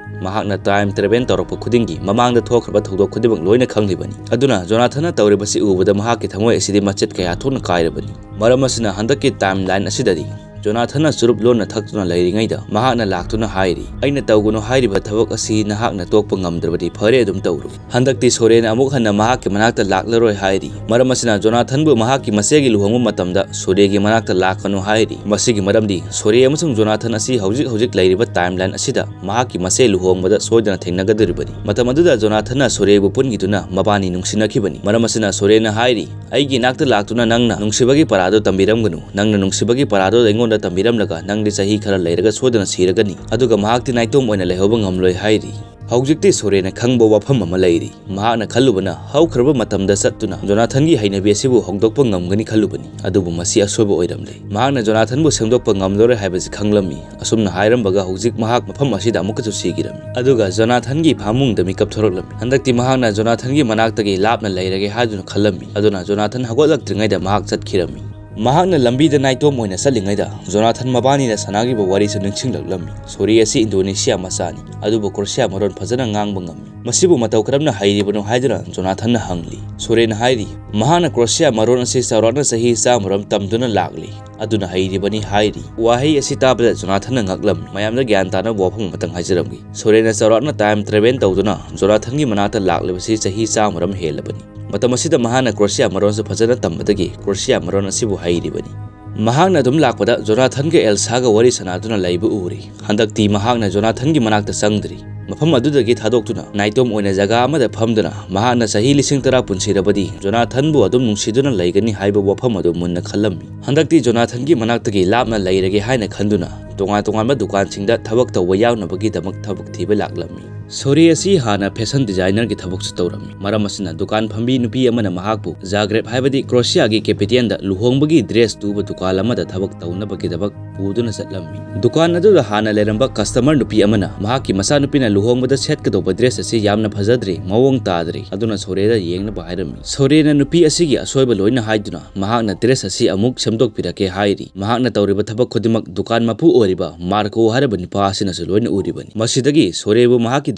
ꯃꯍꯥꯛꯅ time travel ꯇꯧꯔꯛꯄ ꯈꯨꯗꯤꯡꯒꯤ ꯃꯃꯥꯡꯗ ꯊꯣꯛꯈ꯭ꯔꯕ ꯊꯧꯗꯣꯛ ꯈꯨꯗꯤꯡꯃꯛ ꯂꯣꯏꯅ ꯈꯪꯂꯤꯕꯅꯤ꯫ ꯑꯗꯨꯅ ꯖꯣꯅꯥꯊꯟꯅ ꯇꯧꯔꯤꯕꯁꯤ ꯎꯕꯗ ꯃꯍꯥꯛꯀꯤ ꯊꯃꯣꯏ ꯑꯁꯤꯗꯤ ꯃꯆꯦꯠ ꯀꯌꯥ ꯊꯣꯛꯅ ꯀꯥꯏꯔꯕꯅꯤ꯫ ꯃꯔꯝ ꯑꯁꯤꯅ ꯍꯟꯗꯛꯀꯤ timeline ꯑꯁꯤꯗꯗꯤ ꯖꯣꯅꯥꯊꯟꯅ ꯆꯨꯔꯨꯞ ꯂꯣꯟꯅ ꯊꯛꯇꯨꯅ ꯂꯩꯔꯤꯉꯩꯗ ꯃꯍꯥꯛꯅ ꯂꯥꯛꯇꯨꯅ ꯍꯥꯏꯔꯤ, "ꯑꯩꯅ ꯇꯧꯒꯅꯨ ꯍꯥꯏꯔꯤꯕ ꯊꯕꯛ ꯑꯁꯤ ꯅꯍꯥꯛꯅ ꯇꯣꯛꯄ ꯉꯝꯗ꯭ꯔꯕꯗꯤ ꯐꯔꯦ, ꯑꯗꯨꯝ ꯇꯧꯔꯨ"꯫ ꯍꯟꯗꯛꯇꯤ ꯁꯣꯔꯦꯟ ꯑꯃꯨꯛ ꯍꯟꯅ ꯃꯍꯥꯛꯀꯤ ꯃꯅꯥꯛꯇ ꯂꯥꯛꯂꯔꯣꯏ ꯍꯥꯏꯔꯤ꯫ ꯃꯔꯝ ꯑꯁꯤꯅ ꯖꯣꯅꯥꯊꯟꯕꯨ ꯃꯍꯥꯛꯀꯤ ꯃꯆꯦꯒꯤ ꯂꯨꯍꯣꯡꯕ ꯃꯇꯝꯗ ꯁꯣꯔꯦꯒꯤ ꯃꯅꯥꯛꯇ ꯂꯥꯛꯀꯅꯨ ꯍꯥꯏꯔꯤ꯫ ꯃꯁꯤꯒꯤ ꯃꯔꯝꯗꯤ ꯁꯣꯔꯦ ꯑꯃꯁꯨꯡ ꯖꯣꯅꯥꯊꯟ ꯑꯁꯤ ꯍꯧꯖꯤꯛ ꯍꯧꯖꯤꯛ ꯂꯩꯔꯤꯕ timeline ꯑꯁꯤꯗ ꯃꯍꯥꯛꯀꯤ ꯃꯆꯦ ꯂꯨꯍꯣꯡꯕꯗ ꯁꯣꯏꯗꯅ ꯊꯦꯡꯅꯒꯗꯧꯔꯤꯕꯅꯤ꯫ ꯃꯇꯝ ꯑꯗꯨꯗ ꯖꯣꯅꯥꯊꯟꯅ ꯁꯣꯔꯦꯕꯨ ꯄꯨꯟꯈꯤꯗꯨꯅ ꯃꯕꯥꯅꯤ ꯅꯨꯡꯁꯤꯅꯈꯤꯕꯅꯤ꯫ ꯃꯔꯝ ꯑꯁꯤꯅ ꯁꯣꯔꯦꯅ ꯍꯥꯏꯔꯤ, "ꯑꯩꯒꯤ ꯏꯅꯥꯛꯇ ꯂꯥꯛꯇꯨꯅ ꯅꯪꯅ ꯅꯨꯡꯁꯤꯕꯒꯤ ꯄꯔꯥꯗꯣ ꯇꯝꯕꯤꯔꯝꯒꯅꯨ꯫ ꯅꯪꯅ ꯅꯨꯡꯁꯤꯕꯒꯤ ꯄꯔꯥꯗꯣ ꯑꯩꯉꯣꯟꯗ ꯇꯝꯕꯤꯔꯝꯂꯒ ꯅꯪꯗꯤ ꯆꯍꯤ ꯈꯔ ꯂꯩꯔꯒ ꯁꯣꯏꯗꯅ ꯁꯤꯔꯒꯅꯤ꯫ ꯑꯗꯨꯒ ꯃꯍꯥꯛꯇꯤ ꯅꯥꯏꯇꯣꯝ ꯑꯣꯏꯅ ꯂꯩꯍꯧꯕ ꯉꯝꯂꯣꯏ" ꯍꯥꯏꯔꯤ꯫ ꯍꯧꯖꯤꯛꯇꯤ ꯁꯣꯔꯦꯅ ꯈꯪꯕ ꯋꯥꯐꯝ ꯑꯃ ꯂꯩꯔꯤ꯫ ꯃꯍꯥꯛꯅ ꯈꯜꯂꯨꯕꯅ ꯍꯧꯈ꯭ꯔꯕ ꯃꯇꯝꯗ ꯆꯠꯇꯨꯅ ꯖꯣꯅꯥꯊꯟꯒꯤ ꯍꯩꯅꯕꯤ ꯑꯁꯤꯕꯨ ꯍꯣꯡꯗꯣꯛꯄ ꯉꯝꯒꯅꯤ ꯈꯜꯂꯨꯕꯅꯤ꯫ ꯑꯗꯨꯕꯨ ꯃꯁꯤ ꯑꯁꯣꯏꯕ ꯑꯣꯏꯔꯝꯂꯦ꯫ ꯃꯍꯥꯛꯅ ꯖꯣꯅꯥꯊꯟꯕꯨ ꯁꯦꯝꯗꯣꯛꯄ ꯉꯝꯂꯔꯣꯏ ꯍꯥꯏꯕꯁꯤ ꯈꯪꯂꯝꯃꯤ꯫ ꯑꯁꯨꯝꯅ ꯍꯥꯏꯔꯝꯕꯒ ꯍꯧꯖꯤꯛ ꯃꯍꯥꯛ ꯃꯐꯝ ꯑꯁꯤꯗ ꯑꯃꯨꯛꯀꯁꯨ ꯁꯤꯈꯤꯔꯝꯃꯤ꯫ ꯑꯗꯨꯒ ꯖꯣꯅꯥꯊꯟꯒꯤ ꯐꯃꯨꯡꯗ ꯃꯤꯀꯞ ꯊꯣꯔꯛꯂꯝꯃꯤ꯫ ꯍꯟꯗꯛꯇꯤ ꯃꯍꯥꯛꯅ ꯖꯣꯅꯥꯊꯟꯒꯤ ꯃꯅꯥꯛꯇꯒꯤ ꯂꯥꯞꯅ ꯂꯩꯔꯒꯦ ꯍꯥꯏꯗꯨꯅ ꯈꯜꯂꯝꯃꯤ꯫ ꯑꯗꯨꯅ ꯖꯣꯅꯥꯊꯟ ꯍꯧꯒꯠꯂꯛꯇ꯭ꯔꯤꯉꯩꯗ ꯃꯍꯥꯛ ꯆꯠꯈꯤꯔꯝꯃꯤ꯫ ꯃꯍꯥꯛꯅ ꯂꯝꯕꯤꯗ ꯅꯥꯏꯇꯣꯝ ꯑꯣꯏꯅ ꯆꯠꯂꯤꯉꯩꯗ ꯖꯣꯅꯥꯊꯟ ꯃꯕꯥꯅꯤꯅ ꯁꯥꯟꯅꯈꯤꯕ ꯋꯥꯔꯤꯁꯨ ꯅꯤꯡꯁꯤꯡꯂꯛꯂꯝꯃꯤ꯫ ꯁꯣꯔꯦ ꯑꯁꯤ ꯏꯟꯗꯣꯅꯦꯁꯤꯌꯥ ꯃꯆꯥꯅꯤ, ꯑꯗꯨꯕꯨ ꯀ꯭ꯔꯣꯁꯤꯌꯥ ꯃꯔꯣꯟ ꯐꯖꯅ ꯉꯥꯡꯕ ꯉꯝꯃꯤ꯫ ꯃꯁꯤꯕꯨ ꯃꯇꯧ ꯀꯔꯝꯅ ꯍꯩꯔꯤꯕꯅꯣ ꯍꯥꯏꯗꯨꯅ ꯖꯣꯅꯥꯊꯟꯅ ꯍꯪꯂꯤ꯫ ꯁꯣꯔꯦꯅ ꯍꯥꯏꯔꯤ, "ꯃꯍꯥꯛꯅ ꯀ꯭ꯔꯣꯁꯤꯌꯥ ꯃꯔꯣꯟ ꯑꯁꯤ ꯆꯥꯎꯔꯥꯛꯅ ꯆꯍꯤ ꯆꯥꯝꯃꯔꯣꯝ ꯇꯝꯗꯨꯅ ꯂꯥꯛꯂꯤ, ꯑꯗꯨꯅ ꯍꯩꯔꯤꯕꯅꯤ" ꯍꯥꯏꯔꯤ꯫ ꯋꯥꯍꯩ ꯑꯁꯤ ꯇꯥꯕꯗ ꯖꯣꯅꯥꯊꯟꯅ ꯉꯛꯂꯝꯃꯤ꯫ ꯃꯌꯥꯝꯗ ꯒ꯭ꯌꯥꯟ ꯇꯥꯅꯕ ꯋꯥꯐꯝ ꯑꯃꯇꯪ ꯍꯥꯏꯖꯔꯝꯒꯦ꯫ ꯁꯣꯔꯦꯅ ꯆꯥꯎꯔꯥꯛꯅ time travel ꯇꯧꯗꯨꯅ ꯖꯣꯅꯥꯊꯟꯒꯤ ꯃꯅꯥꯛꯇ ꯂꯥꯛꯂꯤꯕꯁꯤ ꯆꯍꯤ ꯆꯥꯝꯃꯔꯣꯝ ꯍꯦꯜꯂꯕꯅꯤ꯫ ꯃꯇꯝ ꯑꯁꯤꯗ ꯃꯍꯥꯛꯅ ꯀ꯭ꯔꯣꯁꯤꯌꯥ ꯃꯔꯣꯟꯁꯨ ꯐꯖꯅ ꯇꯝꯕꯗꯒꯤ ꯀ꯭ꯔꯣꯁꯤꯌꯥ ꯃꯔꯣꯟ ꯑꯁꯤꯕꯨ ꯍꯩꯔꯤꯕꯅꯤ꯫ ꯃꯍꯥꯛꯅ ꯑꯗꯨꯝ ꯂꯥꯛꯄꯗ ꯖꯣꯅꯥꯊꯟꯒ ꯑꯦꯜꯁꯥꯒ ꯋꯥꯔꯤ ꯁꯥꯟꯅꯗꯨꯅ ꯂꯩꯕ ꯎꯔꯤ꯫ ꯍꯟꯗꯛꯇꯤ ꯃꯍꯥꯛꯅ ꯖꯣꯅꯥꯊꯟꯒꯤ ꯃꯅꯥꯛꯇ ꯆꯪꯗ꯭ꯔꯤ꯫ ꯃꯐꯝ ꯑꯗꯨꯗꯒꯤ ꯊꯥꯗꯣꯛꯇꯨꯅ ꯅꯥꯏꯇꯣꯝ ꯑꯣꯏꯅ ꯖꯒꯥ ꯑꯃꯗ ꯐꯝꯗꯨꯅ ꯃꯍꯥꯛꯅ ꯆꯍꯤ ꯂꯤꯁꯤꯡ ꯇꯔꯥ ꯄꯨꯟꯁꯤꯔꯕꯗꯤ ꯖꯣꯅꯥꯊꯟꯕꯨ ꯑꯗꯨꯝ ꯅꯨꯡꯁꯤꯗꯨꯅ ꯂꯩꯒꯅꯤ ꯍꯥꯏꯕ ꯋꯥꯐꯝ ꯑꯗꯨ ꯃꯨꯟꯅ ꯈꯜꯂꯝꯃꯤ꯫ ꯍꯟꯗꯛꯇꯤ ꯖꯣꯅꯥꯊꯟꯒꯤ ꯃꯅꯥꯛꯇꯒꯤ ꯂꯥꯞꯅ ꯂꯩꯔꯒꯦ ꯍꯥꯏꯅ ꯈꯟꯗꯨꯅ ꯇꯣꯉꯥꯟ ꯇꯣꯉꯥꯟꯕ ꯗꯨꯀꯥꯟꯁꯤꯡꯗ ꯊꯕꯛ ꯇꯧꯕ ꯌꯥꯎꯅꯕꯒꯤꯗꯃꯛ ꯊꯕꯛ ꯊꯤꯕ ꯂꯥꯛꯂꯝꯃꯤ꯫ ꯁꯣꯔꯦ ꯑꯁꯤ ꯍꯥꯟꯅ ꯐꯦꯁꯟ ꯗꯤꯖꯥꯏꯅꯔꯒꯤ ꯊꯕꯛꯁꯨ ꯇꯧꯔꯝꯃꯤ꯫ ꯃꯔꯝ ꯑꯁꯤꯅ ꯗꯨꯀꯥꯟ ꯐꯝꯕꯤ ꯅꯨꯄꯤ ꯑꯃꯅ ꯃꯍꯥꯛꯄꯨ ꯖꯥꯒ꯭ꯔꯦꯕ, ꯍꯥꯏꯕꯗꯤ ꯀ꯭ꯔꯣꯁꯤꯌꯥꯒꯤ ꯀꯦꯄꯤꯇꯦꯜꯗ ꯂꯨꯍꯣꯡꯕꯒꯤ ꯗ꯭ꯔꯦꯁ ꯇꯨꯕ ꯗꯨꯀꯥꯟ ꯑꯃꯗ ꯊꯕꯛ ꯇꯧꯅꯕꯒꯤꯗꯃꯛ ꯄꯨꯗꯨꯅ ꯆꯠꯂꯝꯃꯤ꯫ ꯗꯨꯀꯥꯟ ꯑꯗꯨꯗ ꯍꯥꯟꯅ ꯂꯩꯔꯝꯕ ꯀꯁꯇꯃꯔ ꯅꯨꯄꯤ ꯑꯃꯅ ꯃꯍꯥꯛꯀꯤ ꯃꯆꯥꯅꯨꯄꯤꯅ ꯂꯨꯍꯣꯡꯕꯗ ꯁꯦꯠꯀꯗꯧꯕ ꯗ꯭ꯔꯦꯁ ꯑꯁꯤ ꯌꯥꯝꯅ ꯐꯖꯗ꯭ꯔꯦ, ꯃꯑꯣꯡ ꯇꯥꯗ꯭ꯔꯦ, ꯑꯗꯨꯅ ꯁꯣꯔꯦꯗ ꯌꯦꯡꯅꯕ ꯍꯥꯏꯔꯝꯃꯤ꯫ ꯁꯣꯔꯦꯅ ꯅꯨꯄꯤ ꯑꯁꯤꯒꯤ ꯑꯁꯣꯏꯕ ꯂꯣꯏꯅ ꯍꯥꯏꯗꯨꯅ ꯃꯍꯥꯛꯅ ꯗ꯭ꯔꯦꯁ ꯑꯁꯤ ꯑꯃꯨꯛ ꯁꯦꯝꯗꯣꯛꯄꯤꯔꯛꯀꯦ ꯍꯥꯏꯔꯤ꯫ ꯃꯍꯥꯛꯅ ꯇꯧꯔꯤꯕ ꯊꯕꯛ ꯈꯨꯗꯤꯡꯃꯛ ꯗꯨꯀꯥꯟ ꯃꯄꯨ ꯑꯣꯏꯔꯤꯕ ꯃꯥꯔꯀꯣ ꯍꯥꯏꯔꯤꯕ ꯅꯨꯄꯥ ꯑꯁꯤꯅꯁꯨ ꯂꯣꯏꯅ ꯎꯔꯤꯕꯅꯤ꯫ ꯃꯁꯤꯗꯒꯤ ꯁꯣꯔꯦꯕꯨ ꯃꯍꯥꯛꯀꯤ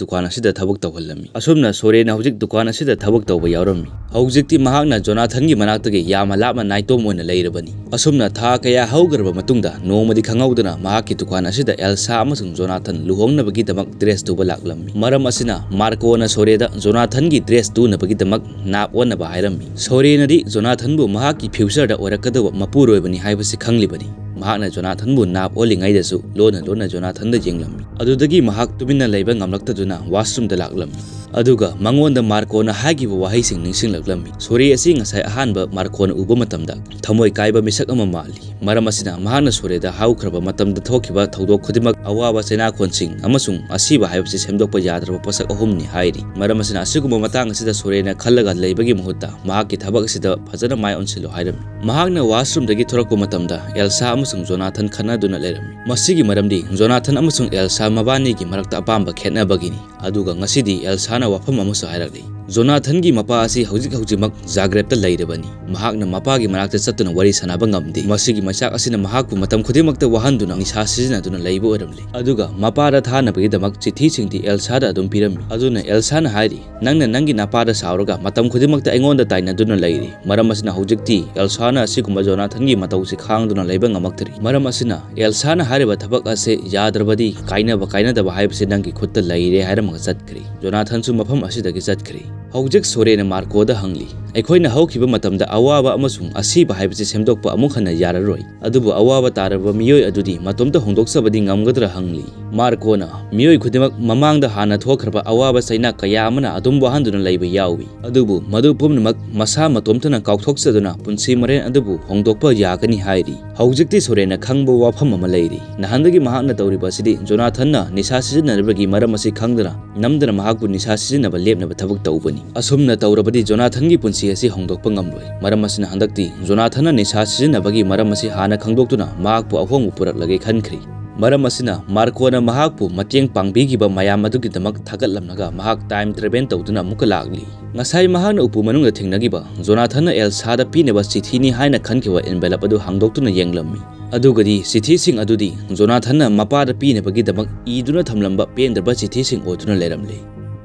ꯗꯨꯀꯥꯟ ꯑꯁꯤꯗ ꯊꯕꯛ ꯇꯧꯍꯜꯂꯝꯃꯤ꯫ ꯑꯁꯨꯝꯅ ꯁꯣꯔꯦꯅ ꯍꯧꯖꯤꯛ ꯗꯨꯀꯥꯟ ꯑꯁꯤꯗ ꯊꯕꯛ ꯇꯧꯕ ꯌꯥꯎꯔꯝꯃꯤ꯫ ꯍꯧꯖꯤꯛꯇꯤ ꯃꯍꯥꯛꯅ ꯖꯣꯅꯥꯊꯟꯒꯤ ꯃꯅꯥꯛꯇꯒꯤ ꯌꯥꯝꯅ ꯂꯥꯞꯅ ꯅꯥꯏꯇꯣꯝ ꯑꯣꯏꯅ ꯂꯩꯔꯕꯅꯤ꯫ ꯑꯁꯨꯝꯅ ꯊꯥ ꯀꯌꯥ ꯍꯧꯈ꯭ꯔꯕ ꯃꯇꯨꯡꯗ ꯅꯣꯡꯃꯗꯤ ꯈꯪꯍꯧꯗꯅ ꯃꯍꯥꯛꯀꯤ ꯗꯨꯀꯥꯟ ꯑꯁꯤꯗ ꯑꯦꯜꯁꯥ ꯑꯃꯁꯨꯡ ꯖꯣꯅꯥꯊꯟ ꯂꯨꯍꯣꯡꯅꯕꯒꯤꯗꯃꯛ ꯗ꯭ꯔꯦꯁ ꯇꯨꯕ ꯂꯥꯛꯂꯝꯃꯤ꯫ ꯃꯔꯝ ꯑꯁꯤꯅ ꯃꯥꯔꯀꯣꯅ ꯁꯣꯔꯦꯗ ꯖꯣꯅꯥꯊꯟꯒꯤ ꯗ꯭ꯔꯦꯁ ꯇꯨꯅꯕꯒꯤꯗꯃꯛ ꯅꯥꯞ ꯑꯣꯟꯅꯕ ꯍꯥꯏꯔꯝꯃꯤ꯫ ꯁꯣꯔꯦꯅꯗꯤ ꯖꯣꯅꯥꯊꯟꯕꯨ ꯃꯍꯥꯛꯀꯤ ꯐ꯭ꯌꯨꯆꯔꯗ ꯑꯣꯏꯔꯛꯀꯗꯧꯕ ꯃꯄꯨꯔꯣꯏꯕꯅꯤ ꯍꯥꯏꯕꯁꯤ ꯈꯪꯂꯤꯕꯅꯤ꯫ ꯃꯍꯥꯛꯅ ꯖꯣꯅꯥꯊꯟꯕꯨ ꯅꯥꯞ ꯑꯣꯜꯂꯤꯉꯩꯗꯁꯨ ꯂꯣꯟꯅ ꯂꯣꯟꯅ ꯖꯣꯅꯥꯊꯟꯗ ꯌꯦꯡꯂꯝꯃꯤ꯫ ꯑꯗꯨꯗꯒꯤ ꯃꯍꯥꯛ ꯇꯨꯃꯤꯟꯅ ꯂꯩꯕ ꯉꯝꯂꯛꯇꯗꯨꯅ ꯋꯥꯁꯔꯨꯝꯗ ꯂꯥꯛꯂꯝꯃꯤ꯫ ꯑꯗꯨꯒ ꯃꯉꯣꯟꯗ ꯃꯥꯔꯀꯣꯅ ꯍꯥꯏꯈꯤꯕ ꯋꯥꯍꯩꯁꯤꯡ ꯅꯤꯡꯁꯤꯡꯂꯛꯂꯝꯃꯤ꯫ ꯁꯣꯔꯦ ꯑꯁꯤ ꯉꯁꯥꯏ ꯑꯍꯥꯟꯕ ꯃꯥꯔꯀꯣꯅ ꯎꯕ ꯃꯇꯝꯗ ꯊꯃꯣꯏ ꯀꯥꯏꯕ ꯃꯤꯁꯛ ꯑꯃ ꯃꯥꯜꯂꯤ꯫ ꯃꯔꯝ ꯑꯁꯤꯅ ꯃꯍꯥꯛꯅ ꯁꯣꯔꯦꯗ ꯍꯧꯈ꯭ꯔꯕ ꯃꯇꯝꯗ ꯊꯣꯛꯈꯤꯕ ꯊꯧꯗꯣꯛ ꯈꯨꯗꯤꯡꯃꯛ, ꯑꯋꯥꯕ ꯆꯩꯅꯥꯈꯣꯟꯁꯤꯡ ꯑꯃꯁꯨꯡ ꯑꯁꯤꯕ ꯍꯥꯏꯕꯁꯤ ꯁꯦꯝꯗꯣꯛꯄ ꯌꯥꯗ꯭ꯔꯕ ꯄꯣꯠꯁꯛ ꯑꯍꯨꯝꯅꯤ ꯍꯥꯏꯔꯤ꯫ ꯃꯔꯝ ꯑꯁꯤꯅ ꯑꯁꯤꯒꯨꯝꯕ ꯃꯇꯥꯡ ꯑꯁꯤꯗ ꯁꯣꯔꯦꯅ ꯈꯜꯂꯒ ꯂꯩꯕꯒꯤ ꯃꯍꯨꯠꯇ ꯃꯍꯥꯛꯀꯤ ꯊꯕꯛ ꯑꯁꯤꯗ ꯐꯖꯅ ꯃꯥꯏ ꯑꯣꯟꯁꯤꯜꯂꯨ ꯍꯥꯏꯔꯝꯃꯤ꯫ ꯃꯍꯥꯛꯅ ꯋꯥꯁꯔꯨꯝꯗꯒꯤ ꯊꯣꯔꯛꯄ ꯃꯇꯝꯗ ꯑꯦꯜꯁꯥ ꯑꯃꯁꯨꯡ ꯖꯣꯅꯥꯊꯟ ꯈꯠꯅꯗꯨꯅ ꯂꯩꯔꯝꯃꯤ꯫ ꯃꯁꯤꯒꯤ ꯃꯔꯝꯗꯤ ꯖꯣꯅꯥꯊꯟ ꯑꯃꯁꯨꯡ ꯑꯦꯜꯁꯥ ꯃꯕꯥꯅꯤꯒꯤ ꯃꯔꯛꯇ ꯑꯄꯥꯝꯕ ꯈꯦꯠꯅꯕꯒꯤꯅꯤ꯫ ꯑꯗꯨꯒ ꯉꯁꯤꯗꯤ ꯑꯦꯜꯁꯥꯅ ꯋꯥꯐꯝ ꯑꯃꯁꯨ ꯍꯥꯏꯔꯛꯂꯤ꯫ ꯖꯣꯅꯥꯊꯟꯒꯤ ꯃꯄꯥ ꯑꯁꯤ ꯍꯧꯖꯤꯛ ꯍꯧꯖꯤꯛꯃꯛ ꯖꯥꯒ꯭ꯔꯦꯕꯇ ꯂꯩꯔꯕꯅꯤ꯫ ꯃꯍꯥꯛꯅ ꯃꯄꯥꯒꯤ ꯃꯅꯥꯛꯇ ꯆꯠꯇꯨꯅ ꯋꯥꯔꯤ ꯁꯥꯟꯅꯕ ꯉꯝꯗꯦ꯫ ꯃꯁꯤꯒꯤ ꯃꯩꯆꯥꯛ ꯑꯁꯤꯅ ꯃꯍꯥꯛꯄꯨ ꯃꯇꯝ ꯈꯨꯗꯤꯡꯃꯛꯇ ꯋꯥꯍꯟꯗꯨꯅ ꯅꯤꯁꯥ ꯁꯤꯖꯤꯟꯅꯗꯨꯅ ꯂꯩꯕ ꯑꯣꯏꯔꯝꯂꯦ꯫ ꯑꯗꯨꯒ ꯃꯄꯥꯗ ꯊꯥꯅꯕꯒꯤꯗꯃꯛ ꯆꯤꯊꯤꯁꯤꯡꯗꯤ ꯑꯦꯜꯁꯥꯗ ꯑꯗꯨꯝ ꯄꯤꯔꯝꯃꯤ꯫ ꯑꯗꯨꯅ ꯑꯦꯜꯁꯥꯅ ꯍꯥꯏꯔꯤ, "ꯅꯪꯅ ꯅꯪꯒꯤ ꯅꯄꯥꯗ ꯁꯥꯎꯔꯒ ꯃꯇꯝ ꯈꯨꯗꯤꯡꯃꯛꯇ ꯑꯩꯉꯣꯟꯗ ꯇꯥꯏꯅꯗꯨꯅ ꯂꯩꯔꯤ꯫ ꯃꯔꯝ ꯑꯁꯤꯅ ꯍꯧꯖꯤꯛꯇꯤ ꯑꯦꯜꯁꯥꯅ ꯑꯁꯤꯒꯨꯝꯕ ꯖꯣꯅꯥꯊꯟꯒꯤ ꯃꯇꯧꯁꯤ ꯈꯥꯡꯗꯨꯅ ꯂꯩꯕ ꯉꯝꯃꯛꯇ꯭ꯔꯤ꯫ ꯃꯔꯝ ꯑꯁꯤꯅ ꯑꯦꯜꯁꯥꯅ ꯍꯥꯏꯔꯤꯕ ꯊꯕꯛ ꯑꯁꯤ ꯌꯥꯗ꯭ꯔꯕꯗꯤ ꯀꯥꯏꯅꯕ ꯀꯥꯏꯅꯗꯕ ꯍꯥꯏꯕꯁꯤ ꯅꯪꯒꯤ ꯈꯨꯠꯇ ꯂꯩꯔꯦ" ꯍꯥꯏꯔꯝꯃꯒ ꯆꯠꯈ꯭ꯔꯦ꯫ ꯖꯣꯅꯥꯊꯟꯁꯨ ꯃꯐꯝ ꯑꯁꯤꯗꯒꯤ ꯆꯠꯈ꯭ꯔꯦ꯫ ꯍꯧꯖꯤꯛ ꯁꯣꯔꯦꯅ ꯃꯥꯔꯀꯣꯗ ꯍꯪꯂꯤ, "ꯑꯩꯈꯣꯏꯅ ꯍꯧꯈꯤꯕ ꯃꯇꯝꯗ ꯑꯋꯥꯕ ꯑꯃꯁꯨꯡ ꯑꯁꯤꯕ ꯍꯥꯏꯕꯁꯤ ꯁꯦꯝꯗꯣꯛꯄ ꯑꯃꯨꯛ ꯍꯟꯅ ꯌꯥꯔꯔꯣꯏ꯫ ꯑꯗꯨꯕꯨ ꯑꯋꯥꯕ ꯇꯥꯔꯕ ꯃꯤꯑꯣꯏ ꯑꯗꯨꯗꯤ ꯃꯇꯣꯝꯇ ꯍꯣꯡꯗꯣꯛꯆꯕꯗꯤ ꯉꯝꯒꯗ꯭ꯔꯥ?" ꯍꯪꯂꯤ꯫ ꯃꯥꯔꯀꯣꯅ, "ꯃꯤꯑꯣꯏ ꯈꯨꯗꯤꯡꯃꯛ ꯃꯃꯥꯡꯗ ꯍꯥꯟꯅ ꯊꯣꯛꯈ꯭ꯔꯕ ꯑꯋꯥꯕ ꯆꯩꯅꯥ ꯀꯌꯥ ꯑꯃꯅ ꯑꯗꯨꯝ ꯋꯥꯍꯟꯗꯨꯅ ꯂꯩꯕ ꯌꯥꯎꯏ, ꯑꯗꯨꯕꯨ ꯃꯗꯨ ꯄꯨꯝꯅꯃꯛ ꯃꯁꯥ ꯃꯇꯣꯝꯇꯅ ꯀꯥꯎꯊꯣꯛꯆꯗꯨꯅ ꯄꯨꯟꯁꯤ ꯃꯔꯦꯟ ꯑꯗꯨꯕꯨ ꯍꯣꯡꯗꯣꯛꯄ ꯌꯥꯒꯅꯤ" ꯍꯥꯏꯔꯤ꯫ ꯍꯧꯖꯤꯛꯇꯤ ꯁꯣꯔꯦꯅ ꯈꯪꯕ ꯋꯥꯐꯝ ꯑꯃ ꯂꯩꯔꯤ꯫ ꯅꯍꯥꯟꯗꯒꯤ ꯃꯍꯥꯛꯅ ꯇꯧꯔꯤꯕ ꯑꯁꯤꯗꯤ ꯖꯣꯅꯥꯊꯟꯅ ꯅꯤꯁꯥ ꯁꯤꯖꯤꯟꯅꯔꯤꯕꯒꯤ ꯃꯔꯝ ꯑꯁꯤ ꯈꯪꯗꯨꯅ ꯅꯝꯗꯅ ꯃꯍꯥꯛꯄꯨ ꯅꯤꯁꯥ ꯁꯤꯖꯤꯟꯅꯕ ꯂꯦꯞꯅꯕ ꯊꯕꯛ ꯇꯧꯕꯅꯤ꯫ ꯑꯁꯨꯝꯅ ꯇꯧꯔꯕꯗꯤ ꯖꯣꯅꯥꯊꯟꯒꯤ ꯄꯨꯟꯁꯤ ꯑꯁꯤ ꯍꯣꯡꯗꯣꯛꯄ ꯉꯝꯂꯣꯏ꯫ ꯃꯔꯝ ꯑꯁꯤꯅ ꯍꯟꯗꯛꯇꯤ ꯖꯣꯅꯥꯊꯟꯅ ꯅꯤꯁꯥ ꯁꯤꯖꯤꯟꯅꯕꯒꯤ ꯃꯔꯝ ꯑꯁꯤ ꯍꯥꯟꯅ ꯈꯪꯗꯣꯛꯇꯨꯅ ꯃꯍꯥꯛꯄꯨ ꯑꯍꯣꯡꯕ ꯄꯨꯔꯛꯂꯒꯦ ꯈꯟꯈ꯭ꯔꯤ꯫ ꯃꯔꯝ ꯑꯁꯤꯅ ꯃꯥꯔꯀꯣꯅ ꯃꯍꯥꯛꯄꯨ ꯃꯇꯦꯡ ꯄꯥꯡꯕꯤꯈꯤꯕ ꯃꯌꯥꯝ ꯑꯗꯨꯒꯤꯗꯃꯛ ꯊꯥꯒꯠꯂꯝꯂꯒ ꯃꯍꯥꯛ ꯇꯥꯏꯝ ꯇ꯭ꯔꯦꯚꯦꯜ ꯇꯧꯗꯨꯅ ꯑꯃꯨꯛꯀ ꯂꯥꯛꯂꯤ꯫ ꯉꯁꯥꯏ ꯃꯍꯥꯛꯅ ꯎꯄꯨ ꯃꯅꯨꯡꯗ ꯊꯦꯡꯅꯈꯤꯕ ꯖꯣꯅꯥꯊꯟꯅ ꯑꯦꯜꯁꯥꯗ ꯄꯤꯅꯕ ꯆꯤꯊꯤꯅꯤ ꯍꯥꯏꯅ ꯈꯟꯈꯤꯕ ꯑꯦꯟꯚꯦꯂꯞ ꯑꯗꯨ ꯍꯥꯡꯗꯣꯛꯇꯨꯅ ꯌꯦꯡꯂꯝꯃꯤ꯫ ꯑꯗꯨꯒꯗꯤ ꯆꯤꯊꯤꯁꯤꯡ ꯑꯗꯨꯗꯤ ꯖꯣꯅꯥꯊꯟꯅ ꯃꯄꯥꯗ ꯄꯤꯅꯕꯒꯤꯗꯃꯛ ꯏꯗꯨꯅ ꯊꯝꯂꯝꯕ ꯄꯦꯟꯗ꯭ꯔꯕ ꯆꯤꯊꯤꯁꯤꯡ ꯑꯣꯏꯗꯨꯅ ꯂꯩꯔꯝꯂꯦ꯫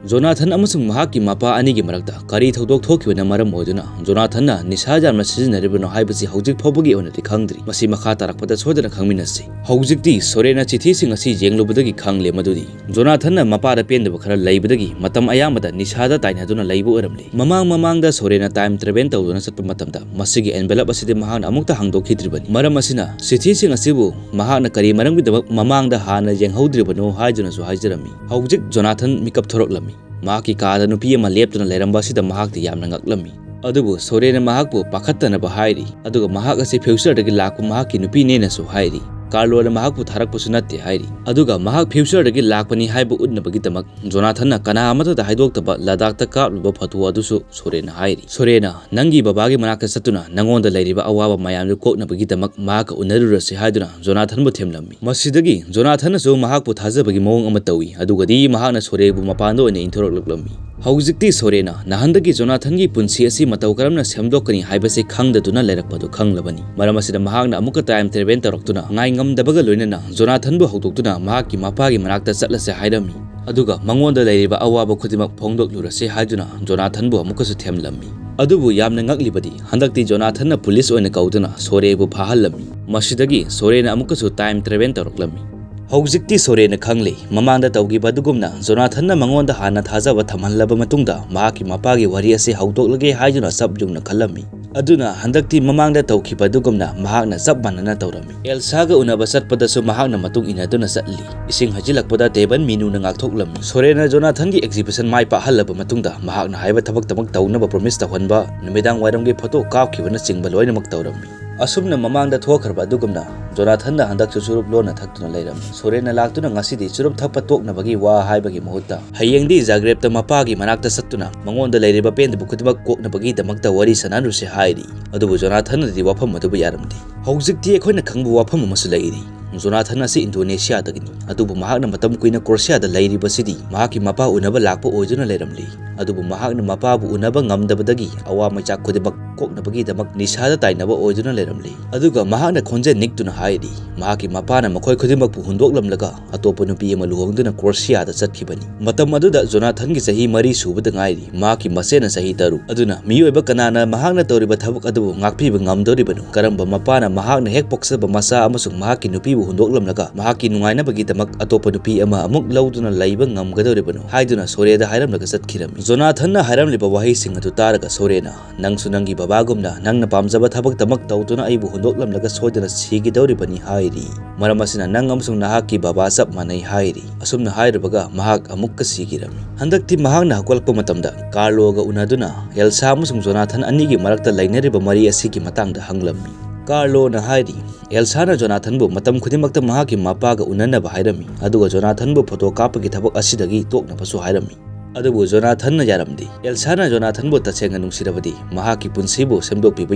ꯖꯣꯅꯥꯊꯟ ꯑꯃꯁꯨꯡ ꯃꯍꯥꯛꯀꯤ ꯃꯄꯥ ꯑꯅꯤꯒꯤ ꯃꯔꯛꯇ ꯀꯔꯤ ꯊꯧꯗꯣꯛ ꯊꯣꯛꯈꯤꯕꯅ ꯃꯔꯝ ꯑꯣꯏꯗꯨꯅ ꯖꯣꯅꯥꯊꯟꯅ ꯅꯤꯁꯥ ꯌꯥꯝꯅ ꯁꯤꯖꯤꯟꯅꯔꯤꯕꯅꯣ ꯍꯥꯏꯕꯁꯤ ꯍꯧꯖꯤꯛ ꯐꯥꯎꯕꯒꯤ ꯑꯣꯏꯅꯗꯤ ꯈꯪꯗ꯭ꯔꯤ꯫ ꯃꯁꯤ ꯃꯈꯥ ꯇꯥꯔꯛꯄꯗ ꯁꯣꯏꯗꯅ ꯈꯪꯃꯤꯟꯅꯁꯤ꯫ ꯍꯧꯖꯤꯛꯇꯤ ꯁꯣꯔꯦꯅ ꯆꯤꯊꯤꯁꯤꯡ ꯑꯁꯤ ꯌꯦꯡꯂꯨꯕꯗꯒꯤ ꯈꯪꯂꯦ ꯃꯗꯨꯗꯤ ꯖꯣꯅꯥꯊꯟꯅ ꯃꯄꯥꯗ ꯄꯦꯟꯗꯕ ꯈꯔ ꯂꯩꯕꯗꯒꯤ ꯃꯇꯝ ꯑꯌꯥꯝꯕꯗ ꯅꯤꯁꯥꯗ ꯇꯥꯏꯅꯗꯨꯅ ꯂꯩꯕ ꯑꯣꯏꯔꯝꯂꯦ꯫ ꯃꯃꯥꯡ ꯃꯃꯥꯡꯗ ꯁꯣꯔꯦꯅ ꯇꯥꯏꯝ ꯇ꯭ꯔꯦꯚꯦꯜ ꯇꯧꯗꯨꯅ ꯆꯠꯄ ꯃꯇꯝꯗ ꯃꯁꯤꯒꯤ ꯑꯦꯟꯚꯦꯂꯞ ꯑꯁꯤꯗꯤ ꯃꯍꯥꯛꯅ ꯑꯃꯨꯛꯇ ꯍꯥꯡꯗꯣꯛꯈꯤꯗ꯭ꯔꯤꯕꯅꯤ꯫ ꯃꯔꯝ ꯑꯁꯤꯅ ꯆꯤꯊꯤꯁꯤꯡ ꯑꯁꯤꯕꯨ ꯃꯍꯥꯛꯅ ꯀꯔꯤ ꯃꯔꯝꯒꯤꯗꯃꯛ ꯃꯃꯥꯡꯗ ꯍꯥꯟꯅ ꯌꯦꯡꯍꯧꯗ꯭ꯔꯤꯕꯅꯣ ꯍꯥꯏꯗꯨꯅꯁꯨ ꯍꯥꯏꯖꯔꯝꯃꯤ꯫ ꯍꯧꯖꯤꯛ ꯖꯣꯅꯥꯊꯟ ꯃꯤꯀꯞ ꯊꯣꯔꯛꯂꯝꯃꯤ꯫ ꯃꯍꯥꯛꯀꯤ ꯀꯥꯗ ꯅꯨꯄꯤ ꯑꯃ ꯂꯦꯞꯇꯨꯅ ꯂꯩꯔꯝꯕ ꯑꯁꯤꯗ ꯃꯍꯥꯛꯇꯤ ꯌꯥꯝꯅ ꯉꯛꯂꯝꯃꯤ꯫ ꯑꯗꯨꯕꯨ ꯁꯣꯔꯦꯅ ꯃꯍꯥꯛꯄꯨ ꯄꯥꯈꯠꯇꯅꯕ ꯍꯥꯏꯔꯤ, ꯑꯗꯨꯒ ꯃꯍꯥꯛ ꯑꯁꯤ ꯐ꯭ꯌꯨꯆꯔꯗꯒꯤ ꯂꯥꯛꯄ ꯃꯍꯥꯛꯀꯤ ꯅꯨꯄꯤꯅꯦꯅꯁꯨ ꯍꯥꯏꯔꯤ꯫ ꯀꯥꯔꯂꯣꯅ ꯃꯍꯥꯛꯄꯨ ꯊꯥꯔꯛꯄꯁꯨ ꯅꯠꯇꯦ ꯍꯥꯏꯔꯤ, ꯑꯗꯨꯒ ꯃꯍꯥꯛ ꯐ꯭ꯌꯨꯆꯔꯗꯒꯤ ꯂꯥꯛꯄꯅꯤ ꯍꯥꯏꯕ ꯎꯠꯅꯕꯒꯤꯗꯃꯛ ꯖꯣꯅꯥꯊꯟꯅ ꯀꯅꯥ ꯑꯃꯠꯇꯗ ꯍꯥꯏꯗꯣꯛꯇꯕ ꯂꯗꯥꯛꯇ ꯀꯥꯞꯂꯨꯕ ꯐꯣꯇꯣ ꯑꯗꯨꯁꯨ ꯁꯣꯔꯦꯅ ꯍꯥꯏꯔꯤ꯫ ꯁꯣꯔꯦꯅ, "ꯅꯪꯒꯤ ꯕꯕꯥꯒꯤ ꯃꯅꯥꯛꯇ ꯆꯠꯇꯨꯅ ꯅꯉꯣꯟꯗ ꯂꯩꯔꯤꯕ ꯑꯋꯥꯕ ꯃꯌꯥꯝꯗꯨ ꯀꯣꯛꯅꯕꯒꯤꯗꯃꯛ ꯃꯍꯥꯛꯀ ꯎꯅꯔꯨꯔꯁꯤ" ꯍꯥꯏꯗꯨꯅ ꯖꯣꯅꯥꯊꯟꯕꯨ ꯊꯦꯝꯂꯝꯃꯤ꯫ ꯃꯁꯤꯗꯒꯤ ꯖꯣꯅꯥꯊꯟꯅꯁꯨ ꯃꯍꯥꯛꯄꯨ ꯊꯥꯖꯕꯒꯤ ꯃꯑꯣꯡ ꯑꯃ ꯇꯧꯏ, ꯑꯗꯨꯒꯗꯤ ꯃꯍꯥꯛꯅ ꯁꯣꯔꯦꯕꯨ ꯃꯄꯥꯟꯗ ꯑꯣꯏꯅ ꯏꯟꯊꯣꯔꯛꯂꯛꯂꯝꯃꯤ꯫ ꯍꯧꯖꯤꯛꯇꯤ ꯁꯣꯔꯦꯅ ꯅꯍꯥꯟꯗꯒꯤ ꯖꯣꯅꯥꯊꯟꯒꯤ ꯄꯨꯟꯁꯤ ꯑꯁꯤ ꯃꯇꯧ ꯀꯔꯝꯅ ꯁꯦꯝꯗꯣꯛꯀꯅꯤ ꯍꯥꯏꯕꯁꯤ ꯈꯪꯗꯗꯨꯅ ꯂꯩꯔꯛꯄꯗꯨ ꯈꯪꯂꯕꯅꯤ꯫ ꯃꯔꯝ ꯑꯁꯤꯅ ꯃꯍꯥꯛꯅ ꯑꯃꯨꯛꯀ ꯇꯥꯏꯝ ꯇ꯭ꯔꯦꯚꯦꯜ ꯇꯧꯔꯛꯇꯨꯅ ꯉꯥꯏꯉꯝꯗꯕꯒ ꯂꯣꯏꯅꯅ ꯖꯣꯅꯥꯊꯟꯕꯨ ꯍꯧꯗꯣꯛꯇꯨꯅ ꯃꯍꯥꯛꯀꯤ ꯃꯄꯥꯒꯤ ꯃꯅꯥꯛꯇ ꯆꯠꯂꯁꯦ ꯍꯥꯏꯔꯝꯃꯤ꯫ ꯑꯗꯨꯒ ꯃꯉꯣꯟꯗ ꯂꯩꯔꯤꯕ ꯑꯋꯥꯕ ꯈꯨꯗꯤꯡꯃꯛ ꯐꯣꯡꯗꯣꯛꯂꯨꯔꯁꯤ ꯍꯥꯏꯗꯨꯅ ꯖꯣꯅꯥꯊꯟꯕꯨ ꯑꯃꯨꯛꯀꯁꯨ ꯊꯦꯝꯂꯝꯃꯤ꯫ ꯑꯗꯨꯕꯨ ꯌꯥꯝꯅ ꯉꯛꯂꯤꯕꯗꯤ ꯍꯟꯗꯛꯇꯤ ꯖꯣꯅꯥꯊꯟꯅ ꯄꯨꯂꯤꯁ ꯑꯣꯏꯅ ꯀꯧꯗꯨꯅ ꯁꯣꯔꯦꯕꯨ ꯐꯥꯍꯜꯂꯝꯃꯤ꯫ ꯃꯁꯤꯗꯒꯤ ꯁꯣꯔꯦꯅ ꯑꯃꯨꯛꯀꯁꯨ ꯇꯥꯏꯝ ꯇ꯭ꯔꯦꯚꯦꯜ ꯇꯧꯔꯛꯂꯝꯃꯤ꯫ ꯍꯧꯖꯤꯛꯇꯤ ꯁꯣꯔꯦꯅ ꯈꯪꯂꯦ, ꯃꯃꯥꯡꯗ ꯇꯧꯈꯤꯕ ꯑꯗꯨꯒꯨꯝꯅ ꯖꯣꯅꯥꯊꯟꯅ ꯃꯉꯣꯟꯗ ꯍꯥꯟꯅ ꯊꯥꯖꯕ ꯊꯝꯍꯜꯂꯕ ꯃꯇꯨꯡꯗ ꯃꯍꯥꯛꯀꯤ ꯃꯄꯥꯒꯤ ꯋꯥꯔꯤ ꯑꯁꯤ ꯍꯧꯗꯣꯛꯂꯒꯦ ꯍꯥꯏꯗꯨꯅ ꯆꯞ ꯌꯨꯡꯅ ꯈꯜꯂꯝꯃꯤ꯫ ꯑꯗꯨꯅ ꯍꯟꯗꯛꯇꯤ ꯃꯃꯥꯡꯗ ꯇꯧꯈꯤꯕ ꯑꯗꯨꯒꯨꯝꯅ ꯃꯍꯥꯛꯅ ꯆꯞ ꯃꯥꯟꯅꯅ ꯇꯧꯔꯝꯃꯤ꯫ ꯑꯦꯜꯁꯥꯒ ꯎꯅꯕ ꯆꯠꯄꯗꯁꯨ ꯃꯍꯥꯛꯅ ꯃꯇꯨꯡ ꯏꯟꯅꯗꯨꯅ ꯆꯠꯂꯤ꯫ ꯏꯁꯤꯡ ꯍꯩꯖꯤꯜꯂꯛꯄꯗ ꯇꯦꯕꯟ ꯃꯤꯅꯨꯅ ꯉꯥꯛꯊꯣꯛꯂꯝꯃꯤ꯫ ꯁꯣꯔꯦꯅ ꯖꯣꯅꯥꯊꯟꯒꯤ exhibition ꯃꯥꯏ ꯄꯥꯛꯍꯜꯂꯕ ꯃꯇꯨꯡꯗ ꯃꯍꯥꯛꯅ ꯍꯥꯏꯕ ꯊꯕꯛꯇꯃꯛ ꯇꯧꯅꯕ promise ꯇꯧꯍꯟꯕ, ꯅꯨꯃꯤꯗꯥꯡ ꯋꯥꯏꯔꯝꯒꯤ photo ꯀꯥꯞꯈꯤꯕꯅꯆꯤꯡꯕ ꯂꯣꯏꯅꯃꯛ ꯇꯧꯔꯝꯃꯤ꯫ ꯑꯁꯨꯝꯅ ꯃꯃꯥꯡꯗ ꯊꯣꯛꯈ꯭ꯔꯕ ꯑꯗꯨꯒꯨꯝꯅ ꯖꯣꯅꯥꯊꯟꯅ ꯍꯟꯗꯛꯁꯨ ꯆꯨꯔꯨꯞ ꯂꯣꯟꯅ ꯊꯛꯇꯨꯅ ꯂꯩꯔꯝꯃꯤ꯫ ꯁꯣꯔꯦꯟꯅ ꯂꯥꯛꯇꯨꯅ ꯉꯁꯤꯗꯤ ꯆꯨꯔꯨꯞ ꯊꯛꯄ ꯇꯣꯛꯅꯕꯒꯤ ꯋꯥ ꯍꯥꯏꯕꯒꯤ ꯃꯍꯨꯠꯇ ꯍꯌꯦꯡꯗꯤ ꯖꯥꯒ꯭ꯔꯦꯕꯇ ꯃꯄꯥꯒꯤ ꯃꯅꯥꯛꯇ ꯆꯠꯇꯨꯅ ꯃꯉꯣꯟꯗ ꯂꯩꯔꯤꯕ ꯄꯦꯟꯗꯕ ꯈꯨꯗꯤꯡꯃꯛ ꯀꯣꯛꯅꯕꯒꯤꯗꯃꯛꯇ ꯋꯥꯔꯤ ꯁꯥꯟꯅꯔꯨꯁꯦ ꯍꯥꯏꯔꯤ꯫ ꯑꯗꯨꯕꯨ ꯖꯣꯅꯥꯊꯟꯅꯗꯤ ꯋꯥꯐꯝ ꯑꯗꯨꯕꯨ ꯌꯥꯔꯝꯗꯦ꯫ ꯍꯧꯖꯤꯛꯇꯤ ꯑꯩꯈꯣꯏꯅ ꯈꯪꯕ ꯋꯥꯐꯝ ꯑꯃꯁꯨ ꯂꯩꯔꯤ꯫ ꯖꯣꯅꯥꯊꯟ ꯑꯁꯤ ꯏꯟꯗꯣꯅꯦꯁꯤꯌꯥꯗꯒꯤꯅꯤ, ꯑꯗꯨꯕꯨ ꯃꯍꯥꯛꯅ ꯃꯇꯝ ꯀꯨꯏꯅ ꯀ꯭ꯔꯣꯁꯤꯌꯥꯗ ꯂꯩꯔꯤꯕꯁꯤꯗꯤ ꯃꯍꯥꯛꯀꯤ ꯃꯄꯥ ꯎꯅꯕ ꯂꯥꯛꯄ ꯑꯣꯏꯗꯨꯅ ꯂꯩꯔꯝꯂꯤ꯫ ꯑꯗꯨꯕꯨ ꯃꯍꯥꯛꯅ ꯃꯄꯥꯕꯨ ꯎꯅꯕ ꯉꯝꯗꯕꯗꯒꯤ ꯑꯋꯥ ꯃꯩꯆꯥꯛ ꯈꯨꯗꯤꯡꯃꯛ ꯀꯣꯛꯅꯕꯒꯤꯗꯃꯛ ꯅꯤꯁꯥꯗ ꯇꯥꯏꯅꯕ ꯑꯣꯏꯗꯨꯅ ꯂꯩꯔꯝꯂꯤ꯫ ꯑꯗꯨꯒ ꯃꯍꯥꯛꯅ ꯈꯣꯟꯖꯦꯜ ꯅꯤꯛꯇꯨꯅ ꯍꯥꯏꯔꯤ, ꯃꯍꯥꯛꯀꯤ ꯃꯄꯥꯅ ꯃꯈꯣꯏ ꯈꯨꯗꯤꯡꯃꯛꯄꯨ ꯍꯨꯟꯗꯣꯛꯂꯝꯂꯒ ꯑꯇꯣꯞꯄ ꯅꯨꯄꯤ ꯑꯃ ꯂꯨꯍꯣꯡꯗꯨꯅ ꯀ꯭ꯔꯣꯁꯤꯌꯥꯗ ꯆꯠꯈꯤꯕꯅꯤ꯫ ꯃꯇꯝ ꯑꯗꯨꯗ ꯖꯣꯅꯥꯊꯟꯒꯤ ꯆꯍꯤ ꯃꯔꯤ ꯁꯨꯕꯗ ꯉꯥꯏꯔꯤ, ꯃꯍꯥꯛꯀꯤ ꯃꯆꯦꯅ ꯆꯍꯤ ꯇꯔꯨꯛ꯫ ꯑꯗꯨꯅ ꯃꯤꯑꯣꯏꯕ ꯀꯅꯥꯅ ꯃꯍꯥꯛꯅ ꯇꯧꯔꯤꯕ ꯊꯕꯛ ꯑꯗꯨꯕꯨ ꯉꯥꯛꯄꯤꯕ ꯉꯝꯗꯧꯔꯤꯕꯅꯣ? ꯀꯔꯝꯕ ꯃꯄꯥꯅ ꯃꯍꯥꯛꯅ ꯍꯦꯛ ꯄꯣꯛꯆꯕ ꯃꯆꯥ ꯑꯃꯁꯨꯡ ꯃꯍꯥꯛꯀꯤ ꯅꯨꯄꯤꯕꯨ ꯍꯨꯟꯗꯣꯛꯂꯝꯂꯒ ꯃꯍꯥꯛꯀꯤ ꯅꯨꯡꯉꯥꯏꯅꯕꯒꯤꯗꯃꯛ ꯑꯇꯣꯞꯄ ꯅꯨꯄꯤ ꯑꯃ ꯑꯃꯨꯛ ꯂꯧꯗꯨꯅ ꯂꯩꯕ ꯉꯝꯒꯗꯧꯔꯤꯕꯅꯣ? ꯍꯥꯏꯗꯨꯅ ꯁꯣꯔꯦꯗ ꯍꯥꯏꯔꯝꯂꯒ ꯆꯠꯈꯤꯔꯝꯃꯤ꯫ ꯖꯣꯅꯥꯊꯟꯅ ꯍꯥꯏꯔꯝꯂꯤꯕ ꯋꯥꯍꯩꯁꯤꯡ ꯑꯗꯨ ꯇꯥꯔꯒ ꯁꯣꯔꯦꯅ, "ꯅꯪꯁꯨ ꯅꯪꯒꯤ ꯕꯕꯥꯒꯨꯝꯅ ꯅꯪꯅ ꯄꯥꯝꯖꯕ ꯊꯕꯛꯇꯃꯛ ꯇꯧꯗꯨꯅ ꯑꯩꯕꯨ ꯍꯨꯟꯗꯣꯛꯂꯝꯂꯒ ꯁꯣꯏꯗꯅ ꯁꯤꯒꯗꯧꯔꯤꯕꯅꯤ" ꯍꯥꯏꯔꯤ꯫ "ꯃꯔꯝ ꯑꯁꯤꯅ ꯅꯪ ꯑꯃꯁꯨꯡ ꯅꯍꯥꯛꯀꯤ ꯕꯕꯥ ꯆꯞ ꯃꯥꯟꯅꯩ" ꯍꯥꯏꯔꯤ꯫ ꯑꯁꯨꯝꯅ ꯍꯥꯏꯔꯨꯕꯒ ꯃꯍꯥꯛ ꯑꯃꯨꯛꯀ ꯁꯤꯈꯤꯔꯝꯃꯤ꯫ ꯍꯟꯗꯛꯇꯤ ꯃꯍꯥꯛꯅ ꯍꯧꯒꯠꯂꯛꯄ ꯃꯇꯝꯗ ꯀꯥꯔꯂꯣꯒ ꯎꯅꯗꯨꯅ ꯑꯦꯜꯁꯥ ꯑꯃꯁꯨꯡ ꯖꯣꯅꯥꯊꯟ ꯑꯅꯤꯒꯤ ꯃꯔꯛꯇ ꯂꯩꯅꯔꯤꯕ ꯃꯔꯤ ꯑꯁꯤꯒꯤ ꯃꯇꯥꯡꯗ ꯍꯪꯂꯝꯃꯤ꯫ ꯀꯥꯔꯂꯣꯅ ꯍꯥꯏꯔꯤ, ꯑꯦꯜꯁꯥꯅ ꯖꯣꯅꯥꯊꯟꯕꯨ ꯃꯇꯝ ꯈꯨꯗꯤꯡꯃꯛꯇ ꯃꯍꯥꯛꯀꯤ ꯃꯄꯥꯒ ꯎꯅꯅꯕ ꯍꯥꯏꯔꯝꯃꯤ, ꯑꯗꯨꯒ ꯖꯣꯅꯥꯊꯟꯕꯨ photo ꯀꯥꯞꯄꯒꯤ ꯊꯕꯛ ꯑꯁꯤꯗꯒꯤ ꯇꯣꯛꯅꯕꯁꯨ ꯍꯥꯏꯔꯝꯃꯤ꯫ ꯑꯗꯨꯕꯨ ꯖꯣꯅꯥꯊꯟꯅ ꯌꯥꯔꯝꯗꯦ꯫ ꯑꯦꯜꯁꯥꯅ ꯖꯣꯅꯥꯊꯟꯕꯨ ꯇꯁꯦꯡꯅ ꯅꯨꯡꯁꯤꯔꯕꯗꯤ ꯃꯍꯥꯛꯀꯤ ꯄꯨꯟꯁꯤꯕꯨ ꯁꯦꯝꯗꯣꯛꯄꯤꯕ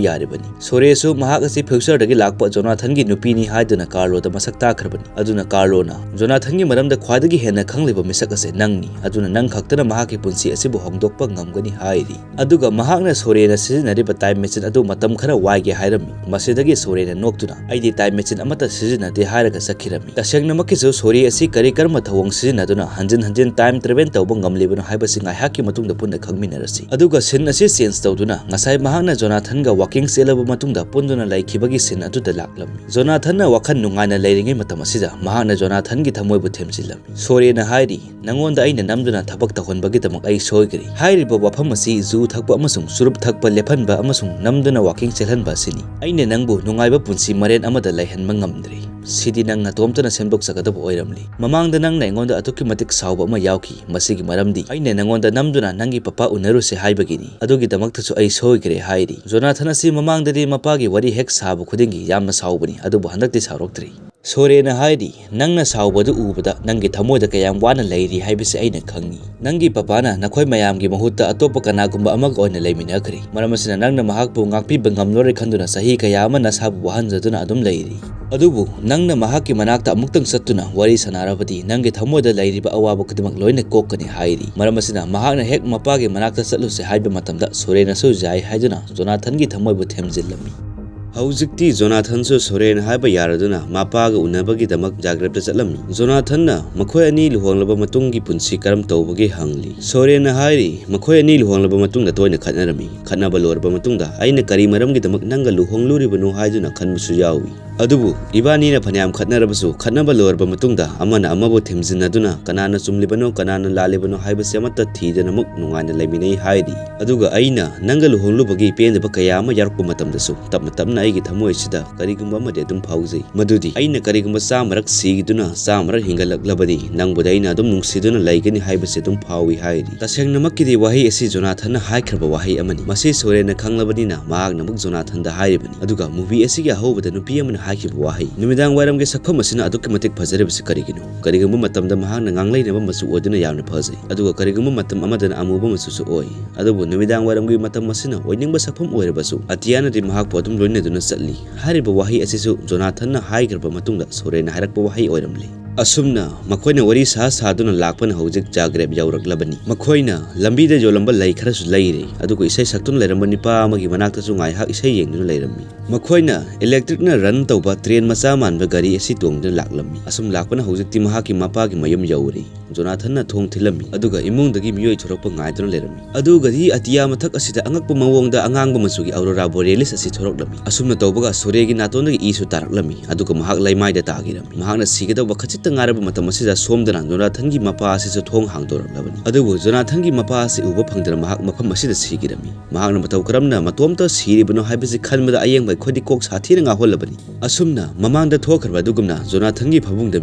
ꯌꯥꯔꯤꯕꯅꯤ꯫ ꯁꯣꯔꯦꯁꯨ ꯃꯍꯥꯛ ꯑꯁꯤ futureꯗꯒꯤ ꯂꯥꯛꯄ ꯖꯣꯅꯥꯊꯟꯒꯤ ꯅꯨꯄꯤꯅꯤ ꯍꯥꯏꯗꯨꯅ ꯀꯥꯔꯂꯣꯗ ꯃꯁꯛ ꯇꯥꯛꯈ꯭ꯔꯕꯅꯤ꯫ ꯑꯗꯨꯅ ꯀꯥꯔꯂꯣꯅ, "ꯖꯣꯅꯥꯊꯟꯒꯤ ꯃꯔꯝꯗ ꯈ꯭ꯋꯥꯏꯗꯒꯤ ꯍꯦꯟꯅ ꯈꯪꯂꯤꯕ ꯃꯤꯁꯛ ꯑꯁꯦ ꯅꯪꯅꯤ, ꯑꯗꯨꯅ ꯅꯪ ꯈꯛꯇꯅ ꯃꯍꯥꯛꯀꯤ ꯄꯨꯟꯁꯤ ꯑꯁꯤꯕꯨ ꯍꯣꯡꯗꯣꯛꯄ ꯉꯝꯒꯅꯤ" ꯍꯥꯏꯔꯤ꯫ ꯑꯗꯨꯒ ꯃꯍꯥꯛꯅ ꯁꯣꯔꯦꯅ ꯁꯤꯖꯤꯟꯅꯔꯤꯕ time machine ꯑꯗꯨ ꯃꯇꯝ ꯈꯔ ꯋꯥꯏꯒꯦ ꯍꯥꯏꯔꯝꯃꯤ꯫ ꯃꯁꯤꯗꯒꯤ ꯁꯣꯔꯦꯅ ꯅꯣꯛꯇꯨꯅ, "ꯑꯩꯗꯤ time machine ꯑꯃꯠꯇ ꯁꯤꯖꯤꯟꯅꯗꯦ" ꯍꯥꯏꯔꯒ ꯆꯠꯈꯤꯔꯝꯃꯤ꯫ ꯇꯁꯦꯡꯅꯃꯛꯀꯤꯁꯨ ꯁꯣꯔꯦ ꯑꯁꯤ ꯀꯔꯤ ꯀꯔꯝꯕ ꯊꯧꯑꯣꯡ ꯁꯤꯖꯤꯟꯅꯗꯨꯅ ꯍꯟꯖꯤꯟ ꯍꯟꯖꯤꯟ time travel ꯇꯧꯕ ꯉꯝꯂꯤꯕꯅꯣ ꯍꯥꯏꯕꯁꯤ ꯉꯥꯏꯍꯥꯛꯀꯤ ꯃꯇꯨꯡꯗ ꯄꯨꯟꯅ ꯈꯪꯃꯤꯟꯅꯔꯁꯤ꯫ ꯑꯗꯨꯒ scene ꯑꯁꯤ change ꯇꯧꯗꯨꯅ ꯉꯁꯥꯏ ꯃꯍꯥꯛꯅ ꯖꯣꯅꯥꯊꯟꯒ walking ꯆꯦꯜꯂꯕ ꯃꯇꯨꯡꯗ ꯄꯨꯟꯗꯨꯅ ꯂꯩꯈꯤꯕꯒꯤ scene ꯑꯗꯨꯗ ꯂꯥꯛꯂꯝꯃꯤ꯫ ꯖꯣꯅꯥꯊꯟꯅ ꯋꯥꯈꯜ ꯅꯨꯡꯉꯥꯏꯅ ꯂꯩꯔꯤꯉꯩ ꯃꯇꯝ ꯑꯁꯤꯗ ꯃꯍꯥꯛꯅ ꯖꯣꯅꯥꯊꯟꯒꯤ ꯊꯃꯣꯏꯕꯨ ꯊꯦꯝꯖꯤꯜꯂꯝꯃꯤ꯫ ꯁꯣꯔꯦꯅ ꯍꯥꯏꯔꯤ, "ꯅꯉꯣꯟꯗ ꯑꯩꯅ ꯅꯝꯗꯨꯅ ꯊꯕꯛ ꯇꯧꯍꯟꯕꯒꯤꯗꯃꯛ ꯑꯩ ꯁꯣꯏꯈ꯭ꯔꯦ꯫ ꯍꯥꯏꯔꯤꯕ ꯋꯥꯐꯝ ꯑꯁꯤ ꯖꯨ ꯊꯛꯄ ꯑꯃꯁꯨꯡ ꯆꯨꯔꯨꯞ ꯊꯛꯄ ꯂꯦꯞꯍꯟꯕ ꯑꯃꯁꯨꯡ ꯅꯝꯗꯨꯅ walking ꯆꯦꯜꯍꯟꯕ ꯑꯁꯤꯅꯤ꯫ ꯑꯩꯅ ꯅꯪꯕꯨ ꯅꯨꯡꯉꯥꯏꯕ ꯄꯨꯟꯁꯤ ꯃꯔꯦꯟ ꯑꯃꯗ ꯂꯩꯍꯟꯕ ꯉꯝꯗ꯭ꯔꯦ꯫ ꯁꯤꯗꯤ ꯅꯪ ꯅꯇꯣꯝꯇꯅ ꯁꯦꯝꯗꯣꯛꯆꯒꯗꯕ ꯑꯣꯏꯔꯝꯂꯦ꯫ ꯃꯃꯥꯡꯗ ꯅꯪꯅ ꯑꯩꯉꯣꯟꯗ ꯑꯗꯨꯛꯀꯤ ꯃꯇꯤꯛ ꯁꯥꯎꯕ ꯑꯃ ꯌꯥꯎꯈꯤ꯫ ꯃꯁꯤꯒꯤ ꯃꯔꯝꯗꯤ ꯑꯩꯅ ꯅꯉꯣꯟꯗ ꯅꯝꯗꯨꯅ ꯅꯪꯒꯤ ꯄꯄꯥ ꯎꯅꯔꯨꯁꯦ ꯍꯥꯏꯕꯒꯤꯅꯤ꯫ ꯑꯗꯨꯒꯤꯗꯃꯛꯇꯁꯨ ꯑꯩ ꯁꯣꯏꯈ꯭ꯔꯦ" ꯍꯥꯏꯔꯤ꯫ ꯖꯣꯅꯥꯊꯟ ꯑꯁꯤ ꯃꯃꯥꯡꯗꯗꯤ ꯃꯄꯥꯒꯤ ꯋꯥꯔꯤ ꯍꯦꯛ ꯁꯥꯕ ꯈꯨꯗꯤꯡꯒꯤ ꯌꯥꯝꯅ ꯁꯥꯎꯕꯅꯤ, ꯑꯗꯨꯕꯨ ꯍꯟꯗꯛꯇꯤ ꯁꯥꯎꯔꯛꯇ꯭ꯔꯤ꯫ ꯁꯣꯔꯦꯅ ꯍꯥꯏꯔꯤ, "ꯅꯪꯅ ꯁꯥꯎꯕꯗꯨ ꯎꯕꯗ ꯅꯪꯒꯤ ꯊꯃꯣꯏꯗ ꯀꯌꯥꯝ ꯋꯥꯅ ꯂꯩꯔꯤ ꯍꯥꯏꯕꯁꯤ ꯑꯩꯅ ꯈꯪꯏ꯫ ꯅꯪꯒꯤ ꯄꯄꯥꯅ ꯅꯈꯣꯏ ꯃꯌꯥꯝꯒꯤ ꯃꯍꯨꯠꯇ ꯑꯇꯣꯞꯄ ꯀꯅꯥꯒꯨꯝꯕ ꯑꯃꯒ ꯑꯣꯏꯅ ꯂꯩꯃꯤꯟꯅꯈ꯭ꯔꯦ꯫ ꯃꯔꯝ ꯑꯁꯤꯅ ꯅꯪꯅ ꯃꯍꯥꯛꯄꯨ ꯉꯥꯛꯄꯤꯕ ꯉꯝꯂꯔꯣꯏ ꯈꯟꯗꯨꯅ ꯆꯍꯤ ꯀꯌꯥ ꯑꯃ ꯅꯁꯥꯕꯨ ꯋꯥꯍꯟꯖꯗꯨꯅ ꯑꯗꯨꯝ ꯂꯩꯔꯤ꯫ ꯑꯗꯨꯕꯨ ꯅꯪꯅ ꯃꯍꯥꯛꯀꯤ ꯃꯅꯥꯛꯇ ꯑꯃꯨꯛꯇꯪ ꯆꯠꯇꯨꯅ ꯋꯥꯔꯤ ꯁꯥꯟꯅꯔꯕꯗꯤ ꯅꯪꯒꯤ ꯊꯃꯣꯏꯗ ꯂꯩꯔꯤꯕ ꯑꯋꯥꯕ ꯈꯨꯗꯤꯡꯃꯛ ꯂꯣꯏꯅ ꯀꯣꯛꯀꯅꯤ" ꯍꯥꯏꯔꯤ꯫ ꯃꯔꯝ ꯑꯁꯤꯅ ꯃꯍꯥꯛꯅ ꯍꯦꯛ ꯃꯄꯥꯒꯤ ꯃꯅꯥꯛꯇ ꯆꯠꯂꯨꯁꯦ ꯍꯥꯏꯕ ꯃꯇꯝꯗ ꯁꯣꯔꯦꯅꯁꯨ ꯌꯥꯏ ꯍꯥꯏꯗꯨꯅ ꯖꯣꯅꯥꯊꯟꯒꯤ ꯊꯃꯣꯏꯕꯨ ꯊꯦꯝꯖꯤꯜꯂꯝꯃꯤ꯫ ꯍꯧꯖꯤꯛꯇꯤ ꯖꯣꯅꯥꯊꯟꯁꯨ ꯁꯣꯔꯦꯟ ꯍꯥꯏꯕ ꯌꯥꯔꯗꯨꯅ ꯃꯄꯥꯒ ꯎꯅꯕꯒꯤꯗꯃꯛ ꯖꯥꯒ꯭ꯔꯦꯕꯇ ꯆꯠꯂꯝꯃꯤ꯫ ꯖꯣꯅꯥꯊꯟꯅ ꯃꯈꯣꯏ ꯑꯅꯤ ꯂꯨꯍꯣꯡꯂꯕ ꯃꯇꯨꯡꯒꯤ ꯄꯨꯟꯁꯤ ꯀꯔꯝ ꯇꯧꯕꯒꯦ ꯍꯪꯂꯤ꯫ ꯁꯣꯔꯦꯟꯅ ꯍꯥꯏꯔꯤ, "ꯃꯈꯣꯏ ꯑꯅꯤ ꯂꯨꯍꯣꯡꯂꯕ ꯃꯇꯨꯡꯗ ꯇꯣꯏꯅ ꯈꯠꯅꯔꯝꯃꯤ꯫ ꯈꯠꯅꯕ ꯂꯣꯏꯔꯕ ꯃꯇꯨꯡꯗ ꯑꯩꯅ ꯀꯔꯤ ꯃꯔꯝꯒꯤꯗꯃꯛ ꯅꯪꯒ ꯂꯨꯍꯣꯡꯂꯨꯔꯤꯕꯅꯣ ꯍꯥꯏꯗꯨꯅ ꯈꯟꯕꯁꯨ ꯌꯥꯎꯏ꯫ ꯑꯗꯨꯕꯨ ꯏꯕꯥꯅꯤꯅ ꯐꯅꯌꯥꯝ ꯈꯠꯅꯔꯕꯁꯨ, ꯈꯠꯅꯕ ꯂꯣꯏꯔꯕ ꯃꯇꯨꯡꯗ ꯑꯃꯅ ꯑꯃꯕꯨ ꯊꯦꯝꯖꯤꯟꯅꯗꯨꯅ ꯀꯅꯥꯅ ꯆꯨꯝꯂꯤꯕꯅꯣ, ꯀꯅꯥꯅ ꯂꯥꯜꯂꯤꯕꯅꯣ ꯍꯥꯏꯕꯁꯤ ꯑꯃꯠꯇ ꯊꯤꯗꯅꯃꯛ ꯅꯨꯡꯉꯥꯏꯅ ꯂꯩꯃꯤꯟꯅꯩ" ꯍꯥꯏꯔꯤ꯫ ꯑꯗꯨꯒ ꯑꯩꯅ ꯅꯪꯒ ꯂꯨꯍꯣꯡꯂꯨꯕꯒꯤ ꯄꯦꯟꯗꯕ ꯀꯌꯥ ꯑꯃ ꯌꯥꯎꯔꯛꯄ ꯃꯇꯝꯗꯁꯨ, ꯇꯞꯅ ꯇꯞꯅ ꯑꯩꯒꯤ ꯊꯃꯣꯏ ꯑꯁꯤꯗ ꯀꯔꯤꯒꯨꯝꯕ ꯑꯃꯗꯤ ꯑꯗꯨꯝ ꯐꯥꯎꯖꯩ꯫ ꯃꯗꯨꯗꯤ ꯑꯩꯅ ꯀꯔꯤꯒꯨꯝꯕ ꯆꯥꯝꯃꯔꯛ ꯁꯤꯈꯤꯗꯨꯅ ꯆꯥꯝꯃꯔꯛ ꯍꯤꯡꯒꯠꯂꯛꯂꯕꯗꯤ, ꯅꯪꯕꯨꯗꯤ ꯑꯩꯅ ꯑꯗꯨꯝ ꯅꯨꯡꯁꯤꯗꯨꯅ ꯂꯩꯒꯅꯤ ꯍꯥꯏꯕꯁꯤ ꯑꯗꯨꯝ ꯐꯥꯎꯏ ꯍꯥꯏꯔꯤ꯫ ꯇꯁꯦꯡꯅꯃꯛꯀꯤꯗꯤ ꯋꯥꯍꯩ ꯑꯁꯤ ꯖꯣꯅꯥꯊꯟꯅ ꯍꯥꯏꯈ꯭ꯔꯕ ꯋꯥꯍꯩ ꯑꯃꯅꯤ꯫ ꯃꯁꯤ ꯁꯣꯔꯦꯟꯅ ꯈꯪꯂꯕꯅꯤꯅ ꯃꯍꯥꯛꯅ ꯑꯃꯨꯛ ꯖꯣꯅꯥꯊꯟꯗ ꯍꯥꯏꯔꯤꯕꯅꯤ꯫ ꯑꯗꯨꯒ movie ꯑꯁꯤꯒꯤ ꯑꯍꯧꯕꯗ ꯅꯨꯄꯤ ꯑꯃꯅ ꯍꯥꯏꯈꯤꯕ ꯋꯥꯍꯩ, "ꯅꯨꯃꯤꯗꯥꯡ ꯋꯥꯏꯔꯝꯒꯤ ꯁꯛꯐꯝ ꯑꯁꯤꯅ ꯑꯗꯨꯛꯀꯤ ꯃꯇꯤꯛ ꯐꯖꯔꯤꯕꯁꯤ ꯀꯔꯤꯒꯤꯅꯣ?" ꯀꯔꯤꯒꯨꯝꯕ ꯃꯇꯝꯗ ꯃꯍꯥꯛꯅ ꯉꯥꯡꯂꯩꯅꯕ ꯃꯆꯨ ꯑꯣꯏꯗꯨꯅ ꯌꯥꯝꯅ ꯐꯖꯩ, ꯑꯗꯨꯒ ꯀꯔꯤꯒꯨꯝꯕ ꯃꯇꯝ ꯑꯃꯗꯅ ꯑꯃꯨꯕ ꯃꯆꯨꯁꯨ ꯑꯣꯏ꯫ ꯑꯗꯨꯕꯨ ꯅꯨꯃꯤꯗꯥꯡ ꯋꯥꯏꯔꯝꯒꯤ ꯃꯇꯝ ꯑꯁꯤꯅ ꯑꯣꯏꯅꯤꯡꯕ ꯁꯛꯐꯝ ꯑꯣꯏꯔꯕꯁꯨ, ꯑꯇꯤꯌꯥꯅꯗꯤ ꯃꯍꯥꯛꯄꯨ ꯑꯗꯨꯝ ꯂꯣꯏꯅꯗꯨꯅ ꯆꯠꯂꯤ꯫ ꯍꯥꯏꯔꯤꯕ ꯋꯥꯍꯩ ꯑꯁꯤꯁꯨ ꯖꯣꯅꯥꯊꯟꯅ ꯍꯥꯏꯈ꯭ꯔꯕ ꯃꯇꯨꯡꯗ ꯁꯣꯔꯦꯟꯅ ꯍꯥꯏꯔꯛꯄ ꯋꯥꯍꯩ ꯑꯣꯏꯔꯝꯂꯦ꯫ ꯑꯁꯨꯝꯅ ꯃꯈꯣꯏꯅ ꯋꯥꯔꯤ ꯁꯥ ꯁꯥꯗꯨꯅ ꯂꯥꯛꯄꯅ ꯍꯧꯖꯤꯛ ꯖꯥꯒ꯭ꯔꯦꯕ ꯌꯧꯔꯛꯂꯕꯅꯤ꯫ ꯃꯈꯣꯏꯅ ꯂꯝꯕꯤꯗ ꯌꯣꯜꯂꯝꯕ ꯂꯩ ꯈꯔꯁꯨ ꯂꯩꯔꯦ, ꯑꯗꯨꯒ ꯏꯁꯩ ꯁꯛꯇꯨꯅ ꯂꯩꯔꯝꯕ ꯅꯨꯄꯥ ꯑꯃꯒꯤ ꯃꯅꯥꯛꯇꯁꯨ ꯉꯥꯏꯍꯥꯛ ꯏꯁꯩ ꯌꯦꯡꯗꯨꯅ ꯂꯩꯔꯝꯃꯤ꯫ ꯃꯈꯣꯏꯅ ꯏꯂꯦꯛꯇ꯭ꯔꯤꯛꯅ ꯔꯟ ꯇꯧꯕ ꯇ꯭ꯔꯦꯟ ꯃꯆꯥ ꯃꯥꯟꯕ ꯒꯥꯔꯤ ꯑꯁꯤ ꯇꯣꯡꯗꯨꯅ ꯂꯥꯛꯂꯝꯃꯤ꯫ ꯑꯁꯨꯝ ꯂꯥꯛꯄꯅ ꯍꯧꯖꯤꯛꯇꯤ ꯃꯍꯥꯛꯀꯤ ꯃꯄꯥꯒꯤ ꯃꯌꯨꯝ ꯌꯧꯔꯦ꯫ ꯖꯣꯅꯥꯊꯟꯅ ꯊꯣꯡ ꯊꯤꯜꯂꯝꯃꯤ, ꯑꯗꯨꯒ ꯏꯃꯨꯡꯗꯒꯤ ꯃꯤꯑꯣꯏ ꯊꯣꯔꯛꯄ ꯉꯥꯏꯗꯨꯅ ꯂꯩꯔꯝꯃꯤ꯫ ꯑꯗꯨꯒꯗꯤ ꯑꯇꯤꯌꯥ ꯃꯊꯛ ꯑꯁꯤꯗ ꯑꯉꯛꯄ ꯃꯑꯣꯡꯗ ꯑꯉꯥꯡꯕ ꯃꯆꯨꯒꯤ ꯑꯧꯔꯣꯔꯥ ꯕꯣꯔꯦꯂꯤꯁ ꯑꯁꯤ ꯊꯣꯔꯛꯂꯝꯃꯤ꯫ ꯑꯁꯨꯝꯅ ꯇꯧꯕꯒ ꯁꯣꯔꯦꯒꯤ ꯅꯥꯇꯣꯟꯗꯒꯤ ꯏꯁꯨ ꯇꯥꯔꯛꯂꯝꯃꯤ, ꯑꯗꯨꯒ ꯃꯍꯥꯛ ꯂꯩꯃꯥꯏꯗ ꯇꯥꯈꯤꯔꯝꯃꯤ꯫ ꯃꯍꯥꯛꯅ ꯁꯤꯒꯗꯧꯕ ꯈꯖꯤꯛꯇ ꯉꯥꯏꯔꯕ ꯃꯇꯝ ꯑꯁꯤꯗ ꯁꯣꯝꯗꯅ ꯖꯣꯅꯥꯊꯟꯒꯤ ꯃꯄꯥ ꯑꯁꯤꯁꯨ ꯊꯣꯡ ꯍꯥꯡꯗꯣꯔꯛꯂꯕꯅꯤ꯫ ꯑꯗꯨꯕꯨ ꯖꯣꯅꯥꯊꯟꯒꯤ ꯃꯄꯥ ꯑꯁꯤ ꯎꯕ ꯐꯪꯗꯅ ꯃꯍꯥꯛ ꯃꯐꯝ ꯑꯁꯤꯗ ꯁꯤꯈꯤꯔꯝꯃꯤ꯫ ꯃꯍꯥꯛꯅ ꯃꯇꯧ ꯀꯔꯝꯅ ꯃꯇꯣꯝꯇ ꯁꯤꯔꯤꯕꯅꯣ ꯍꯥꯏꯕꯁꯤ ꯈꯟꯕꯗ ꯑꯌꯦꯡꯕ ꯑꯩꯈꯣꯏꯗꯤ ꯀꯣꯛ ꯁꯥꯊꯤꯅ ꯉꯥꯎꯍꯜꯂꯕꯅꯤ꯫ ꯑꯁꯨꯝꯅ ꯃꯃꯥꯡꯗ ꯊꯣꯛꯈ꯭ꯔꯕ ꯑꯗꯨꯒꯨꯝꯅ ꯖꯣꯅꯥꯊꯟꯒꯤ ꯐꯃꯨꯡꯗ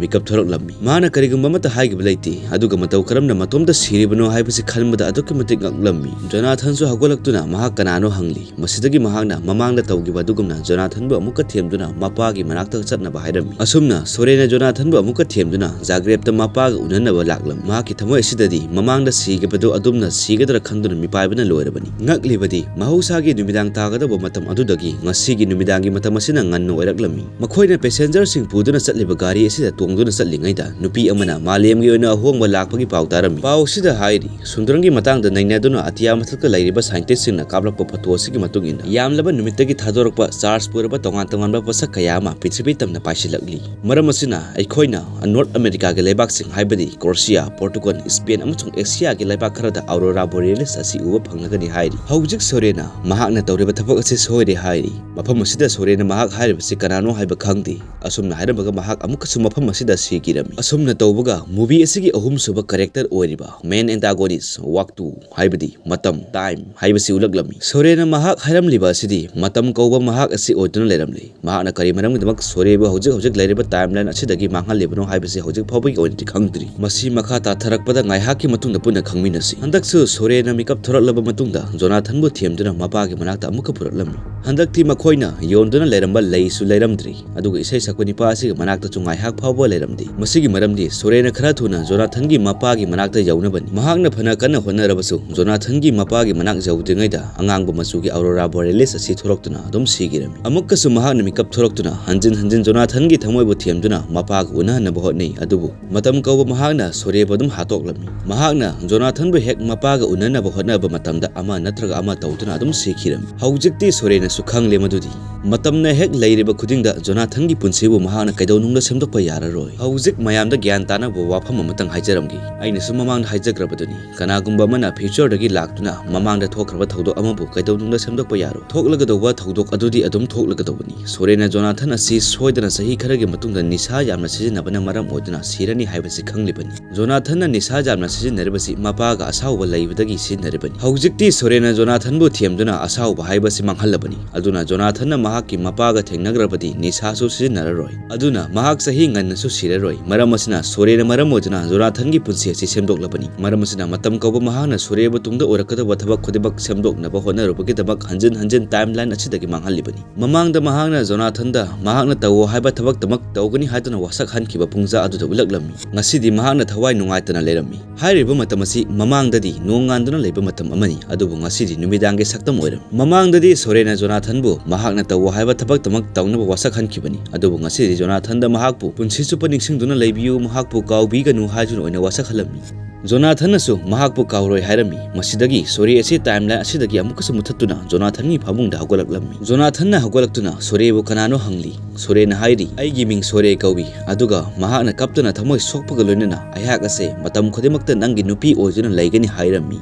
ꯃꯤꯀꯞ ꯊꯣꯔꯛꯂꯝꯃꯤ꯫ ꯃꯥꯅ ꯀꯔꯤꯒꯨꯝꯕ ꯑꯃꯠꯇ ꯍꯥꯏꯈꯤꯕ ꯂꯩꯇꯦ, ꯑꯗꯨꯒ ꯃꯇꯧ ꯀꯔꯝꯅ ꯃꯇꯣꯝꯇ ꯁꯤꯔꯤꯕꯅꯣ ꯍꯥꯏꯕꯁꯤ ꯈꯟꯕꯗ ꯑꯗꯨꯛꯀꯤ ꯃꯇꯤꯛ ꯉꯛꯂꯝꯃꯤ꯫ ꯖꯣꯅꯥꯊꯟꯁꯨ ꯍꯧꯒꯠꯂꯛꯇꯨꯅ ꯃꯍꯥꯛ ꯀꯅꯥꯅꯣ ꯍꯪꯂꯤ꯫ ꯃꯁꯤꯗꯒꯤ ꯃꯍꯥꯛꯅ ꯃꯃꯥꯡꯗ ꯇꯧꯈꯤꯕ ꯑꯗꯨꯒꯨꯝꯅ ꯖꯣꯅꯥꯊꯟꯕꯨ ꯑꯃꯨꯛꯀ ꯊꯦꯝꯗꯨꯅ ꯃꯄꯥꯒꯤ ꯃꯅꯥꯛꯇ ꯆꯠꯅꯕ ꯍꯥꯏꯔꯝꯃꯤ꯫ ꯑꯁꯨꯝꯅ ꯁꯣꯔꯦꯅ ꯖꯣꯅꯥꯊꯟꯕꯨ ꯑꯃꯨꯛꯀ ꯊꯦꯝꯗꯨꯅ ꯖꯥꯒ꯭ꯔꯦꯕꯇ ꯃꯄꯥꯒ ꯎꯅꯅꯕ ꯂꯥꯛꯂꯝꯃꯤ꯫ ꯃꯍꯥꯛꯀꯤ ꯊꯃꯣꯏ ꯑꯁꯤꯗꯗꯤ ꯃꯃꯥꯡꯗ ꯁꯤꯈꯤꯕꯗꯨ ꯑꯗꯨꯝꯅ ꯁꯤꯒꯗ꯭ꯔꯥ ꯈꯟꯗꯨꯅ ꯃꯤꯄꯥꯏꯕꯅ ꯂꯣꯏꯔꯕꯅꯤ꯫ ꯉꯛꯂꯤꯕꯗꯤ ꯃꯍꯧꯁꯥꯒꯤ ꯅꯨꯃꯤꯗꯥꯡ ꯇꯥꯒꯗꯧꯕ ꯃꯇꯝ ꯑꯗꯨꯗꯒꯤ ꯉꯁꯤꯒꯤ ꯅꯨꯃꯤꯗꯥꯡꯒꯤ ꯃꯇꯝ ꯑꯁꯤꯅ ꯉꯟꯅ ꯑꯣꯏꯔꯛꯂꯝꯃꯤ꯫ ꯃꯈꯣꯏꯅ ꯄꯦꯁꯦꯟꯖꯔꯁꯤꯡ ꯄꯨꯗꯨꯅ ꯆꯠꯂꯤꯕ ꯒꯥꯔꯤ ꯑꯁꯤꯗ ꯇꯣꯡꯗꯨꯅ ꯆꯠꯂꯤꯉꯩꯗ ꯅꯨꯄꯤ ꯑꯃꯅ ꯃꯥꯂꯦꯝꯒꯤ ꯑꯣꯏꯅ ꯑꯍꯣꯡꯕ ꯂꯥꯛꯄꯒꯤ ꯄꯥꯎ ꯇꯥꯔꯝꯃꯤ꯫ ꯄꯥꯎ ꯑꯁꯤꯗ ꯍꯥꯏꯔꯤ, ꯁꯨꯟꯗ꯭ꯔꯪꯒꯤ ꯃꯇꯥꯡꯗ ꯅꯩꯅꯗꯨꯅ ꯑꯇꯤꯌꯥ ꯃꯊꯛꯇ ꯂꯩꯔꯤꯕ ꯁꯥꯏꯟꯇꯤꯁ꯭ꯠꯁꯤꯡꯅ ꯀꯥꯞꯂꯛꯄ ꯐꯣꯇꯣ ꯑꯁꯤꯒꯤ ꯃꯇꯨꯡ ꯏꯟꯅ ꯌꯥꯝꯂꯕ ꯅꯨꯃꯤꯠꯇꯒꯤ ꯊꯥꯗꯣꯔꯛꯄ ꯆꯥꯔꯖ ꯄꯨꯔꯕ ꯇꯣꯉꯥꯟ ꯇꯣꯉꯥꯟꯕ ꯄꯣꯠꯁꯛ ꯀꯌꯥ ꯑꯃ ꯄ꯭ꯔꯤꯊꯤꯕꯤ ꯇꯝꯅ ꯄꯥꯏꯁꯤꯜꯂꯛꯂꯤ꯫ ꯃꯔꯝ ꯑꯁꯤꯅ ꯑꯩꯈꯣꯏꯅ ꯅꯣꯔꯠ ꯑꯃꯦꯔꯤꯀꯥꯒꯤ ꯂꯩꯕꯥꯛꯁꯤꯡ ꯍꯥꯏꯕꯗꯤ ꯀ꯭ꯔꯣꯁꯤꯌꯥ, ꯄꯣꯔꯇꯨꯒꯜ, ꯁ꯭ꯄꯦꯟ ꯑꯃꯁꯨꯡ ꯑꯦꯁꯤꯌꯥꯒꯤ ꯂꯩꯕꯥꯛ ꯈꯔꯗ ꯑꯧꯔꯣꯔꯥ ꯕꯣꯔꯦꯂꯤꯁ ꯑꯁꯤ ꯎꯕ ꯐꯪꯂꯒꯅꯤ ꯍꯥꯏꯔꯤ꯫ ꯍꯧꯖꯤꯛ ꯁꯣꯔꯦꯅ ꯃꯍꯥꯛꯅ ꯇꯧꯔꯤꯕ ꯊꯕꯛ ꯑꯁꯤ ꯁꯣꯏꯔꯦ ꯍꯥꯏꯔꯤ꯫ ꯃꯐꯝ ꯑꯁꯤꯗ ꯁꯣꯔꯦꯅ ꯃꯍꯥꯛ ꯍꯥꯏꯔꯤꯕꯁꯤ ꯀꯅꯥꯅꯣ ꯍꯥꯏꯕ ꯈꯪꯗꯦ꯫ ꯑꯁꯨꯝꯅ ꯍꯥꯏꯔꯝꯃꯒ ꯃꯍꯥꯛ ꯑꯃꯨꯛꯀꯁꯨ ꯃꯐꯝ ꯑꯁꯤꯗ ꯁꯤꯈꯤꯔꯝꯃꯤ꯫ ꯑꯁꯨꯝꯅ ꯇꯧꯕꯒ movie ꯑꯁꯤꯒꯤ ꯑꯍꯨꯝꯁꯨꯕ character ꯑꯣꯏꯔꯤꯕ main antagonist ꯋꯥꯛꯇꯨ ꯍꯥꯏꯕꯗꯤ ꯃꯇꯝ, time, ꯍꯥꯏꯕꯁꯤ ꯎꯠꯂꯛꯂꯝꯃꯤ꯫ ꯁꯣꯔꯦꯅ ꯃꯍꯥꯛ ꯍꯥꯏꯔꯝꯂꯤꯕ ꯑꯁꯤꯗꯤ ꯃꯇꯝ ꯀꯧꯕ ꯃꯍꯥꯛ ꯑꯁꯤ ꯑꯣꯏꯗꯨꯅ ꯂꯩꯔꯝꯂꯦ꯫ ꯃꯍꯥꯛꯅ ꯀꯔꯤ ꯃꯔꯝꯒꯤꯗꯃꯛ ꯁꯣꯔꯦꯕꯨ ꯍꯧꯖꯤꯛ ꯍꯧꯖꯤꯛ ꯂꯩꯔꯤꯕ timeline ꯑꯁꯤꯗꯒꯤ ꯃꯥꯡꯍꯜꯂꯤꯕꯅꯣ ꯍꯥꯏꯕꯁꯤ ꯍꯧꯖꯤꯛ ꯐꯥꯎꯕꯒꯤ ꯑꯣꯏꯅꯗꯤ ꯈꯪꯗ꯭ꯔꯤ꯫ ꯃꯁꯤ ꯃꯈꯥ ꯇꯥꯊꯔꯛꯄꯗ ꯉꯥꯏꯍꯥꯛꯀꯤ ꯃꯇꯨꯡꯗ ꯄꯨꯟꯅ ꯈꯪꯃꯤꯟꯅꯁꯤ꯫ ꯍꯟꯗꯛꯁꯨ ꯁꯣꯔꯦꯅ ꯃꯤꯀꯞ ꯊꯣꯔꯛꯂꯕ ꯃꯇꯨꯡꯗ ꯖꯣꯅꯥꯊꯟꯕꯨ ꯊꯦꯝꯗꯨꯅ ꯃꯄꯥꯒꯤ ꯃꯅꯥꯛꯇ ꯑꯃꯨꯛꯀ ꯄꯨꯔꯛꯂꯝꯃꯤ꯫ ꯍꯟꯗꯛꯇꯤ ꯃꯈꯣꯏꯅ ꯌꯣꯟꯗꯨꯅ ꯂꯩꯔꯝꯕ ꯂꯩꯁꯨ ꯂꯩꯔꯝꯗ꯭ꯔꯤ, ꯑꯗꯨꯒ ꯏꯁꯩ ꯁꯛꯄ ꯅꯨꯄꯥ ꯑꯁꯤꯒꯤ ꯃꯅꯥꯛꯇꯁꯨ ꯉꯥꯏꯍꯥꯛ ꯐꯥꯎꯕ ꯂꯩꯔꯝꯗꯦ꯫ ꯃꯁꯤꯒꯤ ꯃꯔꯝꯗꯤ ꯁꯣꯔꯦꯅ ꯈꯔ ꯊꯨꯅ ꯖꯣꯅꯥꯊꯟꯒꯤ ꯃꯄꯥꯒꯤ ꯃꯅꯥꯛꯇ ꯌꯧꯅꯕꯅꯤ꯫ ꯃꯍꯥꯛꯅ ꯐꯅ ꯀꯟꯅ ꯍꯣꯠꯅꯔꯕꯁꯨ ꯖꯣꯅꯥꯊꯟꯒꯤ ꯃꯄꯥꯒꯤ ꯃꯅꯥꯛ ꯌꯧꯗ꯭ꯔꯤꯉꯩꯗ ꯑꯉꯥꯡꯕ ꯃꯆꯨꯒꯤ ꯑꯧꯔꯣꯔꯥ ꯕꯣꯔꯦꯂꯤꯁ ꯑꯁꯤ ꯊꯣꯔꯛꯇꯨꯅ ꯑꯗꯨꯝ ꯁꯤꯈꯤꯔꯝꯃꯤ꯫ ꯑꯃꯨꯛꯀꯁꯨ ꯃꯍꯥꯛꯅ ꯃꯤꯀꯞ ꯊꯣꯔꯛꯇꯨꯅ ꯍꯟꯖꯤꯟ ꯍꯟꯖꯤꯟ ꯖꯣꯅꯥꯊꯟꯒꯤ ꯊꯃꯣꯏꯕꯨ ꯊꯦꯝꯗꯨꯅ ꯃꯄꯥꯒ ꯎꯅꯍꯟꯅꯕ ꯍꯣꯠꯅꯩ, ꯑꯗꯨꯕꯨ ꯃꯇꯝ ꯀꯧꯕ ꯃꯍꯥꯛꯅ ꯁꯣꯔꯦꯕꯨ ꯑꯗꯨꯝ ꯍꯥꯠꯇꯣꯛꯂꯝꯃꯤ꯫ ꯃꯍꯥꯛꯅ ꯖꯣꯅꯥꯊꯟꯕꯨ ꯍꯦꯛ ꯃꯄꯥꯒ ꯎꯅꯅꯕ ꯍꯣꯠꯅꯕ ꯃꯇꯝꯗ ꯑꯃ ꯅꯠꯇ꯭ꯔꯒ ꯑꯃ ꯇꯧꯗꯨꯅ ꯑꯗꯨꯝ ꯁꯤꯈꯤꯔꯝꯃꯤ꯫ ꯍꯧꯖꯤꯛꯇꯤ ꯁꯣꯔꯦꯅꯁꯨ ꯈꯪꯂꯦ ꯃꯗꯨꯗꯤ ꯃꯇꯝꯅ ꯍꯦꯛ ꯂꯩꯔꯤꯕ ꯈꯨꯗꯤꯡꯗ ꯖꯣꯅꯥꯊꯟꯒꯤ ꯄꯨꯟꯁꯤꯕꯨ ꯃꯍꯥꯛꯅ ꯀꯩꯗꯧꯅꯨꯡꯗ ꯁꯦꯝꯗꯣꯛꯄ ꯌꯥꯔꯔꯣꯏ꯫ ꯍꯧꯖꯤꯛ ꯃꯌꯥꯝꯗ ꯒ꯭ꯌꯥꯟ ꯇꯥꯅꯕ ꯋꯥꯐꯝ ꯑꯃꯇꯪ ꯍꯥꯏꯖꯔꯝꯒꯦ꯫ ꯑꯩꯅꯁꯨ ꯃꯃꯥꯡꯗ ꯍꯥꯏꯖꯈ꯭ꯔꯕꯗꯨꯅꯤ, ꯀꯅꯥꯒꯨꯝꯕ ꯑꯃꯅ ꯐ꯭ꯌꯨꯆꯔꯗꯒꯤ ꯂꯥꯛꯇꯨꯅ ꯃꯃꯥꯡꯗ ꯊꯣꯛꯈ꯭ꯔꯕ ꯊꯧꯗꯣꯛ ꯑꯃꯕꯨ ꯀꯩꯗꯧꯅꯨꯡꯗ ꯁꯦꯝꯗꯣꯛꯄ ꯌꯥꯔꯣꯏ꯫ ꯊꯣꯛꯂꯒꯗꯧꯕ ꯊꯧꯗꯣꯛ ꯑꯗꯨꯗꯤ ꯑꯗꯨꯝ ꯊꯣꯛꯂꯒꯗꯧꯕꯅꯤ꯫ ꯁꯣꯔꯦꯅ ꯖꯣꯅꯥꯊꯟ ꯑꯁꯤ ꯁꯣꯏꯗꯅ ꯆꯍꯤ ꯈꯔꯒꯤ ꯃꯇꯨꯡꯗ ꯅꯤꯁꯥ ꯌꯥꯝꯅ ꯁꯤꯖꯤꯟꯅꯕꯅ ꯃꯔꯝ ꯑꯣꯏꯗꯨꯅ ꯁꯤꯔꯅꯤ ꯍꯥꯏꯕꯁꯤ ꯈꯪꯂꯤꯕꯅꯤ꯫ ꯖꯣꯅꯥꯊꯟꯅ ꯅꯤꯁꯥ ꯌꯥꯝꯅ ꯁꯤꯖꯤꯟꯅꯔꯤꯕꯁꯤ ꯃꯄꯥꯒ ꯑꯁꯥꯎꯕ ꯂꯩꯕꯗꯒꯤ ꯁꯤꯖꯤꯟꯅꯔꯤꯕꯅꯤ꯫ ꯍꯧꯖꯤꯛꯇꯤ ꯁꯣꯔꯦꯅ ꯖꯣꯅꯥꯊꯟꯕꯨ ꯊꯦꯝꯗꯨꯅ ꯑꯁꯥꯎꯕ ꯍꯥꯏꯕꯁꯤ ꯃꯥꯡꯍꯜꯂꯕꯅꯤ꯫ ꯑꯗꯨꯅ ꯖꯣꯅꯥꯊꯟꯅ ꯃꯍꯥꯛꯀꯤ ꯃꯄꯥꯒ ꯊꯦꯡꯅꯈ꯭ꯔꯕꯗꯤ ꯅꯤꯁꯥꯁꯨ ꯁꯤꯖꯤꯟꯅꯔꯔꯣꯏ꯫ ꯑꯗꯨꯅ ꯃꯍꯥꯛ ꯆꯍꯤ ꯉꯟꯅꯁꯨ ꯁꯤꯔꯔꯣꯏ꯫ ꯃꯔꯝ ꯑꯁꯤꯅ ꯁꯣꯔꯦꯅ ꯃꯔꯝ ꯑꯣꯏꯗꯨꯅ ꯖꯣꯅꯥꯊꯟꯒꯤ ꯄꯨꯟꯁꯤ ꯑꯁꯤ ꯁꯦꯝꯗꯣꯛꯂꯕꯅꯤ꯫ ꯃꯔꯝ ꯑꯁꯤꯅ ꯃꯇꯝ ꯀꯧꯕ ꯃꯍꯥꯛꯅ ꯁꯣꯔꯦꯕꯨ ꯇꯨꯡꯗ ꯑꯣꯏꯔꯛꯀꯗꯕ ꯊꯕꯛ ꯈꯨꯗꯤꯡꯃꯛ ꯁꯦꯝꯗꯣꯛꯅꯕ ꯍꯣꯠꯅꯔꯨꯕꯒꯤꯗꯃꯛ ꯍꯟꯖꯤꯟ ꯍꯟꯖꯤꯟ ꯇꯥꯏꯝꯂꯥꯏꯟ ꯑꯁꯤꯗꯒꯤ ꯃꯥꯡꯍꯜꯂꯤꯕꯅꯤ꯫ ꯃꯃꯥꯡꯗ ꯃꯍꯥꯛꯅ ꯖꯣꯅꯥꯊꯟꯗ ꯃꯍꯥꯛꯅ ꯇꯧꯑꯣ ꯍꯥꯏꯕ ꯊꯕꯛꯇꯃꯛ ꯇꯧꯒꯅꯤ ꯍꯥꯏꯗꯨꯅ ꯋꯥꯁꯛꯍꯟꯈꯤꯕ ꯄꯨꯡꯖꯥ ꯑꯗꯨꯗ ꯎꯠꯂꯛꯂꯝꯃꯤ꯫ ꯉꯁꯤꯗꯤ ꯃꯍꯥꯛꯅ ꯊꯋꯥꯏ ꯅꯨꯡꯉꯥꯏꯇꯅ ꯂꯩꯔꯝꯃꯤ꯫ ꯍꯥꯏꯔꯤꯕ ꯃꯇꯝ ꯑꯁꯤ ꯃꯃꯥꯡꯗꯗꯤ ꯅꯣꯡꯉꯥꯟꯗꯨꯅ ꯂꯩꯕ ꯃꯇꯝ ꯑꯃꯅꯤ, ꯑꯗꯨꯕꯨ ꯉꯁꯤꯗꯤ ꯅꯨꯃꯤꯗꯥꯡꯒꯤ ꯁꯛꯇꯝ ꯑꯣꯏꯔꯝꯃꯤ꯫ ꯃꯃꯥꯡꯗꯗꯤ ꯁꯣꯔꯦꯅ ꯖꯣꯅꯥꯊꯟꯕꯨ ꯃꯍꯥꯛꯅ ꯇꯧꯑꯣ ꯍꯥꯏꯕ ꯊꯕꯛꯇꯃꯛ ꯇꯧꯅꯕ ꯋꯥꯁꯛꯍꯟꯈꯤꯕꯅꯤ, ꯑꯗꯨꯕꯨ ꯉꯁꯤꯗꯤ ꯖꯣꯅꯥꯊꯟꯗ ꯃꯍꯥꯛꯄꯨ ꯄꯨꯟꯁꯤ ꯆꯨꯞꯄ ꯅꯤꯡꯁꯤꯡꯗꯨꯅ ꯂꯩꯕꯤꯌꯨ, ꯃꯍꯥꯛꯄꯨ ꯀꯥꯎꯕꯤꯒꯅꯨ ꯍꯥꯏꯗꯨꯅ ꯑꯣꯏꯅ ꯋꯥꯁꯛꯍꯜꯂꯝꯃꯤ꯫ ꯖꯣꯅꯥꯊꯟꯅꯁꯨ ꯃꯍꯥꯛꯄꯨ ꯀꯥꯎꯔꯣꯏ ꯍꯥꯏꯔꯝꯃꯤ꯫ ꯃꯁꯤꯗꯒꯤ ꯁꯣꯔꯦ ꯑꯁꯤ ꯇꯥꯏꯝꯂꯥꯏꯟ ꯑꯁꯤꯗꯒꯤ ꯑꯃꯨꯛꯀꯁꯨ ꯃꯨꯊꯠꯇꯨꯅ ꯖꯣꯅꯥꯊꯟꯒꯤ ꯐꯃꯨꯡꯗ ꯍꯧꯒꯠꯂꯛꯂꯝꯃꯤ꯫ ꯖꯣꯅꯥꯊꯟꯅ ꯍꯧꯒꯠꯂꯛꯇꯨꯅ ꯁꯣꯔꯦꯕꯨ ꯀꯅꯥꯅꯣ ꯍꯪꯂꯤ꯫ ꯁꯣꯔꯦꯅ ꯍꯥꯏꯔꯤ, "ꯑꯩꯒꯤ ꯃꯤꯡ ꯁꯣꯔꯦ ꯀꯧꯏ, ꯑꯗꯨꯒ ꯃꯍꯥꯛꯅ ꯀꯞꯇꯨꯅ ꯊꯃꯣꯏ ꯁꯣꯛꯄꯒ ꯂꯣꯏꯅꯅ ꯑꯩꯍꯥꯛ ꯑꯁꯦ ꯃꯇꯝ ꯈꯨꯗꯤꯡꯃꯛꯇ ꯅꯪꯒꯤ ꯅꯨꯄꯤ ꯑꯣꯏꯗꯨꯅ ꯂꯩꯒꯅꯤ" ꯍꯥꯏꯔꯝꯃꯤ꯫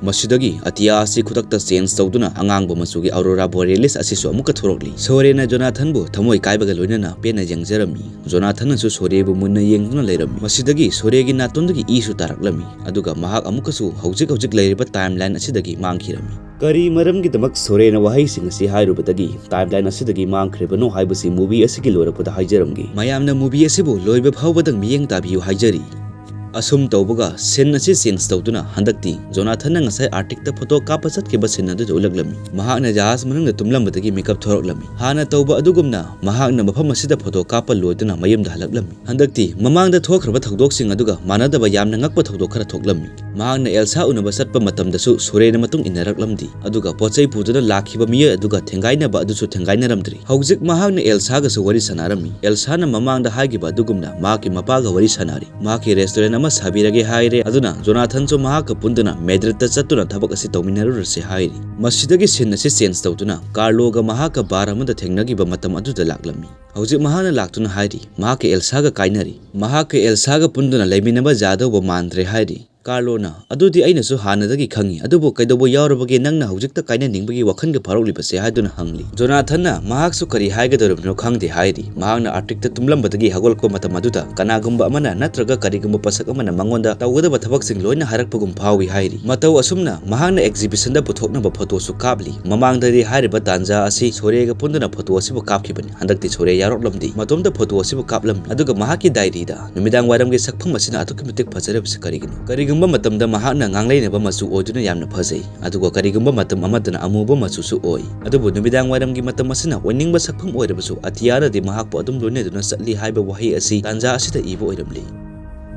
ꯃꯁꯤꯗꯒꯤ ꯑꯇꯤꯌꯥ ꯑꯁꯤ ꯈꯨꯗꯛꯇ ꯆꯦꯟꯖ ꯇꯧꯗꯨꯅ ꯑꯉꯥꯡꯕ ꯃꯆꯨꯒꯤ ꯑꯧꯔꯣꯔꯥ ꯕꯣꯔꯦꯂꯤꯁ ꯑꯁꯤꯁꯨ ꯑꯃꯨꯛꯀ ꯊꯣꯔꯛꯂꯤ꯫ ꯁꯣꯔꯦꯅ ꯖꯣꯅꯥꯊꯟꯕꯨ ꯊꯃꯣꯏ ꯀꯥꯏꯕꯒ ꯂꯣꯏꯅꯅ ꯄꯦꯟꯅ ꯌꯦꯡꯖꯔꯝꯃꯤ꯫ ꯖꯣꯅꯥꯊꯟꯅꯁꯨ ꯁꯣꯔꯦꯕꯨ ꯃꯨꯟꯅ ꯌꯦꯡꯗꯨꯅ ꯂꯩꯔꯝꯃꯤ꯫ ꯃꯁꯤꯗꯒꯤ ꯁꯣꯔꯦꯒꯤ ꯅꯥꯇꯣꯟꯗꯒꯤ ꯏꯁꯨ ꯇꯥꯔꯛꯂꯝꯃꯤ꯫ ꯑꯗꯨꯒ ꯃꯍꯥꯛ ꯑꯃꯨꯛꯀꯁꯨ ꯍꯧꯖꯤꯛ ꯍꯧꯖꯤꯛ ꯂꯩꯔꯤꯕ ꯇꯥꯏꯝꯂꯥꯏꯟ ꯑꯁꯤꯗꯒꯤ ꯃꯥꯡꯈꯤꯔꯝꯃꯤ꯫ ꯀꯔꯤ ꯃꯔꯝꯒꯤꯗꯃꯛ ꯁꯣꯔꯦꯅ ꯋꯥꯍꯩꯁꯤꯡ ꯑꯁꯤ ꯍꯥꯏꯔꯨꯕꯗꯒꯤ ꯇꯥꯏꯝꯂꯥꯏꯟ ꯑꯁꯤꯗꯒꯤ ꯃꯥꯡꯈ꯭ꯔꯤꯕꯅꯣ ꯍꯥꯏꯕꯁꯤ ꯃꯨꯚꯤ ꯑꯁꯤꯒꯤ ꯂꯣꯏꯔꯛꯄꯗ ꯍꯥꯏꯖꯔꯝꯒꯦ꯫ ꯃꯌꯥꯝꯅ ꯃꯨꯚꯤ ꯑꯁꯤꯕꯨ ꯂꯣꯏꯕ ꯐꯥꯎꯕꯗꯪ ꯃꯤꯠꯌꯦꯡ ꯇꯥꯕꯤꯌꯨ ꯍꯥꯏꯖꯔꯤ꯫ ꯑꯁꯨꯝ ꯇꯧꯕꯒ scene ꯑꯁꯤ change ꯇꯧꯗꯨꯅ ꯍꯟꯗꯛꯇꯤ ꯖꯣꯅꯥꯊꯟꯅ ꯉꯁꯥꯏ Arctic ꯇ photo ꯀꯥꯞꯄ ꯆꯠꯈꯤꯕ scene ꯑꯗꯨꯗ ꯎꯠꯂꯛꯂꯝꯃꯤ꯫ ꯃꯍꯥꯛꯅ ꯖꯍꯥꯖ ꯃꯅꯨꯡꯗ ꯇꯨꯝꯂꯝꯕꯗꯒꯤ ꯃꯤꯀꯞ ꯊꯣꯔꯛꯂꯝꯃꯤ꯫ ꯍꯥꯟꯅ ꯇꯧꯕ ꯑꯗꯨꯒꯨꯝꯅ ꯃꯍꯥꯛꯅ ꯃꯐꯝ ꯑꯁꯤꯗ photo ꯀꯥꯞꯄ ꯂꯣꯏꯗꯨꯅ ꯃꯌꯨꯝꯗ ꯍꯜꯂꯛꯂꯝꯃꯤ꯫ ꯍꯟꯗꯛꯇꯤ ꯃꯃꯥꯡꯗ ꯊꯣꯛꯈ꯭ꯔꯕ ꯊꯧꯗꯣꯛꯁꯤꯡ ꯑꯗꯨꯒ ꯃꯥꯟꯅꯗꯕ ꯌꯥꯝꯅ ꯉꯛꯄ ꯊꯧꯗꯣꯛ ꯈꯔ ꯊꯣꯛꯂꯝꯃꯤ꯫ ꯃꯍꯥꯛꯅ ꯑꯦꯜꯁꯥ ꯎꯅꯕ ꯆꯠꯄ ꯃꯇꯝꯗꯁꯨ ꯁꯣꯔꯦꯅ ꯃꯇꯨꯡ ꯏꯟꯅꯔꯛꯂꯝꯗꯦ꯫ ꯑꯗꯨꯒ ꯄꯣꯠꯆꯩ ꯄꯨꯗꯨꯅ ꯂꯥꯛꯈꯤꯕ ꯃꯤꯑꯣꯏ ꯑꯗꯨꯒ ꯊꯦꯡꯒꯥꯏꯅꯕ ꯑꯗꯨꯁꯨ ꯊꯦꯡꯒꯥꯏꯅꯔꯝꯗ꯭ꯔꯤ꯫ ꯍꯧꯖꯤꯛ ꯃꯍꯥꯛꯅ ꯑꯦꯜꯁꯥꯒꯁꯨ ꯋꯥꯔꯤ ꯁꯥꯟꯅꯔꯝꯃꯤ꯫ ꯑꯦꯜꯁꯥꯅ ꯃꯃꯥꯡꯗ ꯍꯥꯏꯈꯤꯕ ꯑꯗꯨꯒꯨꯝꯅ ꯃꯍꯥꯛꯀꯤ ꯃꯄꯥꯒ ꯋꯥꯔꯤ ꯁꯥꯟꯅꯔꯤ꯫ ꯃꯍꯥꯛꯀꯤ restaurant ꯑꯃ ꯁꯥꯕꯤꯔꯒꯦ ꯍꯥꯏꯔꯦ꯫ ꯑꯗꯨꯅ ꯖꯣꯅꯥꯊꯟꯁꯨ ꯃꯍꯥꯛꯀ ꯄꯨꯟꯗꯨꯅ ꯃꯦꯗ꯭ꯔꯤꯗꯇ ꯆꯠꯇꯨꯅ ꯊꯕꯛ ꯑꯁꯤ ꯇꯧꯃꯤꯟꯅꯔꯨꯔꯁꯤ ꯍꯥꯏꯔꯤ꯫ ꯃꯁꯤꯗꯒꯤ scene ꯑꯁꯤ change ꯇꯧꯗꯨꯅ ꯀꯥꯔꯂꯣꯒ ꯃꯍꯥꯛꯀ bar ꯑꯃꯗ ꯊꯦꯡꯅꯈꯤꯕ ꯃꯇꯝ ꯑꯗꯨꯗ ꯂꯥꯛꯂꯝꯃꯤ꯫ ꯍꯧꯖꯤꯛ ꯃꯍꯥꯛꯅ ꯂꯥꯛꯇꯨꯅ ꯍꯥꯏꯔꯤ, ꯃꯍꯥꯛꯀ ꯑꯦꯜꯁꯥꯒ ꯀꯥꯏꯅꯔꯤ꯫ ꯃꯍꯥꯛꯀ ꯑꯦꯜꯁꯥꯒ ꯄꯨꯟꯗꯨꯅ ꯂꯩꯃꯤꯟꯅꯕ ꯌꯥꯗꯧꯕ ꯃꯥꯟꯗ꯭ꯔꯦ ꯍꯥꯏꯔꯤ꯫ ꯀꯥꯔꯂꯣꯅ, "ꯑꯗꯨꯗꯤ ꯑꯩꯅꯁꯨ ꯍꯥꯟꯅꯗꯒꯤ ꯈꯪꯉꯤ, ꯑꯗꯨꯕꯨ ꯀꯩꯗꯧꯕ ꯌꯥꯎꯔꯕꯒꯦ ꯅꯪꯅ ꯍꯧꯖꯤꯛꯇ ꯀꯥꯏꯅꯅꯤꯡꯕꯒꯤ ꯋꯥꯈꯜꯒ ꯐꯥꯎꯔꯛꯂꯤꯕꯁꯦ?" ꯍꯥꯏꯗꯨꯅ ꯍꯪꯂꯤ꯫ ꯖꯣꯅꯥꯊꯟꯅ ꯃꯍꯥꯛꯁꯨ ꯀꯔꯤ ꯍꯥꯏꯒꯗꯧꯔꯤꯕꯅꯣ ꯈꯪꯗꯦ ꯍꯥꯏꯔꯤ꯫ ꯃꯍꯥꯛꯅ Arctic ꯇ ꯇꯨꯝꯂꯝꯕꯗꯒꯤ ꯍꯧꯒꯠꯂꯛꯄ ꯃꯇꯝ ꯑꯗꯨꯗ ꯀꯅꯥꯒꯨꯝꯕ ꯑꯃꯅ ꯅꯠꯇ꯭ꯔꯒ ꯀꯔꯤꯒꯨꯝꯕ ꯄꯣꯠꯁꯛ ꯑꯃꯅ ꯃꯉꯣꯟꯗ ꯇꯧꯒꯗꯕ ꯊꯕꯛꯁꯤꯡ ꯂꯣꯏꯅ ꯍꯥꯏꯔꯛꯄꯒꯨꯝ ꯐꯥꯎꯏ ꯍꯥꯏꯔꯤ꯫ ꯃꯇꯧ ꯑꯁꯨꯝꯅ ꯃꯍꯥꯛꯅ exhibition ꯗ ꯄꯨꯊꯣꯛꯅꯕ photo ꯁꯨ ꯀꯥꯞꯂꯤ꯫ ꯃꯃꯥꯡꯗꯗꯤ ꯍꯥꯏꯔꯤꯕ ꯇꯥꯟꯖꯥ ꯑꯁꯤ ꯁꯣꯔꯦꯒ ꯄꯨꯟꯗꯨꯅ photo ꯑꯁꯤꯕꯨ ꯀꯥꯞꯈꯤꯕꯅꯤ꯫ ꯍꯟꯗꯛꯇꯤ ꯁꯣꯔꯦ ꯌꯥꯎꯔꯛꯂꯝꯗꯦ꯫ ꯃꯇꯣꯝꯇ photo ꯑꯁꯤꯕꯨ ꯀꯥꯞꯂꯝꯃꯤ꯫ ꯑꯗꯨꯒ ꯃꯍꯥꯛꯀꯤ diary ꯗ ꯅꯨꯃꯤꯗꯥꯡ ꯋꯥꯏꯔꯝꯒꯤ ꯁꯛꯐꯝ ꯑꯁꯤꯅ ꯑꯗꯨꯛꯀꯤ ꯃꯇꯤꯛ ꯐꯖꯔꯤꯕꯁꯤ ꯀꯔꯤꯒꯤꯅꯣ? ꯀꯔꯤꯒꯨꯝꯕ ꯃꯇꯝꯗ ꯃꯍꯥꯛꯅ ꯉꯥꯡꯂꯩꯅꯕ ꯃꯆꯨ ꯑꯣꯏꯗꯨꯅ ꯌꯥꯝꯅ ꯐꯖꯩ, ꯑꯗꯨꯒ ꯀꯔꯤꯒꯨꯝꯕ ꯃꯇꯝ ꯑꯃꯗꯅ ꯑꯃꯨꯕ ꯃꯆꯨꯁꯨ ꯑꯣꯏ꯫ ꯑꯗꯨꯕꯨ ꯅꯨꯃꯤꯗꯥꯡ ꯋꯥꯏꯔꯝꯒꯤ ꯃꯇꯝ ꯑꯁꯤꯅ ꯑꯣꯏꯅꯤꯡꯕ ꯁꯛꯐꯝ ꯑꯣꯏꯔꯕꯁꯨ, ꯑꯇꯤꯌꯥꯅꯗꯤ ꯃꯍꯥꯛꯄꯨ ꯑꯗꯨꯝ ꯂꯣꯏꯅꯗꯨꯅ ꯆꯠꯂꯤ ꯍꯥꯏꯕ ꯋꯥꯍꯩ ꯑꯁꯤ ꯇꯥꯟꯖꯥ ꯑꯁꯤꯗ ꯏꯕ ꯑꯣꯏꯔꯝꯂꯤ꯫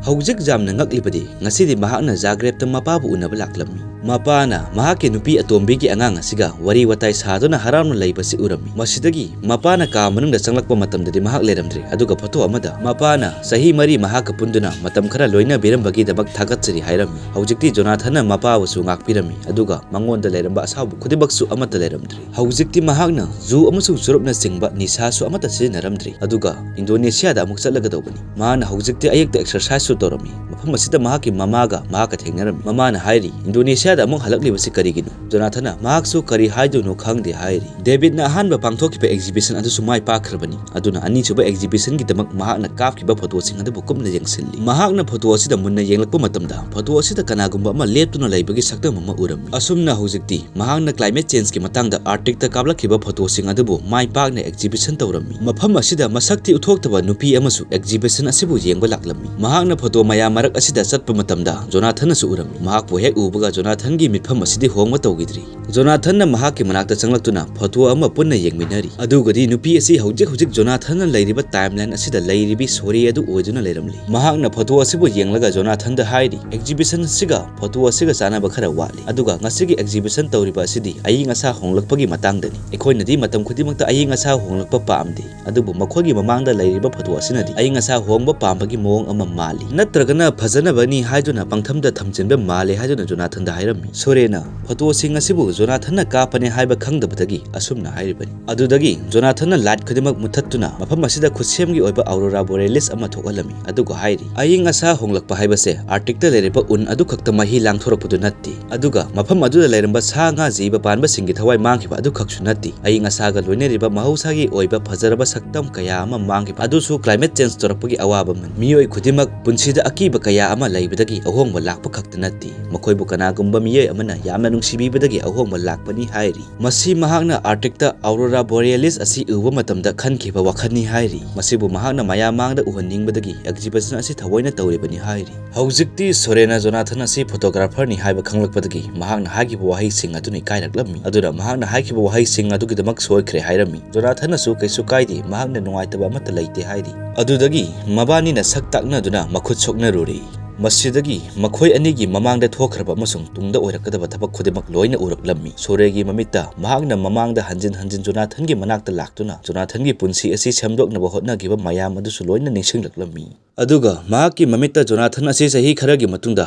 ꯍꯧꯖꯤꯛ ꯌꯥꯝꯅ ꯉꯛꯂꯤꯕꯗꯤ, ꯉꯁꯤꯗꯤ ꯃꯍꯥꯛꯅ ꯖꯥꯒ꯭ꯔꯦꯕꯇ ꯃꯄꯥꯕꯨ ꯎꯅꯕ ꯂꯥꯛꯂꯝꯃꯤ꯫ ꯃꯄꯥꯅ ꯃꯍꯥꯛꯀꯤ ꯅꯨꯄꯤ ꯑꯇꯣꯝꯕꯤꯒꯤ ꯑꯉꯥꯡ ꯑꯁꯤꯒ ꯋꯥꯔꯤ ꯋꯥꯇꯥꯏ ꯁꯥꯗꯨꯅ ꯍꯔꯥꯎꯅ ꯂꯩꯕꯁꯤ ꯎꯔꯝꯃꯤ꯫ ꯃꯁꯤꯗꯒꯤ ꯃꯄꯥꯅ ꯀꯥ ꯃꯅꯨꯡꯗ ꯆꯪꯂꯛꯄ ꯃꯇꯝꯗꯗꯤ ꯃꯍꯥꯛ ꯂꯩꯔꯝꯗ꯭ꯔꯦ, ꯑꯗꯨꯒ photo ꯑꯃꯗ ꯃꯄꯥꯅ ꯆꯍꯤ ꯃꯔꯤ ꯃꯍꯥꯛꯀ ꯄꯨꯟꯗꯨꯅ ꯃꯇꯝ ꯈꯔ ꯂꯣꯏꯅꯕꯤꯔꯝꯕꯒꯤꯗꯃꯛ ꯊꯥꯒꯠꯆꯔꯤ ꯍꯥꯏꯔꯝꯃꯤ꯫ ꯍꯧꯖꯤꯛꯇꯤ ꯖꯣꯅꯥꯊꯟꯅ ꯃꯄꯥꯕꯨꯁꯨ ꯉꯥꯛꯄꯤꯔꯝꯃꯤ, ꯑꯗꯨꯒ ꯃꯉꯣꯟꯗ ꯂꯩꯔꯝꯕ ꯑꯁꯥꯎꯕ ꯈꯨꯗꯤꯡꯃꯛꯁꯨ ꯑꯃꯠꯇ ꯂꯩꯔꯝꯗ꯭ꯔꯦ꯫ ꯍꯧꯖꯤꯛꯇꯤ ꯃꯍꯥꯛꯅ ꯖꯨ ꯑꯃꯁꯨꯡ ꯆꯨꯔꯨꯞꯅꯆꯤꯡꯕ ꯅꯤꯁꯥꯁꯨ ꯑꯃꯠꯇ ꯁꯤꯖꯤꯟꯅꯔꯝꯗ꯭ꯔꯦ, ꯑꯗꯨꯒ ꯏꯟꯗꯣꯅꯦꯁꯤꯌꯥꯗ ꯑꯃꯨꯛ ꯆꯠꯂꯒꯗꯧꯕꯅꯤ꯫ ꯃꯍꯥꯛꯅ ꯍꯧꯖꯤꯛꯇꯤ ꯑꯌꯨꯛꯇ exercise ꯁꯨ ꯇꯧꯔꯝꯃꯤ꯫ ꯃꯐꯝ ꯑꯁꯤꯗ ꯃꯍꯥꯛꯀꯤ ꯃꯃꯥꯒ ꯃꯍꯥꯛꯀ ꯊꯦꯡꯅꯔꯝꯃꯤ꯫ ꯃꯃꯥꯅ ꯍꯥꯏꯔꯤ, "ꯏꯟꯗꯣꯅꯦꯁꯤꯌꯥ ꯑꯃꯨꯛ ꯍꯜꯂꯛꯂꯤꯕꯁꯤ ꯀꯔꯤꯒꯤꯅꯣ? ꯖꯣꯅꯥꯊꯟꯅ ꯃꯍꯥꯛꯁꯨ ꯀꯔꯤ ꯍꯥꯏꯗꯣꯏꯅꯣ ꯈꯪꯗꯦ ꯍꯥꯏꯔꯤ꯫ ꯗꯦꯕꯤꯗꯅ ꯑꯍꯥꯟꯕ ꯄꯥꯡꯊꯣꯛꯈꯤꯕ exhibition ꯑꯗꯨꯁꯨ ꯃꯥꯏ ꯄꯥꯛꯈ꯭ꯔꯕꯅꯤ꯫ ꯑꯗꯨꯅ ꯑꯅꯤꯁꯨꯕ exhibitionꯒꯤꯗꯃꯛ ꯃꯍꯥꯛꯅ ꯀꯥꯞꯈꯤꯕ photoꯁꯤꯡ ꯑꯗꯨꯕꯨ ꯀꯨꯞꯅ ꯌꯦꯡꯁꯤꯜꯂꯤ꯫ ꯃꯍꯥꯛꯅ photo ꯑꯁꯤꯗ ꯃꯨꯟꯅ ꯌꯦꯡꯂꯛꯄ ꯃꯇꯝꯗ photo ꯑꯁꯤꯗ ꯀꯅꯥꯒꯨꯝꯕ ꯑꯃ ꯂꯦꯞꯇꯨꯅ ꯂꯩꯕꯒꯤ ꯁꯛꯇꯝ ꯑꯃ ꯎꯔꯝꯃꯤ꯫ ꯑꯁꯨꯝꯅ ꯍꯧꯖꯤꯛꯇꯤ ꯃꯍꯥꯛꯅ climate changeꯀꯤ ꯃꯇꯥꯡꯗ Arcticꯇ ꯀꯥꯞꯂꯛꯈꯤꯕ photoꯁꯤꯡ ꯑꯗꯨꯕꯨ ꯃꯥꯏ ꯄꯥꯛꯅ exhibition ꯇꯧꯔꯝꯃꯤ꯫ ꯃꯐꯝ ꯑꯁꯤꯗ ꯃꯁꯛ ꯊꯤ ꯎꯠꯊꯣꯛꯇꯕ ꯅꯨꯄꯤ ꯑꯃꯁꯨ exhibition ꯑꯁꯤꯕꯨ ꯌꯦꯡꯕ ꯂꯥꯛꯂꯝꯃꯤ꯫ ꯃꯍꯥꯛꯅ photo ꯃꯌꯥꯝ ꯃꯔꯛ ꯑꯁꯤꯗ ꯆꯠꯄ ꯃꯇꯝꯗ ꯖꯣꯅꯥꯊꯟꯅꯁꯨ ꯎꯔꯝꯃꯤ꯫ ꯃꯍꯥꯛꯄꯨ ꯍꯦꯛ ꯎꯕꯒ ꯖꯣꯅꯥꯊꯟꯒꯤ ꯃꯤꯠꯐꯝ ꯑꯁꯤꯗꯤ ꯍꯣꯡꯕ ꯇꯧꯈꯤꯗ꯭ꯔꯤ꯫ ꯖꯣꯅꯥꯊꯟꯅ ꯃꯍꯥꯛꯀꯤ ꯃꯅꯥꯛꯇ ꯆꯪꯂꯛꯇꯨꯅ photo ꯑꯃ ꯄꯨꯟꯅ ꯌꯦꯡꯃꯤꯟꯅꯔꯤ꯫ ꯑꯗꯨꯒꯗꯤ ꯅꯨꯄꯤ ꯑꯁꯤ ꯍꯧꯖꯤꯛ ꯍꯧꯖꯤꯛ ꯖꯣꯅꯥꯊꯟꯅ ꯂꯩꯔꯤꯕ timeline ꯑꯁꯤꯗ ꯂꯩꯔꯤꯕꯤ ꯁꯣꯔꯦ ꯑꯗꯨ ꯑꯣꯏꯗꯨꯅ ꯂꯩꯔꯝꯂꯤ꯫ ꯃꯍꯥꯛꯅ photo ꯑꯁꯤꯕꯨ ꯌꯦꯡꯂꯒ ꯖꯣꯅꯥꯊꯟꯗ ꯍꯥꯏꯔꯤ, "Exhibition ꯑꯁꯤꯒ photo ꯑꯁꯤꯒ ꯆꯥꯟꯅꯕ ꯈꯔ ꯋꯥꯠꯂꯤ꯫ ꯑꯗꯨꯒ ꯉꯁꯤꯒꯤ exhibition ꯇꯧꯔꯤꯕ ꯑꯁꯤꯗꯤ ꯑꯏꯪ ꯑꯁꯥ ꯍꯣꯡꯂꯛꯄꯒꯤ ꯃꯇꯥꯡꯗꯅꯤ꯫ ꯑꯩꯈꯣꯏꯅꯗꯤ ꯃꯇꯝ ꯈꯨꯗꯤꯡꯃꯛꯇ ꯑꯏꯪ ꯑꯁꯥ ꯍꯣꯡꯂꯛꯄ ꯄꯥꯝꯗꯦ꯫ ꯑꯗꯨꯕꯨ ꯃꯈꯣꯏꯒꯤ ꯃꯃꯥꯡꯗ ꯂꯩꯔꯤꯕ photo ꯑꯁꯤꯅꯗꯤ ꯑꯏꯪ ꯑꯁꯥ ꯍꯣꯡꯕ ꯄꯥꯝꯕꯒꯤ ꯃꯑꯣꯡ ꯑꯃ ꯃꯥꯜꯂꯤ꯫ ꯅꯠꯇ꯭ꯔꯒꯅ ꯐꯖꯅꯕꯅꯤ ꯍꯥꯏꯗꯨꯅ ꯄꯪꯊꯝꯗ ꯊꯝꯖꯤꯟꯕ ꯃꯥꯜꯂꯦ" ꯍꯥꯏꯗꯨꯅ ꯖꯣꯅꯥꯊꯟꯗ ꯍꯥꯏꯔꯝꯃꯤ꯫ ꯁꯣꯔꯦꯅ photoꯁꯤꯡ ꯑꯁꯤꯕꯨ ꯖꯣꯅꯥꯊꯟꯅ ꯀꯥꯞꯄꯅꯦ ꯍꯥꯏꯕ ꯈꯪꯗꯕꯗꯒꯤ ꯑꯁꯨꯝꯅ ꯍꯥꯏꯔꯤꯕꯅꯤ꯫ ꯑꯗꯨꯗꯒꯤ ꯖꯣꯅꯥꯊꯟꯅ light ꯈꯨꯗꯤꯡꯃꯛ ꯃꯨꯊꯠꯇꯨꯅ ꯃꯐꯝ ꯑꯁꯤꯗ ꯈꯨꯠꯁꯦꯝꯒꯤ ꯑꯣꯏꯕ aurora borealis ꯑꯃ ꯊꯣꯛꯍꯜꯂꯝꯃꯤ꯫ ꯑꯗꯨꯒ ꯍꯥꯏꯔꯤ, "ꯑꯏꯪ ꯑꯁꯥ ꯍꯣꯡꯂꯛꯄ ꯍꯥꯏꯕꯁꯦ Arcticꯇ ꯂꯩꯔꯤꯕ ꯎꯟ ꯑꯗꯨꯈꯛꯇ ꯃꯍꯤ ꯂꯥꯡꯊꯣꯔꯛꯄꯗꯨ ꯅꯠꯇꯦ, ꯑꯗꯨꯒ ꯃꯐꯝ ꯑꯗꯨꯗ ꯂꯩꯔꯝꯕ ꯁꯥ ꯉꯥ ꯖꯤꯕ ꯄꯥꯟꯕꯁꯤꯡꯒꯤ ꯊꯋꯥꯏ ꯃꯥꯡꯈꯤꯕ ꯑꯗꯨꯈꯛꯁꯨ ꯅꯠꯇꯦ꯫ ꯑꯏꯪ ꯑꯁꯥꯒ ꯂꯣꯏꯅꯔꯤꯕ ꯃꯍꯧꯁꯥꯒꯤ ꯑꯣꯏꯕ ꯐꯖꯔꯕ ꯁꯛꯇꯝ ꯀꯌꯥ ꯑꯃ ꯃꯥꯡꯈꯤꯕ ꯑꯗꯨꯁꯨ climate change ꯇꯧꯔꯛꯄꯒꯤ ꯑꯋꯥꯕ ꯑꯃꯅꯤ꯫ ꯃꯤꯑꯣꯏ ꯈꯨꯗꯤꯡꯃꯛ ꯄꯨꯟꯁꯤꯗ ꯑꯀꯤꯕ ꯀꯌꯥ ꯑꯃ ꯂꯩꯕꯗꯒꯤ ꯑꯍꯣꯡꯕ ꯂꯥꯛꯄ ꯈꯛꯇ ꯅꯠꯇꯦ, ꯃꯈꯣꯏꯕꯨ ꯀꯅꯥꯒꯨꯝꯕ ꯃꯤꯑꯣꯏ ꯑꯃꯅ ꯌꯥꯝꯅ ꯅꯨꯡꯁꯤꯕꯤꯕꯗꯒꯤ ꯑꯍꯣꯡꯕ ꯂꯥꯛꯄꯅꯤ" ꯍꯥꯏꯔꯤ꯫ ꯃꯁꯤ ꯃꯍꯥꯛꯅ Arcticꯇ aurora borealis ꯑꯁꯤ ꯎꯕ ꯃꯇꯝꯗ ꯈꯟꯈꯤꯕ ꯋꯥꯈꯜꯅꯤ ꯍꯥꯏꯔꯤ꯫ ꯃꯁꯤꯕꯨ ꯃꯍꯥꯛꯅ ꯃꯌꯥꯝ ꯃꯥꯡꯗ ꯎꯍꯟꯅꯤꯡꯕꯗꯒꯤ exhibition ꯑꯁꯤ ꯊꯑꯣꯏꯅ ꯇꯧꯔꯤꯕꯅꯤ ꯍꯥꯏꯔꯤ꯫ ꯍꯧꯖꯤꯛꯇꯤ ꯁꯣꯔꯦꯅ ꯖꯣꯅꯥꯊꯟ ꯑꯁꯤ photographerꯅꯤ ꯍꯥꯏꯕ ꯈꯪꯂꯛꯄꯗꯒꯤ ꯃꯍꯥꯛꯅ ꯍꯥꯏꯈꯤꯕ ꯋꯥꯍꯩꯁꯤꯡ ꯑꯗꯨꯅ ꯏꯀꯥꯏꯔꯛꯂꯝꯃꯤ꯫ ꯑꯗꯨꯅ ꯃꯍꯥꯛꯅ ꯍꯥꯏꯈꯤꯕ ꯋꯥꯍꯩꯁꯤꯡ ꯑꯗꯨꯒꯤꯗꯃꯛ ꯁꯣꯏꯈ꯭ꯔꯦ ꯍꯥꯏꯔꯝꯃꯤ꯫ ꯖꯣꯅꯥꯊꯟꯅꯁꯨ ꯀꯩꯁꯨ ꯀꯥꯏꯗꯦ, ꯃꯍꯥꯛꯅ ꯅꯨꯡꯉꯥꯏꯇꯕ ꯑꯃꯠꯇ ꯂꯩꯇꯦ ꯍꯥꯏꯔꯤ꯫ ꯑꯗꯨꯗꯒꯤ ꯃꯕꯥꯅꯤꯅ ꯁꯛ ꯇꯥꯛꯅꯗꯨꯅ ꯃꯈꯨꯠ ꯁꯣꯛꯅꯔꯨꯔꯦ꯫ ꯃꯁꯤꯗꯒꯤ ꯃꯈꯣꯏ ꯑꯅꯤꯒꯤ ꯃꯃꯥꯡꯗ ꯊꯣꯛꯈ꯭ꯔꯕ ꯑꯃꯁꯨꯡ ꯇꯨꯡꯗ ꯑꯣꯏꯔꯛꯀꯗꯕ ꯊꯕꯛ ꯈꯨꯗꯤꯡꯃꯛ ꯂꯣꯏꯅ ꯎꯔꯛꯂꯝꯃꯤ꯫ ꯁꯣꯔꯦꯒꯤ ꯃꯃꯤꯠꯇ ꯃꯍꯥꯛꯅ ꯃꯃꯥꯡꯗ ꯍꯟꯖꯤꯟ ꯍꯟꯖꯤꯟ ꯖꯣꯅꯥꯊꯟꯒꯤ ꯃꯅꯥꯛꯇ ꯂꯥꯛꯇꯨꯅ ꯖꯣꯅꯥꯊꯟꯒꯤ ꯄꯨꯟꯁꯤ ꯑꯁꯤ ꯁꯦꯝꯗꯣꯛꯅꯕ ꯍꯣꯠꯅꯈꯤꯕ ꯃꯌꯥꯝ ꯑꯗꯨꯁꯨ ꯂꯣꯏꯅ ꯅꯤꯡꯁꯤꯡꯂꯛꯂꯝꯃꯤ꯫ ꯑꯗꯨꯒ ꯃꯍꯥꯛꯀꯤ ꯃꯃꯤꯠꯇ ꯖꯣꯅꯥꯊꯟ ꯑꯁꯤ ꯆꯍꯤ ꯈꯔꯒꯤ ꯃꯇꯨꯡꯗ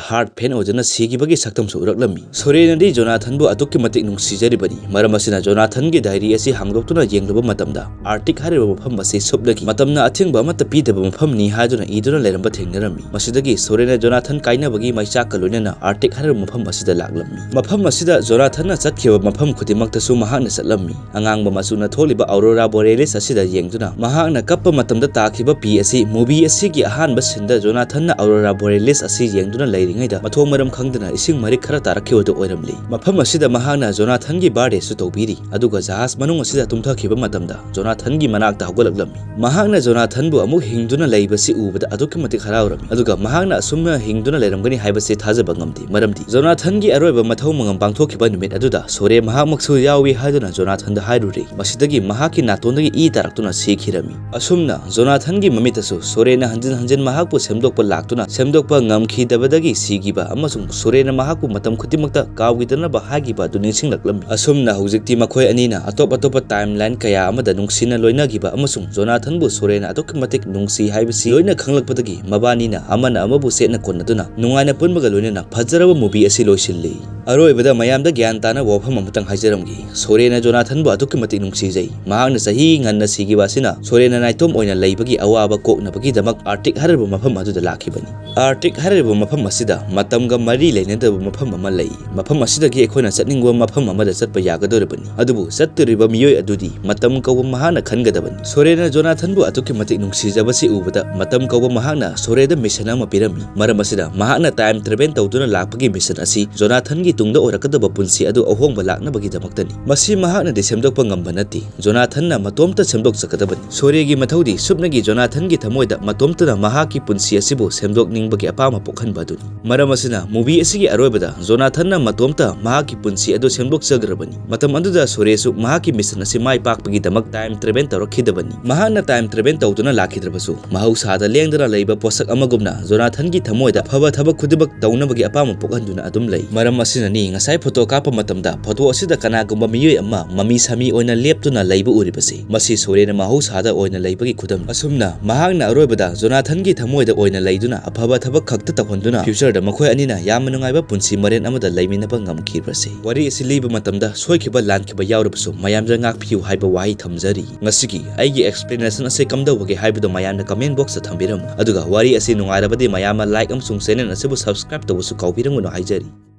heart faint ꯑꯣꯏꯗꯨꯅ ꯁꯤꯈꯤꯕꯒꯤ ꯁꯛꯇꯝꯁꯨ ꯎꯔꯛꯂꯝꯃꯤ꯫ ꯁꯣꯔꯦꯅꯗꯤ ꯖꯣꯅꯥꯊꯟꯕꯨ ꯑꯗꯨꯛꯀꯤ ꯃꯇꯤꯛ ꯅꯨꯡꯁꯤꯖꯔꯤꯕꯅꯤ꯫ ꯃꯔꯝ ꯑꯁꯤꯅ ꯖꯣꯅꯥꯊꯟꯒꯤ diary ꯑꯁꯤ ꯍꯥꯡꯗꯣꯛꯇꯨꯅ ꯌꯦꯡꯂꯨꯕ ꯃꯇꯝꯗ Arctic ꯍꯥꯏꯔꯤꯕ ꯃꯐꯝ ꯑꯁꯤ ꯁꯨꯞꯅꯒꯤ ꯃꯇꯝꯅ ꯑꯊꯤꯡꯕ ꯑꯃꯠꯇ ꯄꯤꯗꯕ ꯃꯐꯝꯅꯤ ꯍꯥꯏꯗꯨꯅ ꯏꯗꯨꯅ ꯂꯩꯔꯝꯕ ꯊꯦꯡꯅꯔꯝꯃꯤ꯫ ꯃꯁꯤꯗꯒꯤ ꯁꯣꯔꯦꯅ ꯖꯣꯅꯥꯊꯟ ꯀꯥꯏꯅꯕꯒꯤ ꯃꯩꯆꯥꯛꯀ ꯂꯣꯏꯅꯅ ꯑꯥꯔꯇꯤꯛ ꯍꯥꯏꯔꯤꯕ ꯃꯐꯝ ꯑꯁꯤꯗ ꯂꯥꯛꯂꯝꯃꯤ꯫ ꯃꯐꯝ ꯑꯁꯤꯗ ꯖꯣꯅꯥꯊꯟꯅ ꯆꯠꯈꯤꯕ ꯃꯐꯝ ꯈꯨꯗꯤꯡꯃꯛꯇꯁꯨ ꯃꯍꯥꯛꯅ ꯆꯠꯂꯝꯃꯤ꯫ ꯑꯉꯥꯡꯕ ꯃꯆꯨꯅ ꯊꯣꯛꯂꯤꯕ ꯑꯧꯔꯣꯔꯥ ꯕꯣꯔꯦꯂꯤꯁ ꯑꯁꯤꯗ ꯌꯦꯡꯗꯨꯅ ꯃꯍꯥꯛꯅ ꯀꯞꯄ ꯃꯇꯝꯗ ꯇꯥꯈꯤꯕ ꯄꯤ ꯑꯁꯤ ꯃꯨꯚꯤ ꯑꯁꯤꯒꯤ ꯑꯍꯥꯟꯕ ꯁꯤꯟꯗ ꯖꯣꯅꯥꯊꯟꯅ ꯑꯧꯔꯣꯔꯥ ꯕꯣꯔꯦꯂꯤꯁ ꯑꯁꯤ ꯌꯦꯡꯗꯨꯅ ꯂꯩꯔꯤꯉꯩꯗ ꯃꯊꯣꯡ ꯃꯔꯝ ꯈꯪꯗꯅ ꯏꯁꯤꯡ ꯃꯔꯤꯛ ꯈꯔ ꯇꯥꯔꯛꯈꯤꯕꯗꯨ ꯑꯣꯏꯔꯝꯂꯤ꯫ ꯃꯐꯝ ꯑꯁꯤꯗ ꯃꯍꯥꯛꯅ ꯖꯣꯅꯥꯊꯟꯒꯤ ꯕꯥꯔꯗꯦꯁꯨ ꯇꯧꯕꯤꯔꯤ, ꯑꯗꯨꯒ ꯖꯍꯥꯖ ꯃꯅꯨꯡ ꯑꯁꯤꯗ ꯇꯨꯝꯊꯈꯤꯕ ꯃꯇꯝꯗ ꯖꯣꯅꯥꯊꯟꯒꯤ ꯃꯅꯥꯛꯇ ꯍꯧꯒꯠꯂꯛꯂꯝꯃꯤ꯫ ꯃꯍꯥꯛꯅ ꯖꯣꯅꯥꯊꯟꯕꯨ ꯑꯃꯨꯛ ꯍꯤꯡꯗꯨꯅ ꯂꯩꯕꯁꯤ ꯎꯕꯗ ꯑꯗꯨꯛꯀꯤ ꯃꯇꯤꯛ ꯍꯔꯥꯎꯔꯝꯃꯤ, ꯑꯗꯨꯒ ꯃꯍꯥꯛꯅ ꯑꯁꯨꯝꯅ ꯍꯤꯡꯗꯨꯅ ꯂꯩꯔꯝꯒꯅꯤ ꯍꯥꯏꯕꯁꯤ ꯊꯥꯖꯕ ꯉꯝꯗꯦ, ꯃꯔꯝꯗꯤ ꯖꯣꯅꯥꯊꯟꯒꯤ ꯑꯔꯣꯏꯕ ꯃꯊꯧ ꯃꯉꯝ ꯄꯥꯡꯊꯣꯛꯈꯤꯕ ꯅꯨꯃꯤꯠ ꯑꯗꯨꯗ ꯁꯣꯔꯦ ꯃꯍꯥꯛꯃꯛꯁꯨ ꯌꯥꯎꯏ ꯍꯥꯏꯗꯨꯅ ꯖꯣꯅꯥꯊꯟꯗ ꯍꯥꯏꯔꯨꯔꯦ꯫ ꯃꯁꯤꯗꯒꯤ ꯃꯍꯥꯛꯀꯤ ꯅꯥꯇꯣꯟꯗꯒꯤ ꯏ ꯇꯥꯔꯛꯇꯨꯅ ꯁꯤꯈꯤꯔꯝꯃꯤ꯫ ꯑꯁꯨꯝꯅ ꯖꯣꯅꯥꯊꯟꯒꯤ ꯃꯃꯤꯠꯇꯁꯨ ꯁꯣꯔꯦꯅ ꯍꯟꯖꯤꯟ ꯍꯟꯖꯤꯟ ꯃꯍꯥꯛꯄꯨ ꯁꯦꯝꯗꯣꯛꯄ ꯂꯥꯛꯇꯨꯅ ꯁꯦꯝꯗꯣꯛꯄ ꯉꯝꯈꯤꯗꯕꯗꯒꯤ ꯁꯤꯈꯤꯕ ꯑꯃꯁꯨꯡ ꯁꯣꯔꯦꯅ ꯃꯍꯥꯛꯄꯨ ꯃꯇꯝ ꯈꯨꯗꯤꯡꯃꯛꯇ ꯀꯥꯎꯈꯤꯗꯅꯕ ꯍꯥꯏꯈꯤꯕ ꯑꯗꯨ ꯅꯤꯡꯁꯤꯡꯂꯛꯂꯝꯃꯤ꯫ ꯑꯁꯨꯝꯅ ꯍꯧꯖꯤꯛꯇꯤ ꯃꯈꯣꯏ ꯑꯅꯤꯅ ꯑꯇꯣꯞ ꯑꯇꯣꯞꯄ ꯇꯥꯏꯝꯂꯥꯏꯟ ꯀꯌꯥ ꯑꯃꯗ ꯅꯨꯡꯁꯤꯅ ꯂꯣꯏꯅꯈꯤꯕ ꯑꯃꯁꯨꯡ ꯖꯣꯅꯥꯊꯟꯕꯨ ꯁꯣꯔꯦꯅ ꯑꯗꯨꯛꯀꯤ ꯃꯇꯤꯛ ꯅꯨꯡꯁꯤ ꯍꯥꯏꯕꯁꯤ ꯂꯣꯏꯅ ꯈꯪꯂꯛꯄꯗꯒꯤ ꯃꯕꯥꯅꯤꯅ ꯑꯃꯅ ꯑꯃꯕꯨ ꯆꯦꯠꯅ ꯀꯣꯟꯅꯗꯨꯅ ꯅꯨꯡꯉꯥꯏꯅ ꯄꯨꯟꯕꯒ ꯂꯣꯏꯅꯅ ꯐꯖꯔꯕ ꯃꯨꯚꯤ ꯑꯁꯤ ꯂꯣꯏꯁꯤꯜꯂꯤ꯫ ꯑꯔꯣꯏꯕꯗ ꯃꯌꯥꯝꯗ ꯒ꯭ꯌꯥꯟ ꯇꯥꯅꯕ ꯋꯥꯐꯝ ꯑꯃꯇꯪ ꯍꯥꯏꯖꯔꯝꯒꯦ꯫ ꯁꯣꯔꯦꯅ ꯖꯣꯅꯥꯊꯟꯕꯨ ꯑꯗꯨꯛꯀꯤ ꯃꯇꯤꯛ ꯅꯨꯡꯁꯤꯖꯩ꯫ ꯃꯍꯥꯛꯅ ꯆꯍꯤ ꯉꯟꯅ ꯁꯤꯈꯤꯕ ꯑꯁꯤꯅ ꯁꯣꯔꯦꯅ ꯅꯥꯏꯇꯣꯝ ꯑꯣꯏꯅ ꯂꯩꯕꯒꯤ ꯑꯋꯥꯕ ꯀꯣꯛꯅꯕꯒꯤꯗꯃꯛ ꯑꯥꯔꯇꯤꯛ ꯍꯥꯏꯔꯤꯕ ꯃꯐꯝ ꯑꯗꯨꯗ ꯂꯥꯛꯈꯤꯕꯅꯤ꯫ ꯑꯥꯔꯇꯤꯛ ꯍꯥꯏꯔꯤꯕ ꯃꯐꯝ ꯑꯁꯤꯗ ꯃꯇꯝꯒ ꯃꯔꯤ ꯂꯩꯅꯗꯕ ꯃꯐꯝ ꯑꯃ ꯂꯩ꯫ ꯃꯐꯝ ꯑꯁꯤꯗꯒꯤ ꯑꯩꯈꯣꯏꯅ ꯆꯠꯅꯤꯡꯕ ꯃꯐꯝ ꯑꯃꯗ ꯆꯠꯄ ꯌꯥꯒꯗꯧꯔꯤꯕꯅꯤ꯫ ꯑꯗꯨꯕꯨ ꯆꯠꯇꯣꯔꯤꯕ ꯃꯤꯑꯣꯏ ꯑꯗꯨꯗꯤ ꯃꯇꯝ ꯀꯧꯕ ꯃꯍꯥꯛꯅ ꯈꯟꯒꯗꯕꯅꯤ꯫ ꯁꯣꯔꯦꯅ ꯖꯣꯅꯥꯊꯟꯕꯨ ꯑꯗꯨꯛꯀꯤ ꯃꯇꯤꯛ ꯅꯨꯡꯁꯤꯖꯕꯁꯤ ꯎꯕꯗ ꯃꯇꯝ ꯀꯧꯕ ꯃꯍꯥꯛꯅ ꯁꯣꯔꯦꯗ ꯃꯤꯁꯟ ꯑꯃ ꯄꯤꯔꯝꯃꯤ꯫ ꯃꯔꯝ ꯑꯁꯤꯅ ꯃꯍꯥꯛꯅ ꯇꯥꯏꯝ ꯇ꯭ꯔꯦꯚꯦꯜ ꯇꯧꯗꯨꯅ ꯂꯥꯛꯄꯒꯤ ꯃꯤꯁꯟ ꯑꯁꯤ ꯖꯣꯅꯥꯊꯟꯒꯤ ꯇꯨꯡꯗ ꯑꯣꯏꯔꯛꯀꯗꯕ ꯄꯨꯟꯁꯤ ꯑꯗꯨ ꯑꯍꯣꯡꯕ ꯂꯥꯛꯅꯕꯒꯤꯗꯃꯛꯇꯅꯤ꯫ ꯃꯁꯤ ꯃꯍꯥꯛꯅꯗꯤ ꯁꯦꯝꯗꯣꯛꯄ ꯉꯝꯕ ꯅꯠꯇꯦ꯫ ꯖꯣꯅꯥꯊꯟꯅ ꯃꯇꯣꯝꯇ ꯁꯦꯝꯗꯣꯛꯆꯒꯗꯕꯅꯤ꯫ ꯁꯣꯔꯦꯒꯤ ꯃꯊꯧꯗꯤ ꯁꯨꯞꯅꯒꯤ ꯖꯣꯅꯥꯊꯟꯒꯤ ꯊꯃꯣꯏꯗ ꯃꯇꯣꯝꯇꯅ ꯃꯍꯥꯛꯀꯤ ꯄꯨꯟꯁꯤ ꯑꯁꯤꯕꯨ ꯁꯦꯝꯗꯣꯛꯅꯤꯡꯕꯒꯤ ꯑꯄꯥꯝꯕ ꯄꯣꯛꯍꯟꯕ ꯑꯗꯨꯅꯤ꯫ ꯃꯔꯝ ꯑꯁꯤꯅ ꯃꯨꯚꯤ ꯑꯁꯤꯒꯤ ꯑꯔꯣꯏꯕꯗ ꯖꯣꯅꯥꯊꯟꯅ ꯃꯇꯣꯝꯇ ꯃꯍꯥꯛꯀꯤ ꯄꯨꯟꯁꯤ ꯑꯗꯨ ꯁꯦꯝꯗꯣꯛꯆꯈ꯭ꯔꯕꯅꯤ꯫ ꯃꯇꯝ ꯑꯗꯨꯗ ꯁꯣꯔꯦꯁꯨ ꯃꯍꯥꯛꯀꯤ ꯃꯤꯁꯟ ꯑꯁꯤ ꯃꯥꯏ ꯄꯥꯛꯄꯒꯤꯗꯃꯛ ꯇꯥꯏꯝ ꯇ꯭ꯔꯦꯚꯦꯜ ꯇꯧꯔꯛꯈꯤꯗꯕꯅꯤ꯫ ꯃꯍꯥꯛꯅ ꯇꯥꯏꯝ ꯇ꯭ꯔꯦꯚꯦꯜ ꯇꯧꯗꯨꯅ ꯂꯥꯛꯈꯤꯗ꯭ꯔꯕꯁꯨ, ꯃꯍꯧꯁꯥꯗ ꯂꯦꯡꯗꯅ ꯂꯩꯕ ꯄꯣꯠꯁꯛ ꯑꯃꯒꯨꯝꯅ ꯖꯣꯅꯥꯊꯟꯒꯤ ꯊꯃꯣꯏꯗ ꯑꯐꯕ ꯊꯕꯛ ꯈꯨꯗꯤꯡꯃꯛ ꯇꯧꯅꯕꯒꯤ ꯑꯄꯥꯝꯕ ꯄꯣꯛꯍꯟꯗꯨꯅ ꯑꯗꯨꯝ ꯂꯩ꯫ ꯃꯔꯝ ꯑꯁꯤꯅꯅꯤ ꯉꯁꯥꯏ ꯐꯣꯇꯣ ꯀꯥꯞꯄ ꯃꯇꯝꯗ ꯐꯣꯇꯣ ꯑꯁꯤꯗ ꯀꯅꯥꯒꯨꯝꯕ ꯃꯤꯑꯣꯏ ꯑꯃ ꯃꯃꯤ ꯁꯥꯃꯤ ꯑꯣꯏꯅ ꯂꯦꯞꯇꯨꯅ ꯂꯩꯕ ꯎꯔꯤꯕꯁꯤ꯫ ꯃꯁꯤ ꯁꯣꯔꯦꯅ ꯃꯍꯧꯁꯥꯗ ꯑꯣꯏꯅ ꯂꯩꯕꯒꯤ ꯈꯨꯗꯝ꯫ ꯑꯁꯨꯝꯅ ꯃꯍꯥꯛꯅ ꯑꯔꯣꯏꯕꯗ ꯖꯣꯅꯥꯊꯟꯒꯤ ꯊꯃꯣꯏꯗ ꯑꯣꯏꯅ ꯂꯩꯗꯨꯅ ꯑꯐꯕ ꯊꯕꯛ ꯈꯛꯇ ꯇꯧꯍꯟꯗꯨꯅ ꯐ꯭ꯌꯨꯆꯔꯗ ꯃꯈꯣꯏ ꯑꯅꯤꯅ ꯌꯥꯝꯅ ꯅꯨꯡꯉꯥꯏꯕ ꯄꯨꯟꯁꯤ ꯃꯔꯦꯟ ꯑꯃꯗ ꯂꯩꯃꯤꯟꯅꯕ ꯉꯝꯈꯤꯕꯁꯤ꯫ ꯋꯥꯔꯤ ꯑꯁꯤ ꯂꯤꯕ ꯃꯇꯝꯗ ꯁꯣꯏꯈꯤꯕ ꯂꯥꯟꯈꯤꯕ ꯌꯥꯎꯔꯕꯁꯨ ꯃꯌꯥꯝꯗ ꯉꯥꯛꯄꯤꯌꯨ ꯍꯥꯏꯕ ꯋꯥꯍꯩ ꯊꯝꯖꯔꯤ꯫ ꯉꯁꯤꯒꯤ ꯑꯩꯒꯤ ꯑꯦꯛꯁꯄ꯭ꯂꯦꯅꯦꯁꯟ ꯑꯁꯤ ꯀꯝꯗꯧꯕꯒꯦ ꯍꯥꯏꯕꯗꯨ ꯃꯌꯥꯝꯅ ꯀꯃꯦꯟ ꯕꯣꯛꯁꯇ ꯊꯝꯕꯤꯔꯝꯃꯨ꯫ ꯑꯗꯨꯒ ꯋꯥꯔꯤ ꯑꯁꯤ ꯅꯨꯡꯉꯥꯏꯔꯕꯗꯤ ꯃꯌꯥꯝ ꯑꯃ ꯂꯥꯏꯛ ꯑꯃꯁꯨꯡ channel ꯑꯁꯤꯕꯨ subscribe ꯇꯧꯕꯁꯨ ꯀꯥꯎꯕꯤꯔꯝꯒꯅꯨ ꯍꯥꯏꯖꯔꯤ꯫